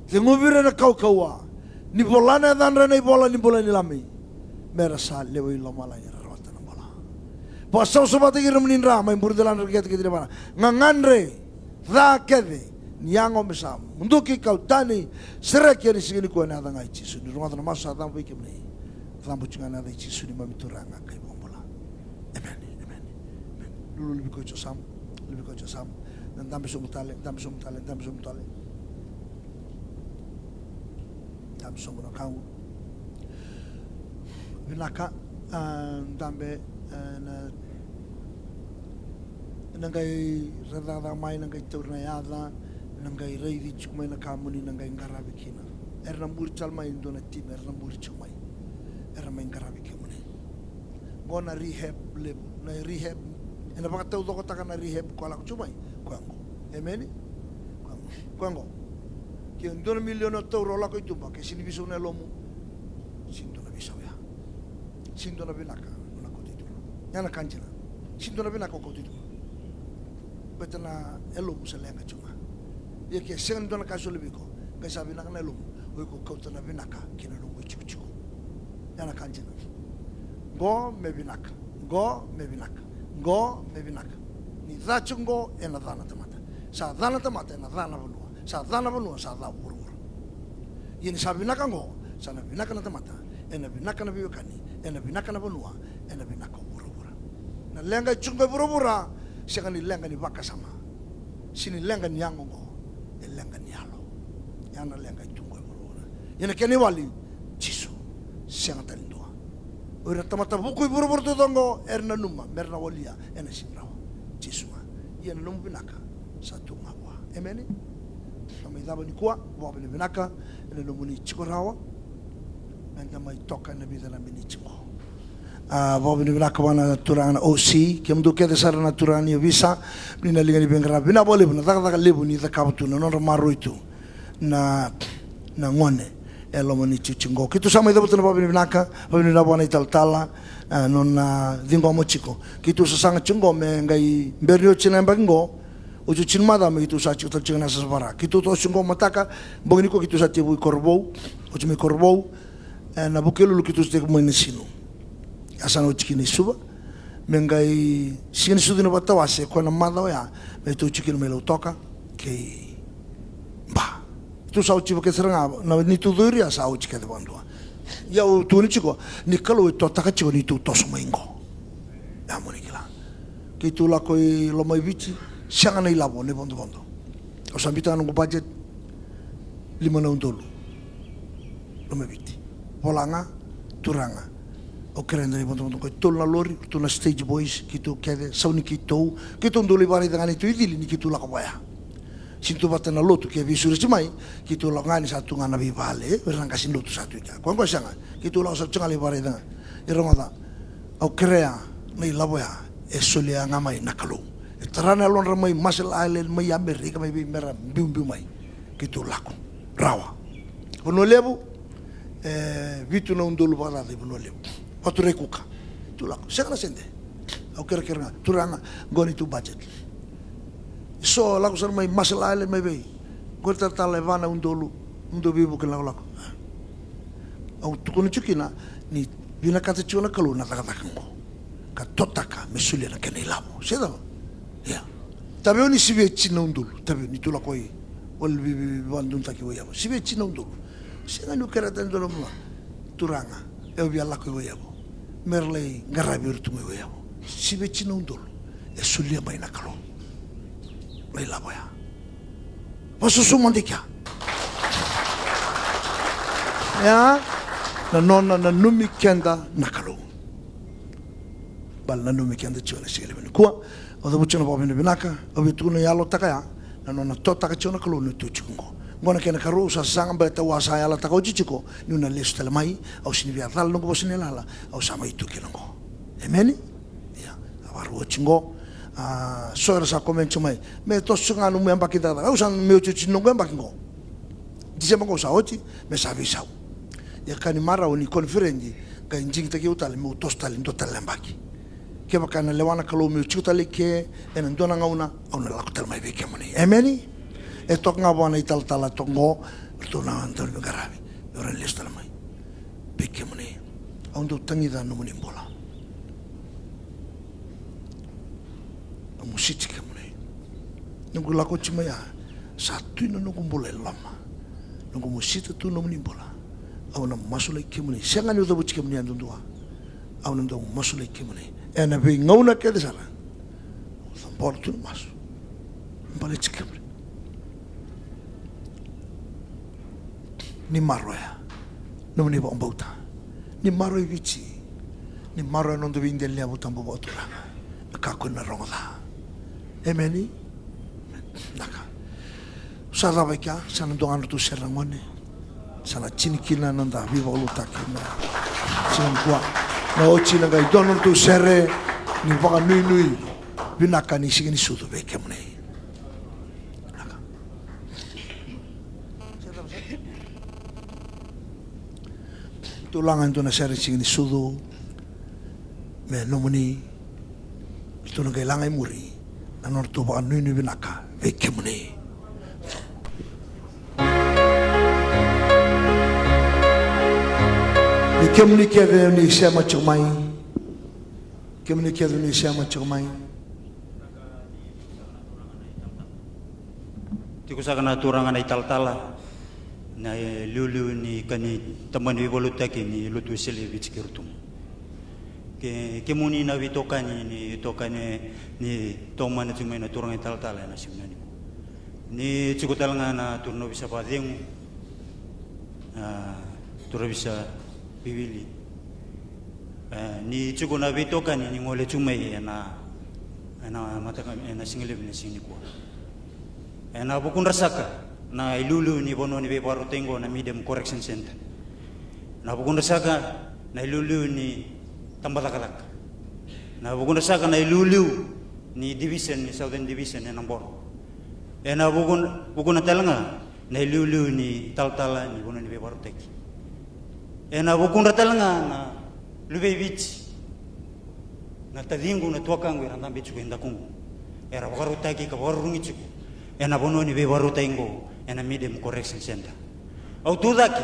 Ceguvi ira na kaukauwa. Ni vola na yacadra ena ivola ni bula ni Lami, me ra sa lewe i lomalagi era rawata na bula. Vakasavasavataki ira na nomuni dra mai Burecidila, Dreketi kei Tevita, gagadre ca kece ni yago me sa muduki, kau tani, sereki ena siga nikua ena yaca ga i Jisu. Ni rogoca na masu sa cabo vei kemuni. Cabo tiko ga ena yaca i Jisu neimami Turaga ka iVakabula. Emeni, emeni, emeni. Lulu, luve koya o Sam, luve koya o Sam. Na dabe sobu tale, dabe sobu tale, dabe sobu tale. Dabe sobu na kau. Vinaka, a, dabe, a, na, na qai raica mai, na qai tauri na yaca, na qai raici tiko mai na ka mo ni na qai qaravi kina. Era na buri tale mai e dua na timi, era na buri tiko mai. Era mai qaravi kemuni. Qo na rehab levu, na rehab. Ena vakataucokotaka na rehab ko a lako tu mai. Koya qo. Emeni? Koya qo. Koya qo. Ke dua na milioni o taura o lako i tuba, ke sini veisau na yalomu. Sini dua na veisau ya. Sini dua na vinaka o na kauta i tuba. Ya na ka dina. Sini dua na vinaka o kauta i tuba. Baleta na yalomu sa leqa tu ga. Ia ke sega ni dua na ka e soli vei iko, qai sa vinaka na yalomu, o iko kauta na vinaka ki na nomu itikotiko. Ya na ka dina. Qo me vinaka, qo me vinaka, qo me vinaka. Ni ca tiko qo, ena ca na tamata. Sa ca na tamata, ena ca na vanua. Sa ca na vanua, sa ca vuravura. Ia ni sa vinaka qo, sa na vinaka na tamata, ena vinaka na veiwekani, ena vinaka na vanua, ena vinaka o vuravura. Na leqa e tu qo e vuravura, sega ni leqa ni vakasama. Sega ni leqa ni yago qo, e leqa ni yalo. Ya na leqa e tu qo e vuravura. Ia na kena iwali, Jisu, sega tale ni dua. O ira na tamata vuku i vuravura taucoko qo, era nanuma me ra na walia, ena sega ni rawa. Jisu ga. Ia na nomu vinaka sa tu ga vua. Emeni. Na mai cava nikua, vakavinavinaka ena nomuni tiko rawa. Meda mai toka ena vica na miniti qo. A, vakavinavinaka vua na turaga na O C, kemudou kece sara na turaga ni ovisa, ni na liga ni veiqaravi. Vinaka vakalevu na cakacaka levu ni cakava tu, na nodra maroroi tu. na, na gone e loma ni tiko qo. Keitou sa mai cavuta na vakavinavinaka, vakavinavinaka vua na italatala, a, nona ciqoma tiko. Keitou sasaga tiko qo me qai bera ni oti na yabaki qo, oti, oti ni macawa me keitou sa tiko tale tiko na Yasana Vara. Keitou toso tiko qo mataka, bogi nikua keitou sa tekivu i Korovou, oti mai Korovou, e, na Vukelulu keitou sa tekivu mai Nasinu. Yasana oti kina i Suva, me qai Siganisucu na Vatawase, koya na macawa oya, me tou tiko kina mai Lautoka kei Ba. Tou sa oti vakece sara ga, na neitou cori ya sa oti kece vakadua. Ia au tukuna tiko ni Kalou e totaka tiko neitou toso mai qo. Ia mo ni kila. Keitou lako i Lomaiviti, sega na ilavo na ivodovodo. Au sa biuta ga noqu budget, lima na udolu. Lomaiviti. Vola ga, turaga. Au kerea e dua na ivodovodo qo e tolu na lori, ratou na Stage Boys, keitou kece, sau ni keitou, keitou dau lai vakaraica ga neitou icili ni keitou lako vaya. Sega ni tu vata na lotu ke veisureti mai, keitou lako ga ni sa tu ga na veivale, e, o ira na qase ni lotu sa tu i kea. Koya qo sega, keitou lako sara tu ga lai vakaraica ga. E rogoca, au kerea na ilavo ya, e solia ga mai na Kalou. E tara na yalodra mai Marshall Island, mai Amerika, mai vei mera biubiu mai. Keitou lako. Rawa. Vanua Levu, e, vitu na udolu vakacaca i Vanua Levu. Vaturai Kuka. Keitou lako. Sega na sede. Au kerekere ga. Turaga, qo neitou budget. So lako sara mai Marshall Island mai vei. Qori talatala e va na udolu. Udolu veivuke lakolako. Au tukuna tiko kina ni vinakata tiko na Kalou na cakacaka qo. Ka totaka me solia na kena ilavo. Se cava? Ia. Taveo ni sivia tini na udolu. Taveo ni tu lako i. Wale vi, vi, vi, vadunutaki Waiyavu. Sivia tini na udolu. Sega niu kerea tale dua na vanua. Turaga. E au via lako i Waiyavu. Mera lai qaravi ira tu mai Waiyavu. Sivia tini na udolu. E solia mai na Kalou. Na ilavo ya. Vasusu mada i kea. Ia, na nona nanumi keda na Kalou. Bale nanumi keda tiko na siga levu nikua. Au cavuti tiko na vakavinavinaka, au via tukuna yalotaka ya, na nona totaka tiko na Kalou ni tu tiko qo. Qo na kena karua, au sa saga baleta au a sa yalataka oti tiko, niu na lesu tale mai, au sega ni via cala noqu vosa ni yalayala, au sa mai tu kina qo. Emeni? Ia, a vakarau oti qo. A, so era sa komeni tiko mai. Me toso ga nomu yabaki cakacaka. Au sa me otioti noqu yabaki qo. Tiseba qo sa oti, me sa veisau. Ia ka ni marau ni koniferedi, qai digitaki au tale, meu toso tale, dua tale na yabaki. Kevaka na lewa na Kalou meu tiko tale i ke, ena dua na gauna, au na lako tale mai vei kemuni. Emeni? E toka ga vua na italatala toka qo, ratou na dau ni veiqaravi. Meu rawa ni lesu tale mai. Vei kemuni, au dau tagica nomuni bula. Au mositi kemuni. Noqu lako oti mai ya, sa tu na noqu bula e loma. Noqu mosita tu nomuni bula. Au na masulaki kemuni. Sega niu cavuti kemuni yadudua. Au na dau masulaki kemuni. Ena veigauna kece sara. Au cabora tu na masu. Baleti kemuni. Ni maroroya nomuni vakabauta. Ni maroroi Viti. Ni maroroya noda veidelaniyavu, tabu vakaturaga. Me kakua ni na rogo ca. Emeni. Naka. Sa cava i kea, sa na dua ga nodratou sere na gone. Sa na tini kina na noda veivakalotutaki na siga nikua. Na oti na qai dua nodratou sere ni vakanuinui vinaka ni Siga ni Sucu vei kemuni. Vinaka. Tou laga e dua na sere ni Siga ni Sucu me nomuni. Tou na qai laga i muri na nodratou vakanuinui vinaka vei kemuni. Vei kemuni kece ni sema tiko mai. Kemuni kece ni sema tiko mai. Tiko saka na turaga na italatala, na iliuliu ni ka ni tabana ni veivakalotutaki ni Lotu Wesele e Viti kei Rotuma. Ke, kemuni na veitokani ni tokani ni tomana tiko mai na turaga italatala ena siga nikua. Ni tiko tale ga na turaga ovisa vakacegu, a, turaga ovisa Vivili. E, ni tiko na veitokani ni gole tiko mai ena, ena mataka, ena siga levu ni siga nikua. Ena vukudra saka na iliuliu ni vanua ni veivakarautaki qo na Medium Correction Centre. Na vukudra saka na iliuliu ni tabacakacaka. Na vukudra saka na iliuliu ni division, ni Southern Division ena Boro. Ena vukuna, vukuna tale ga na iliuliu ni talatala ni vanua ni veivakarautaki. Ena vukudra tale ga na luvei Viti, na taciqu, na tuakaqu era dabe tiko e dakuqu, era vakarautaki ka vakarurugi tiko ena vanua ni veivakarautaki qo, ena Medium Correction Centre. Au tucake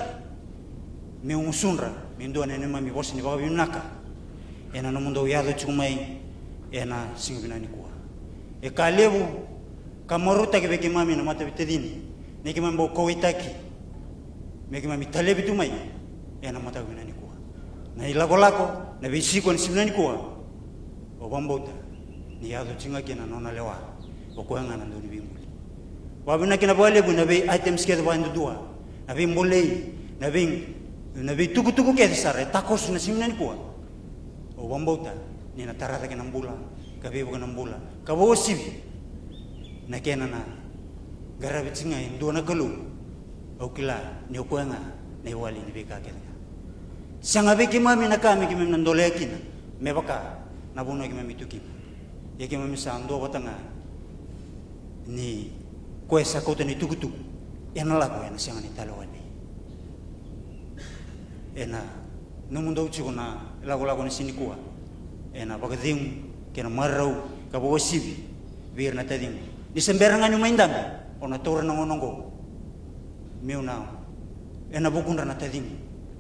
meu gusudra me dua na neimami vosa ni vakavinavinaka ena nomudou yaco tiko mai ena siga vinaka nikua. E ka levu ka marautaki vei keimami na mataveitacini, ni keimami bau kauwaitaki me keimami talevi tu mai ena mataka vinaka nikua. Na ilakolako, na veisiko ena siga vinaka nikua, au vakabauta ni yaco tiko ga kina na nona lewa, o koya ga na dauniveibuli. Vakavinavinaka vakalevu na vei items kece vakayadudua, na veibolei, na vei, na veitukutuku kece sara e takoso na siga vinaka nikua. Au vakabauta ni na tara cake na bula, ka veivuke na bula, ka vakauasivi na kena na qaravi tiko ga e dua na Kalou. Au kila ni o koya ga na iwali ni veika kece ga. Sega vei keimami na ka me keimami na dolea kina me vaka na vanua keimami tu kina. Ia keimami sa duavata ga ni koya sa kauta na itukutuku ena lako, ena sega ni tale wale. Ena nomudou tiko na lakolako ni siga nikua, ena vakacegu kei na marau ka vakauasivi vei ira na taciqu. Ni se bera ga niu mai dabe, au na taura na gauna oqo meu na, ena vukudra na taciqu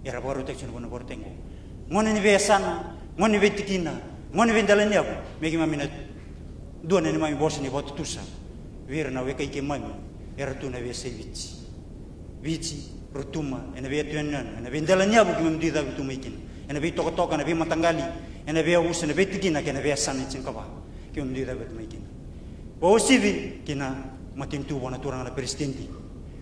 era vakarautaki tiko na vanua vakarautaki oqo. Gone ni veiyasana, gone ni veitikina, gone ni veidela ni yavu, me keimami na dua na neimami vosa ni vakatutusa vei ira na wekai keimami era tu na veiyasai Viti. Viti, Rotuma, ena veiyanuyanu, ena veidela ni yavu keimami dui cavutu mai kina, ena veitokatoka, ena veimataqali, ena veiyavusa, ena veitikina kei na veiyasana e tinikava keimami dui cavutu mai kina. Vakauasivi ki na matanitu vua na turaga na peresitedi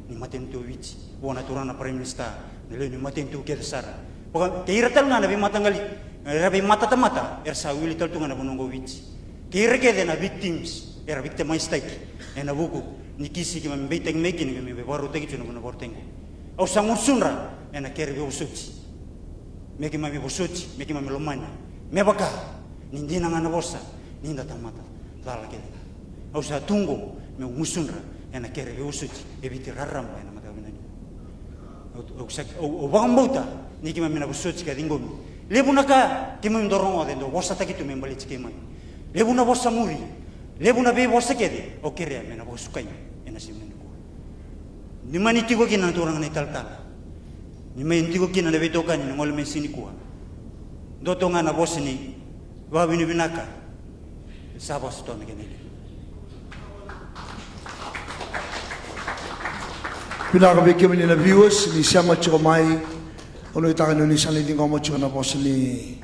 ni matanitu o Viti, vua na turaga na Prime Minister, na lewe ni matanitu kece sara. Vaka kei ira tale ga na veimataqali, era veimatatamata era sa wili tale tu ga na vanua oqo o Viti. Kei ira kece na victims era victimise-taki ena vuku ni kisi keimami beitaki mai kina, keimami vakarautaki tu na vanua vakarautaki oqo. Au sa gusudra ena kere veivosoti me keimami vosoti, me keimami lomani, me vaka ni dina ga na vosa ni da tamata cala kece ga. Au sa tu oqo meu gusudra ena kere veivosoti e Viti raraba ena mataka vinaka nikua. Au, au sa, au, au vakabauta ni keimami na vosoti ka ciqomi. Levu na ka keimami dau rogoca e dau vosataki tu me baleti keimami. Levu na vosa muri, levu na veivosa kece au kerea me na vakasukai ena siga nikua. Ni mani tiko kina na turaga na italatala, ni mai tiko kina na veitokani na gole mai siga nikua. Dua toka ga na vosa ni vakavinavinaka, sa vakasotoa na kena iliuliu. Vinaka vei kemuni na viewers ni sema tiko mai. Au nuitaka ni oni sa lai ciqoma tiko na vosa ni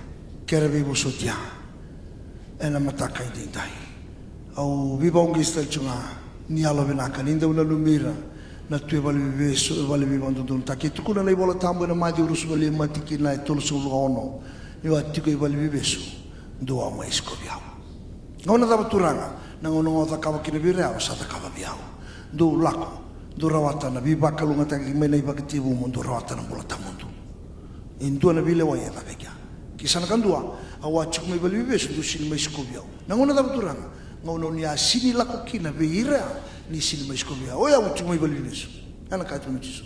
kere veivosoti ya ena mataka edaidai. Au veivakauqeti tale tiko ga ni yalovinaka ni dau nanumi ira na tu e valeniveivesu, e vale ni veivakadodonutaki. E tukuna na iVola Tabu ena Maciu ruasagavulu ka lima, tikina e tolusagavulu ka ono, ni o a tiko e valeniveivesu, dou a mai sikovi au. Gauna cava, Turaga? Na gauna ga o cakava kina vei ira ya, o sa cakava vei au. Dou lako, dou rawata na veivakalougatataki mai na ivakatekivu, mo dou rawata na bula tawamudu. E dua na veilewai e caka e kea. Ke sa na kadua, au a tiko mai valeniveivesu, dou sega ni mai sikovi au. Na gauna cava, Turaga? Gauna o ni a sega ni lako kina vei ira ya, ni sega ni mai sikovi au. O yau au tiko mai valeniveivesu. Ya na ka e tukuna o Jisu.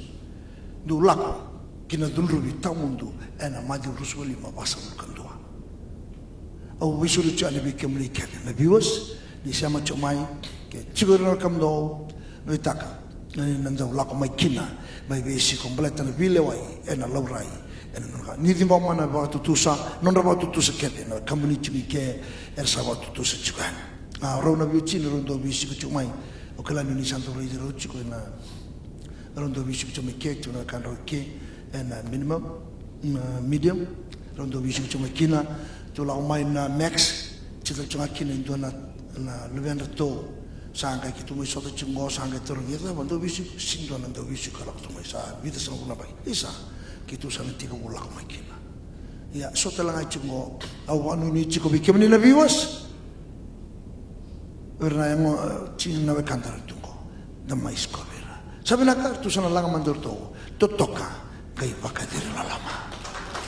Dou lako ki na cudruvi tawamudu ena Maciu ruasagavulu ka lima, vasagavulu ka dua. Au veisureti yani vei kemuni kece na viewers ni sema tiko mai, ke tiko ira na wekadou, nuitaka ni na dau lako mai kina, mai veisiko baleta na veilewai ena laurai ena nodra ka. Ni ciqoma na vakatutusa, nodra vakatutusa kece na kabani tiko i ke, era sa vakatutusa tiko yani. A, rau na veiwatini rau dau veisiko tiko mai. Au kila ni oni sa dau raici rau tiko ena, rau dau veisiko tiko mai ke, tiko na wekadrau i ke ena minimum, na medium, rau dau veisiko tiko mai kina. Tou lako mai na max, tiko tale tiko ga kina e dua na, na luvedratou. Sa qai keitou mai sota tiko qo, sa qai tarogi, e cava dau veisiko? Sega ni dua na dau veisiko e lako tu mai, sa vica sagavulu na yabaki. Isa, keitou sa na tekivu lako mai kina. Ia, so tale ga tiko qo, au vakanuinui tiko vei kemuni na viewers. O ira na yago, e, tini na wekada era tu qo, da mai sikovi ira. Sa vinaka, ratou sa na laga mada o ratou, totoka, qai vakaciri loloma.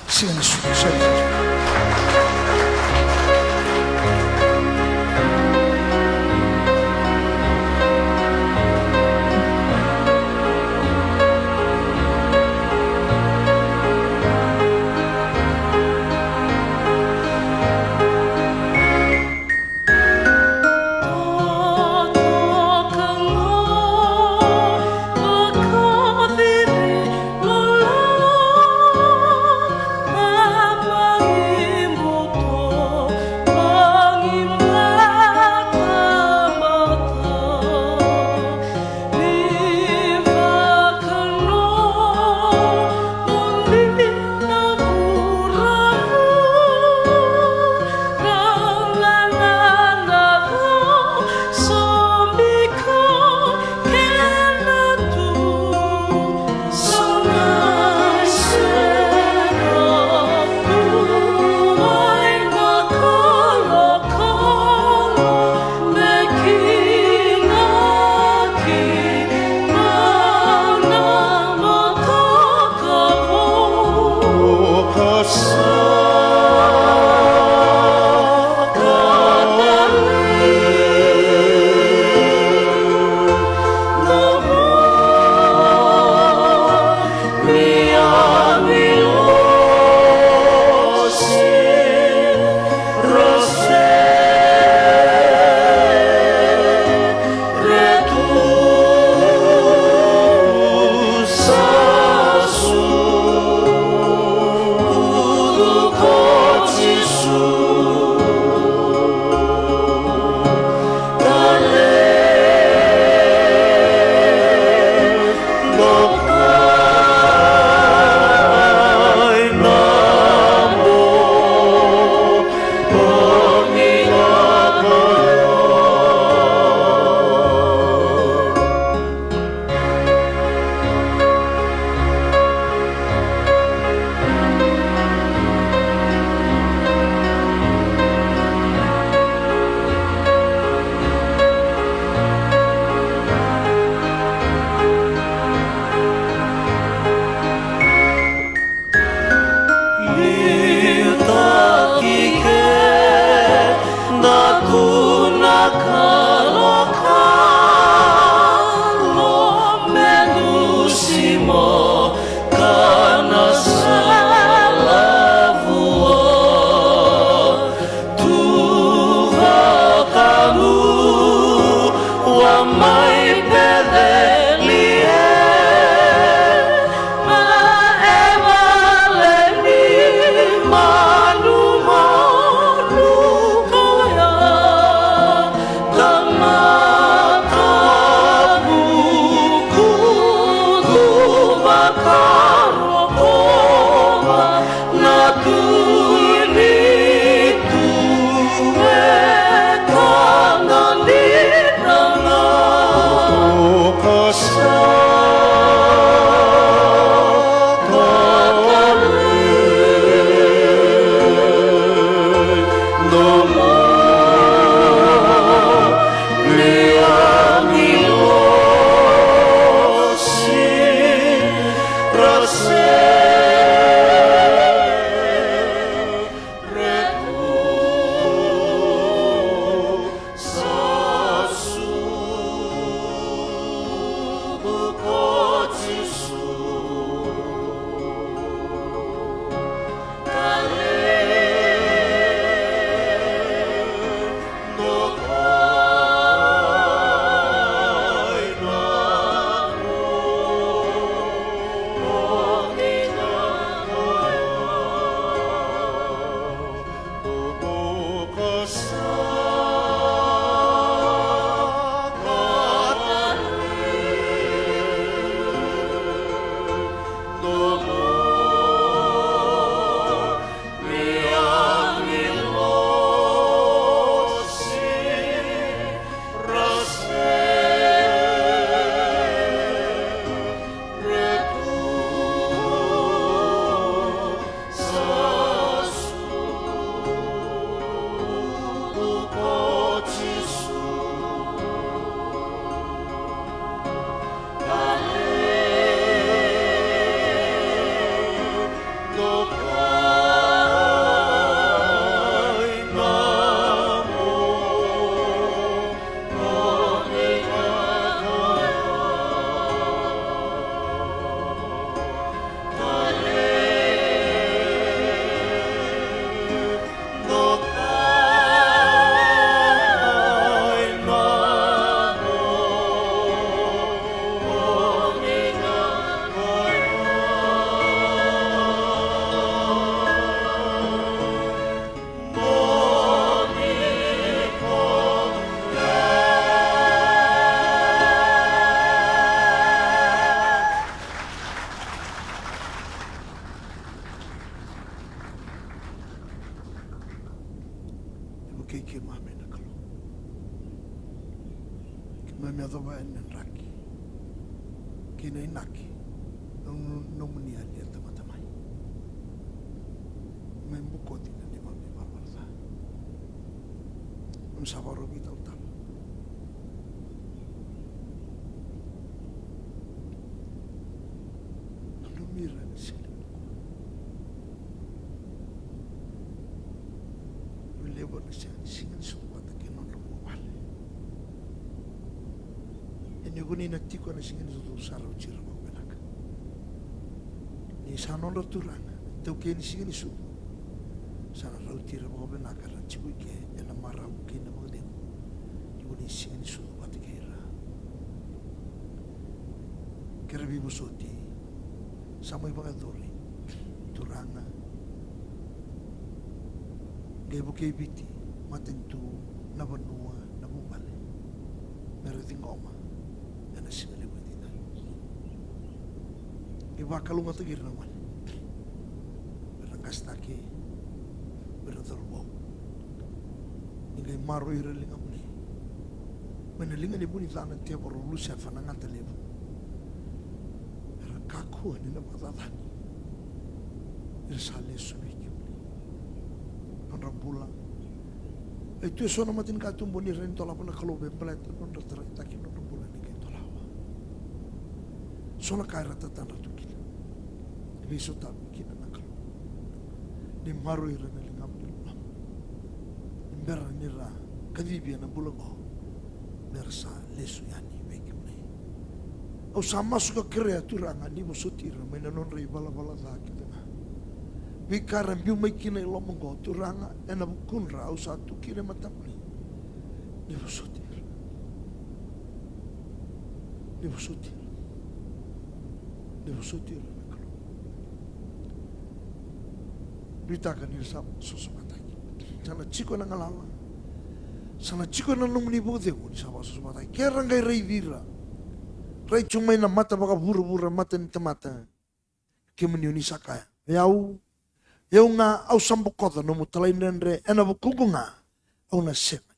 Siga ni sucu, siga ni sucu. Keimami yacova yani na draki kei na inaki na no-, nomuni yali e tamata mai. Keimami bokoci na neimami valavala ca. Keimami sa vakarau veitalatala. Nanumi ira ena siga levu nikua. Rui levu na siga, siga ni sucu vata kei na nodra vuvale. Ia ni ko ni na tiko ena siga ni sucu, sa rauti ira vakavinaka. Ni sa nodra Turaga na itaukei ni siga ni sucu, sa na rauti ira vakavinaka, ra tiko i ke ena marau kei na vakacegu. Ni ko ni siga ni sucu vata kei ira. Kere veivosoti. Sa mai vakayacori, Turaga. Qai vukei Viti, matanitu, na vanua, na vuvale, me ra ciqoma ena siga levu edaidai. Qai vakalougatataki ira na gone, ira na qasenitaki, ira na cauravou. Ni qai maroroi ira na ligamuni mai na liga ni vunica na tevoro o Lusefa na gata levu. Era kakua ni na vakacacani. Era sa lesu vei kemuni. Nodra bula. E tu eso na matanikatuba ni rawa ni dolava na Kalou me baleta nodra taraitaki nodra bula ni qai dolava. So na ka era tatadra tu kina. Veisotavi kina na Kalou. Ni maroroi ira na ligamu ni loloma. Ni bera ni ra kacivi ena bula oqo, me ra sa lesu yani vei kemuni. Au sa masu ka kerea, Turaga, ni vosoti ira mai na nodra ivalavala ca kece ga. Veika era biu mai kina i loma oqo, Turaga, ena vukudra au sa tu kina e matamuni. Ni vosoti ira. Ni vosoti ira. Ni vosoti ira na Kalou. Nuitaka ni ra sa vakasosovataki. Sa na tiko ena galala. Sa na tiko ena nomuni vakacegu ni sa vakasosovataki. Ke ra qai raici ira, rai tu mai na mata vakavuravura, mata ni tamata, kemuni o ni sa kaya, o yau, o yau ga, au sa bokoca nomu talaidredre ena vukuqu ga, au na sega ni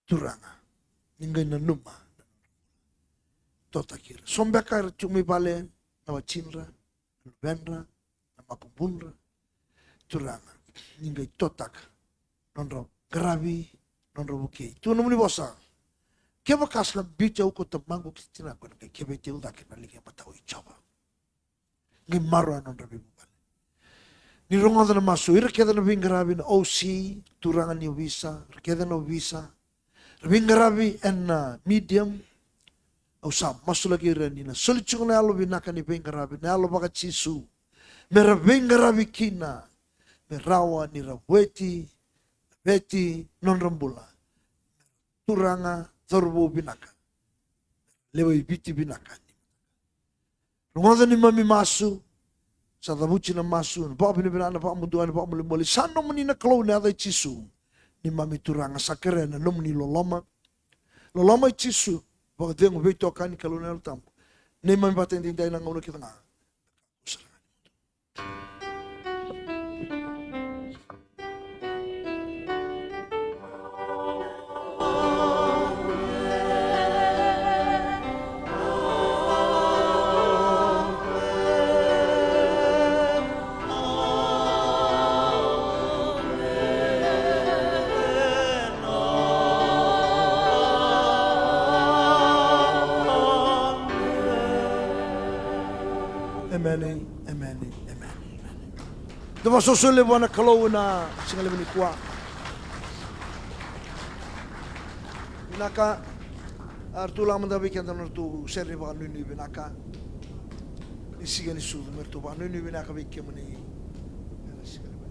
Turaga, ni qai nanuma. Totaki ira. So beka era tiko mai vale, na watidra, na luvedra, na makubudra. Turaga, ni qai totaka nodra qaravi, nodra vukei. Tu nomuni vosa. Kevaka sa na biuti au ko tamaqu kei tinaqu, ena qai keveti au cake na liga imatau i Jiova. Qai maroroya na nodra veivuvale. Ni rogoca na masu, ira kece na veiqaravi na O C, turaga ni ovisa, ira kece na ovisa, ra veiqaravi ena medium. Au sa masulaki ira ni na soli tiko na yalo vinaka ni veiqaravi, na yalo vaka-Jisu, me ra veiqaravi kina, me rawa ni ra vueti, veti nodra bula. Turaga, cauravou vinaka, lewe i Viti vinaka. Rogoca neimami masu, sa cavuti na masu, na vakavinavinaka, na vakamuduwa, na vakamolimoli, sa nomuni na Kalou ena yaca i Jisu. Neimami Turaga, sa kerea na nomuni loloma. Loloma i Jisu, vakacegu, veitokani, Kalou na Yalo Tabu. Neimami vata edaidai, na gauna kece ga. Emeni, emeni, emeni, emeni. Da vakasoso levu vua na Kalou ena siga levu nikua. Vinaka. A, ratou lako mada vei keda na nodratou sere ni vakanuinui vinaka. Ni siga ni sucu, me ratou vakanuinui vinaka vei kemuni. Ena siga levu.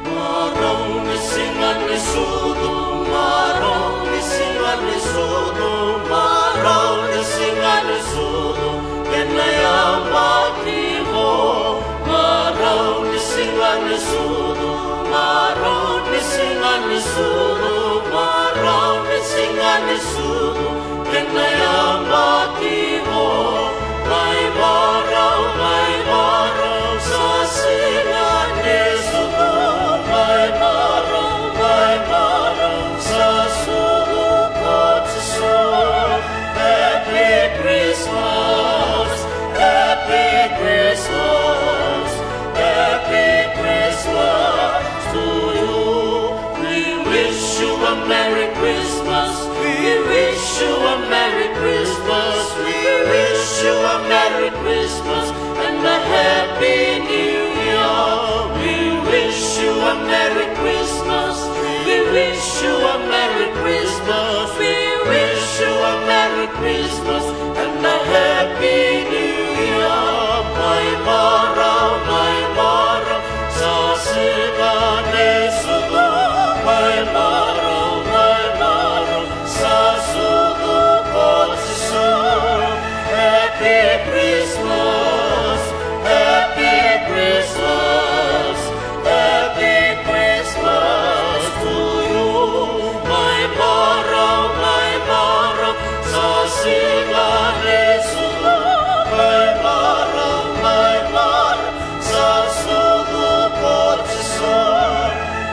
Marau ni siga ni sucu, marau ni siga ni sucu, marau ni siga ni sucu, ena yabaki qo. Happy Christmas, happy Christmas, happy Christmas to you. We wish you a Merry Christmas. We wish you a Merry Christmas. We wish you a Merry Christmas and a Happy New Year. We wish you a Merry Christmas. We wish you a Merry Christmas. We wish you a Merry Christmas and a Happy New Year. Mai mara, mai mara, sa sega ni sucu. Mai mara, mai mara, sa sucu ko Jisu. Happy Christmas, happy Christmas, happy Christmas to you. Mai mara, mai mara, sa sega ni sucu. Mai mara, mai mara, sa sucu ko Jisu.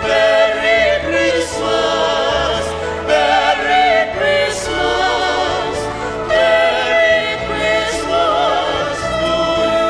Merry Christmas, Merry Christmas, Merry Christmas to you.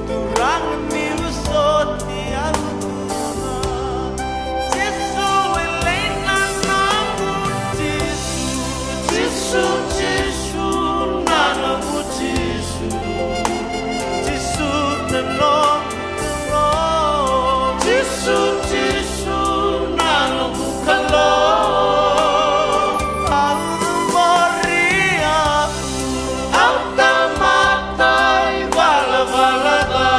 Turaga ni vosoti au Turaga. Jisu e lai na noqu Jisu. Jisu, Jisu, na noqu Jisu. Jisu na noqu Kalou. Jisu, Jisu, na noqu Kalou. Au muri au, au tamata ivalavala ca.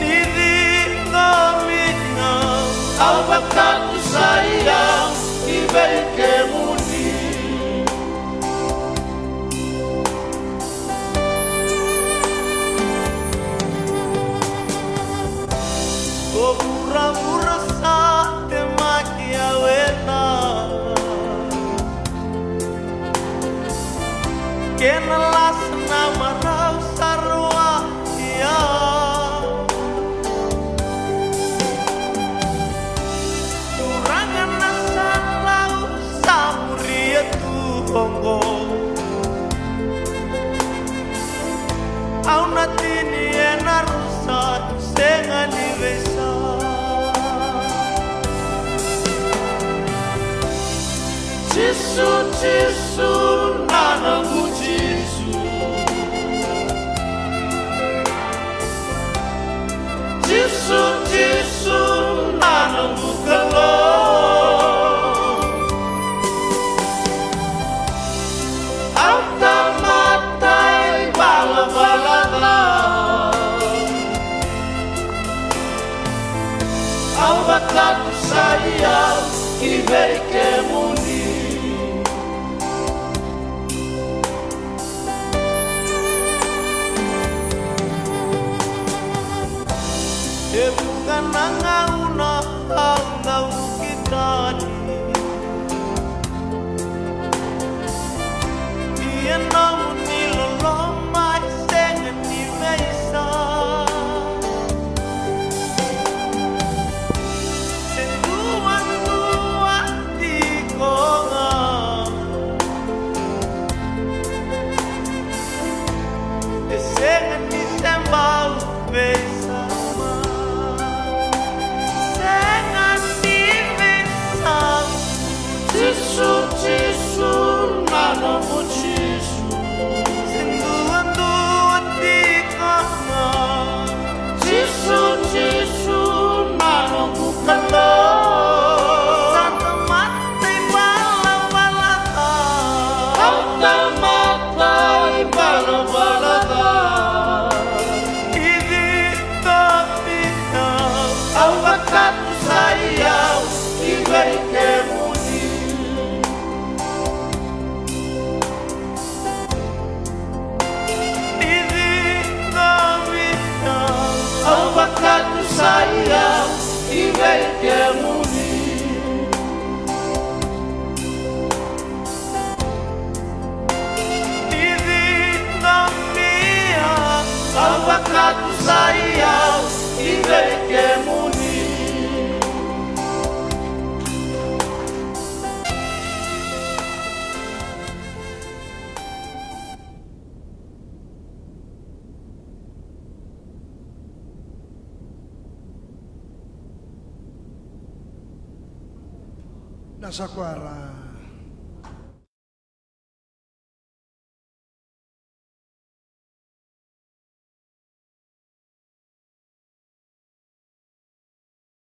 Ni ciqomi au, au vakatusai au ki vei kemuni. O vuravura sa temaki au ena. Kena lasa na marau sa ruaki au. Turaga na sala au sa muria tu oqo. Au na tini ena rusa, sega ni veisa. Jisu, Jisu, na noqu Jisu. Jisu, Jisu, na noqu Kalou. Au tamata ivalavala ca. Au vakatusai au ki vei kemuni. E Ka na gauna au na vuki tani, ia nomuni loloma e sega ni veisau. Se duadua tiko ga, e sega ni se bau veisau. Sega ni veisau. Jisu, Jisu, na nomu Jisu. Se duadua tiko ga. Jisu, Jisu, na nomu Kalou. Sa tamata ivalavala ca. Au tamata ivalavala ca. Ici Au vakatusa i au ki vei kemuni. Ici nomi au. Au vakatusa i au ki vei kemuni. Ici nomi au. Au vakatusa i au ki vei kemuni. Na sa koya ra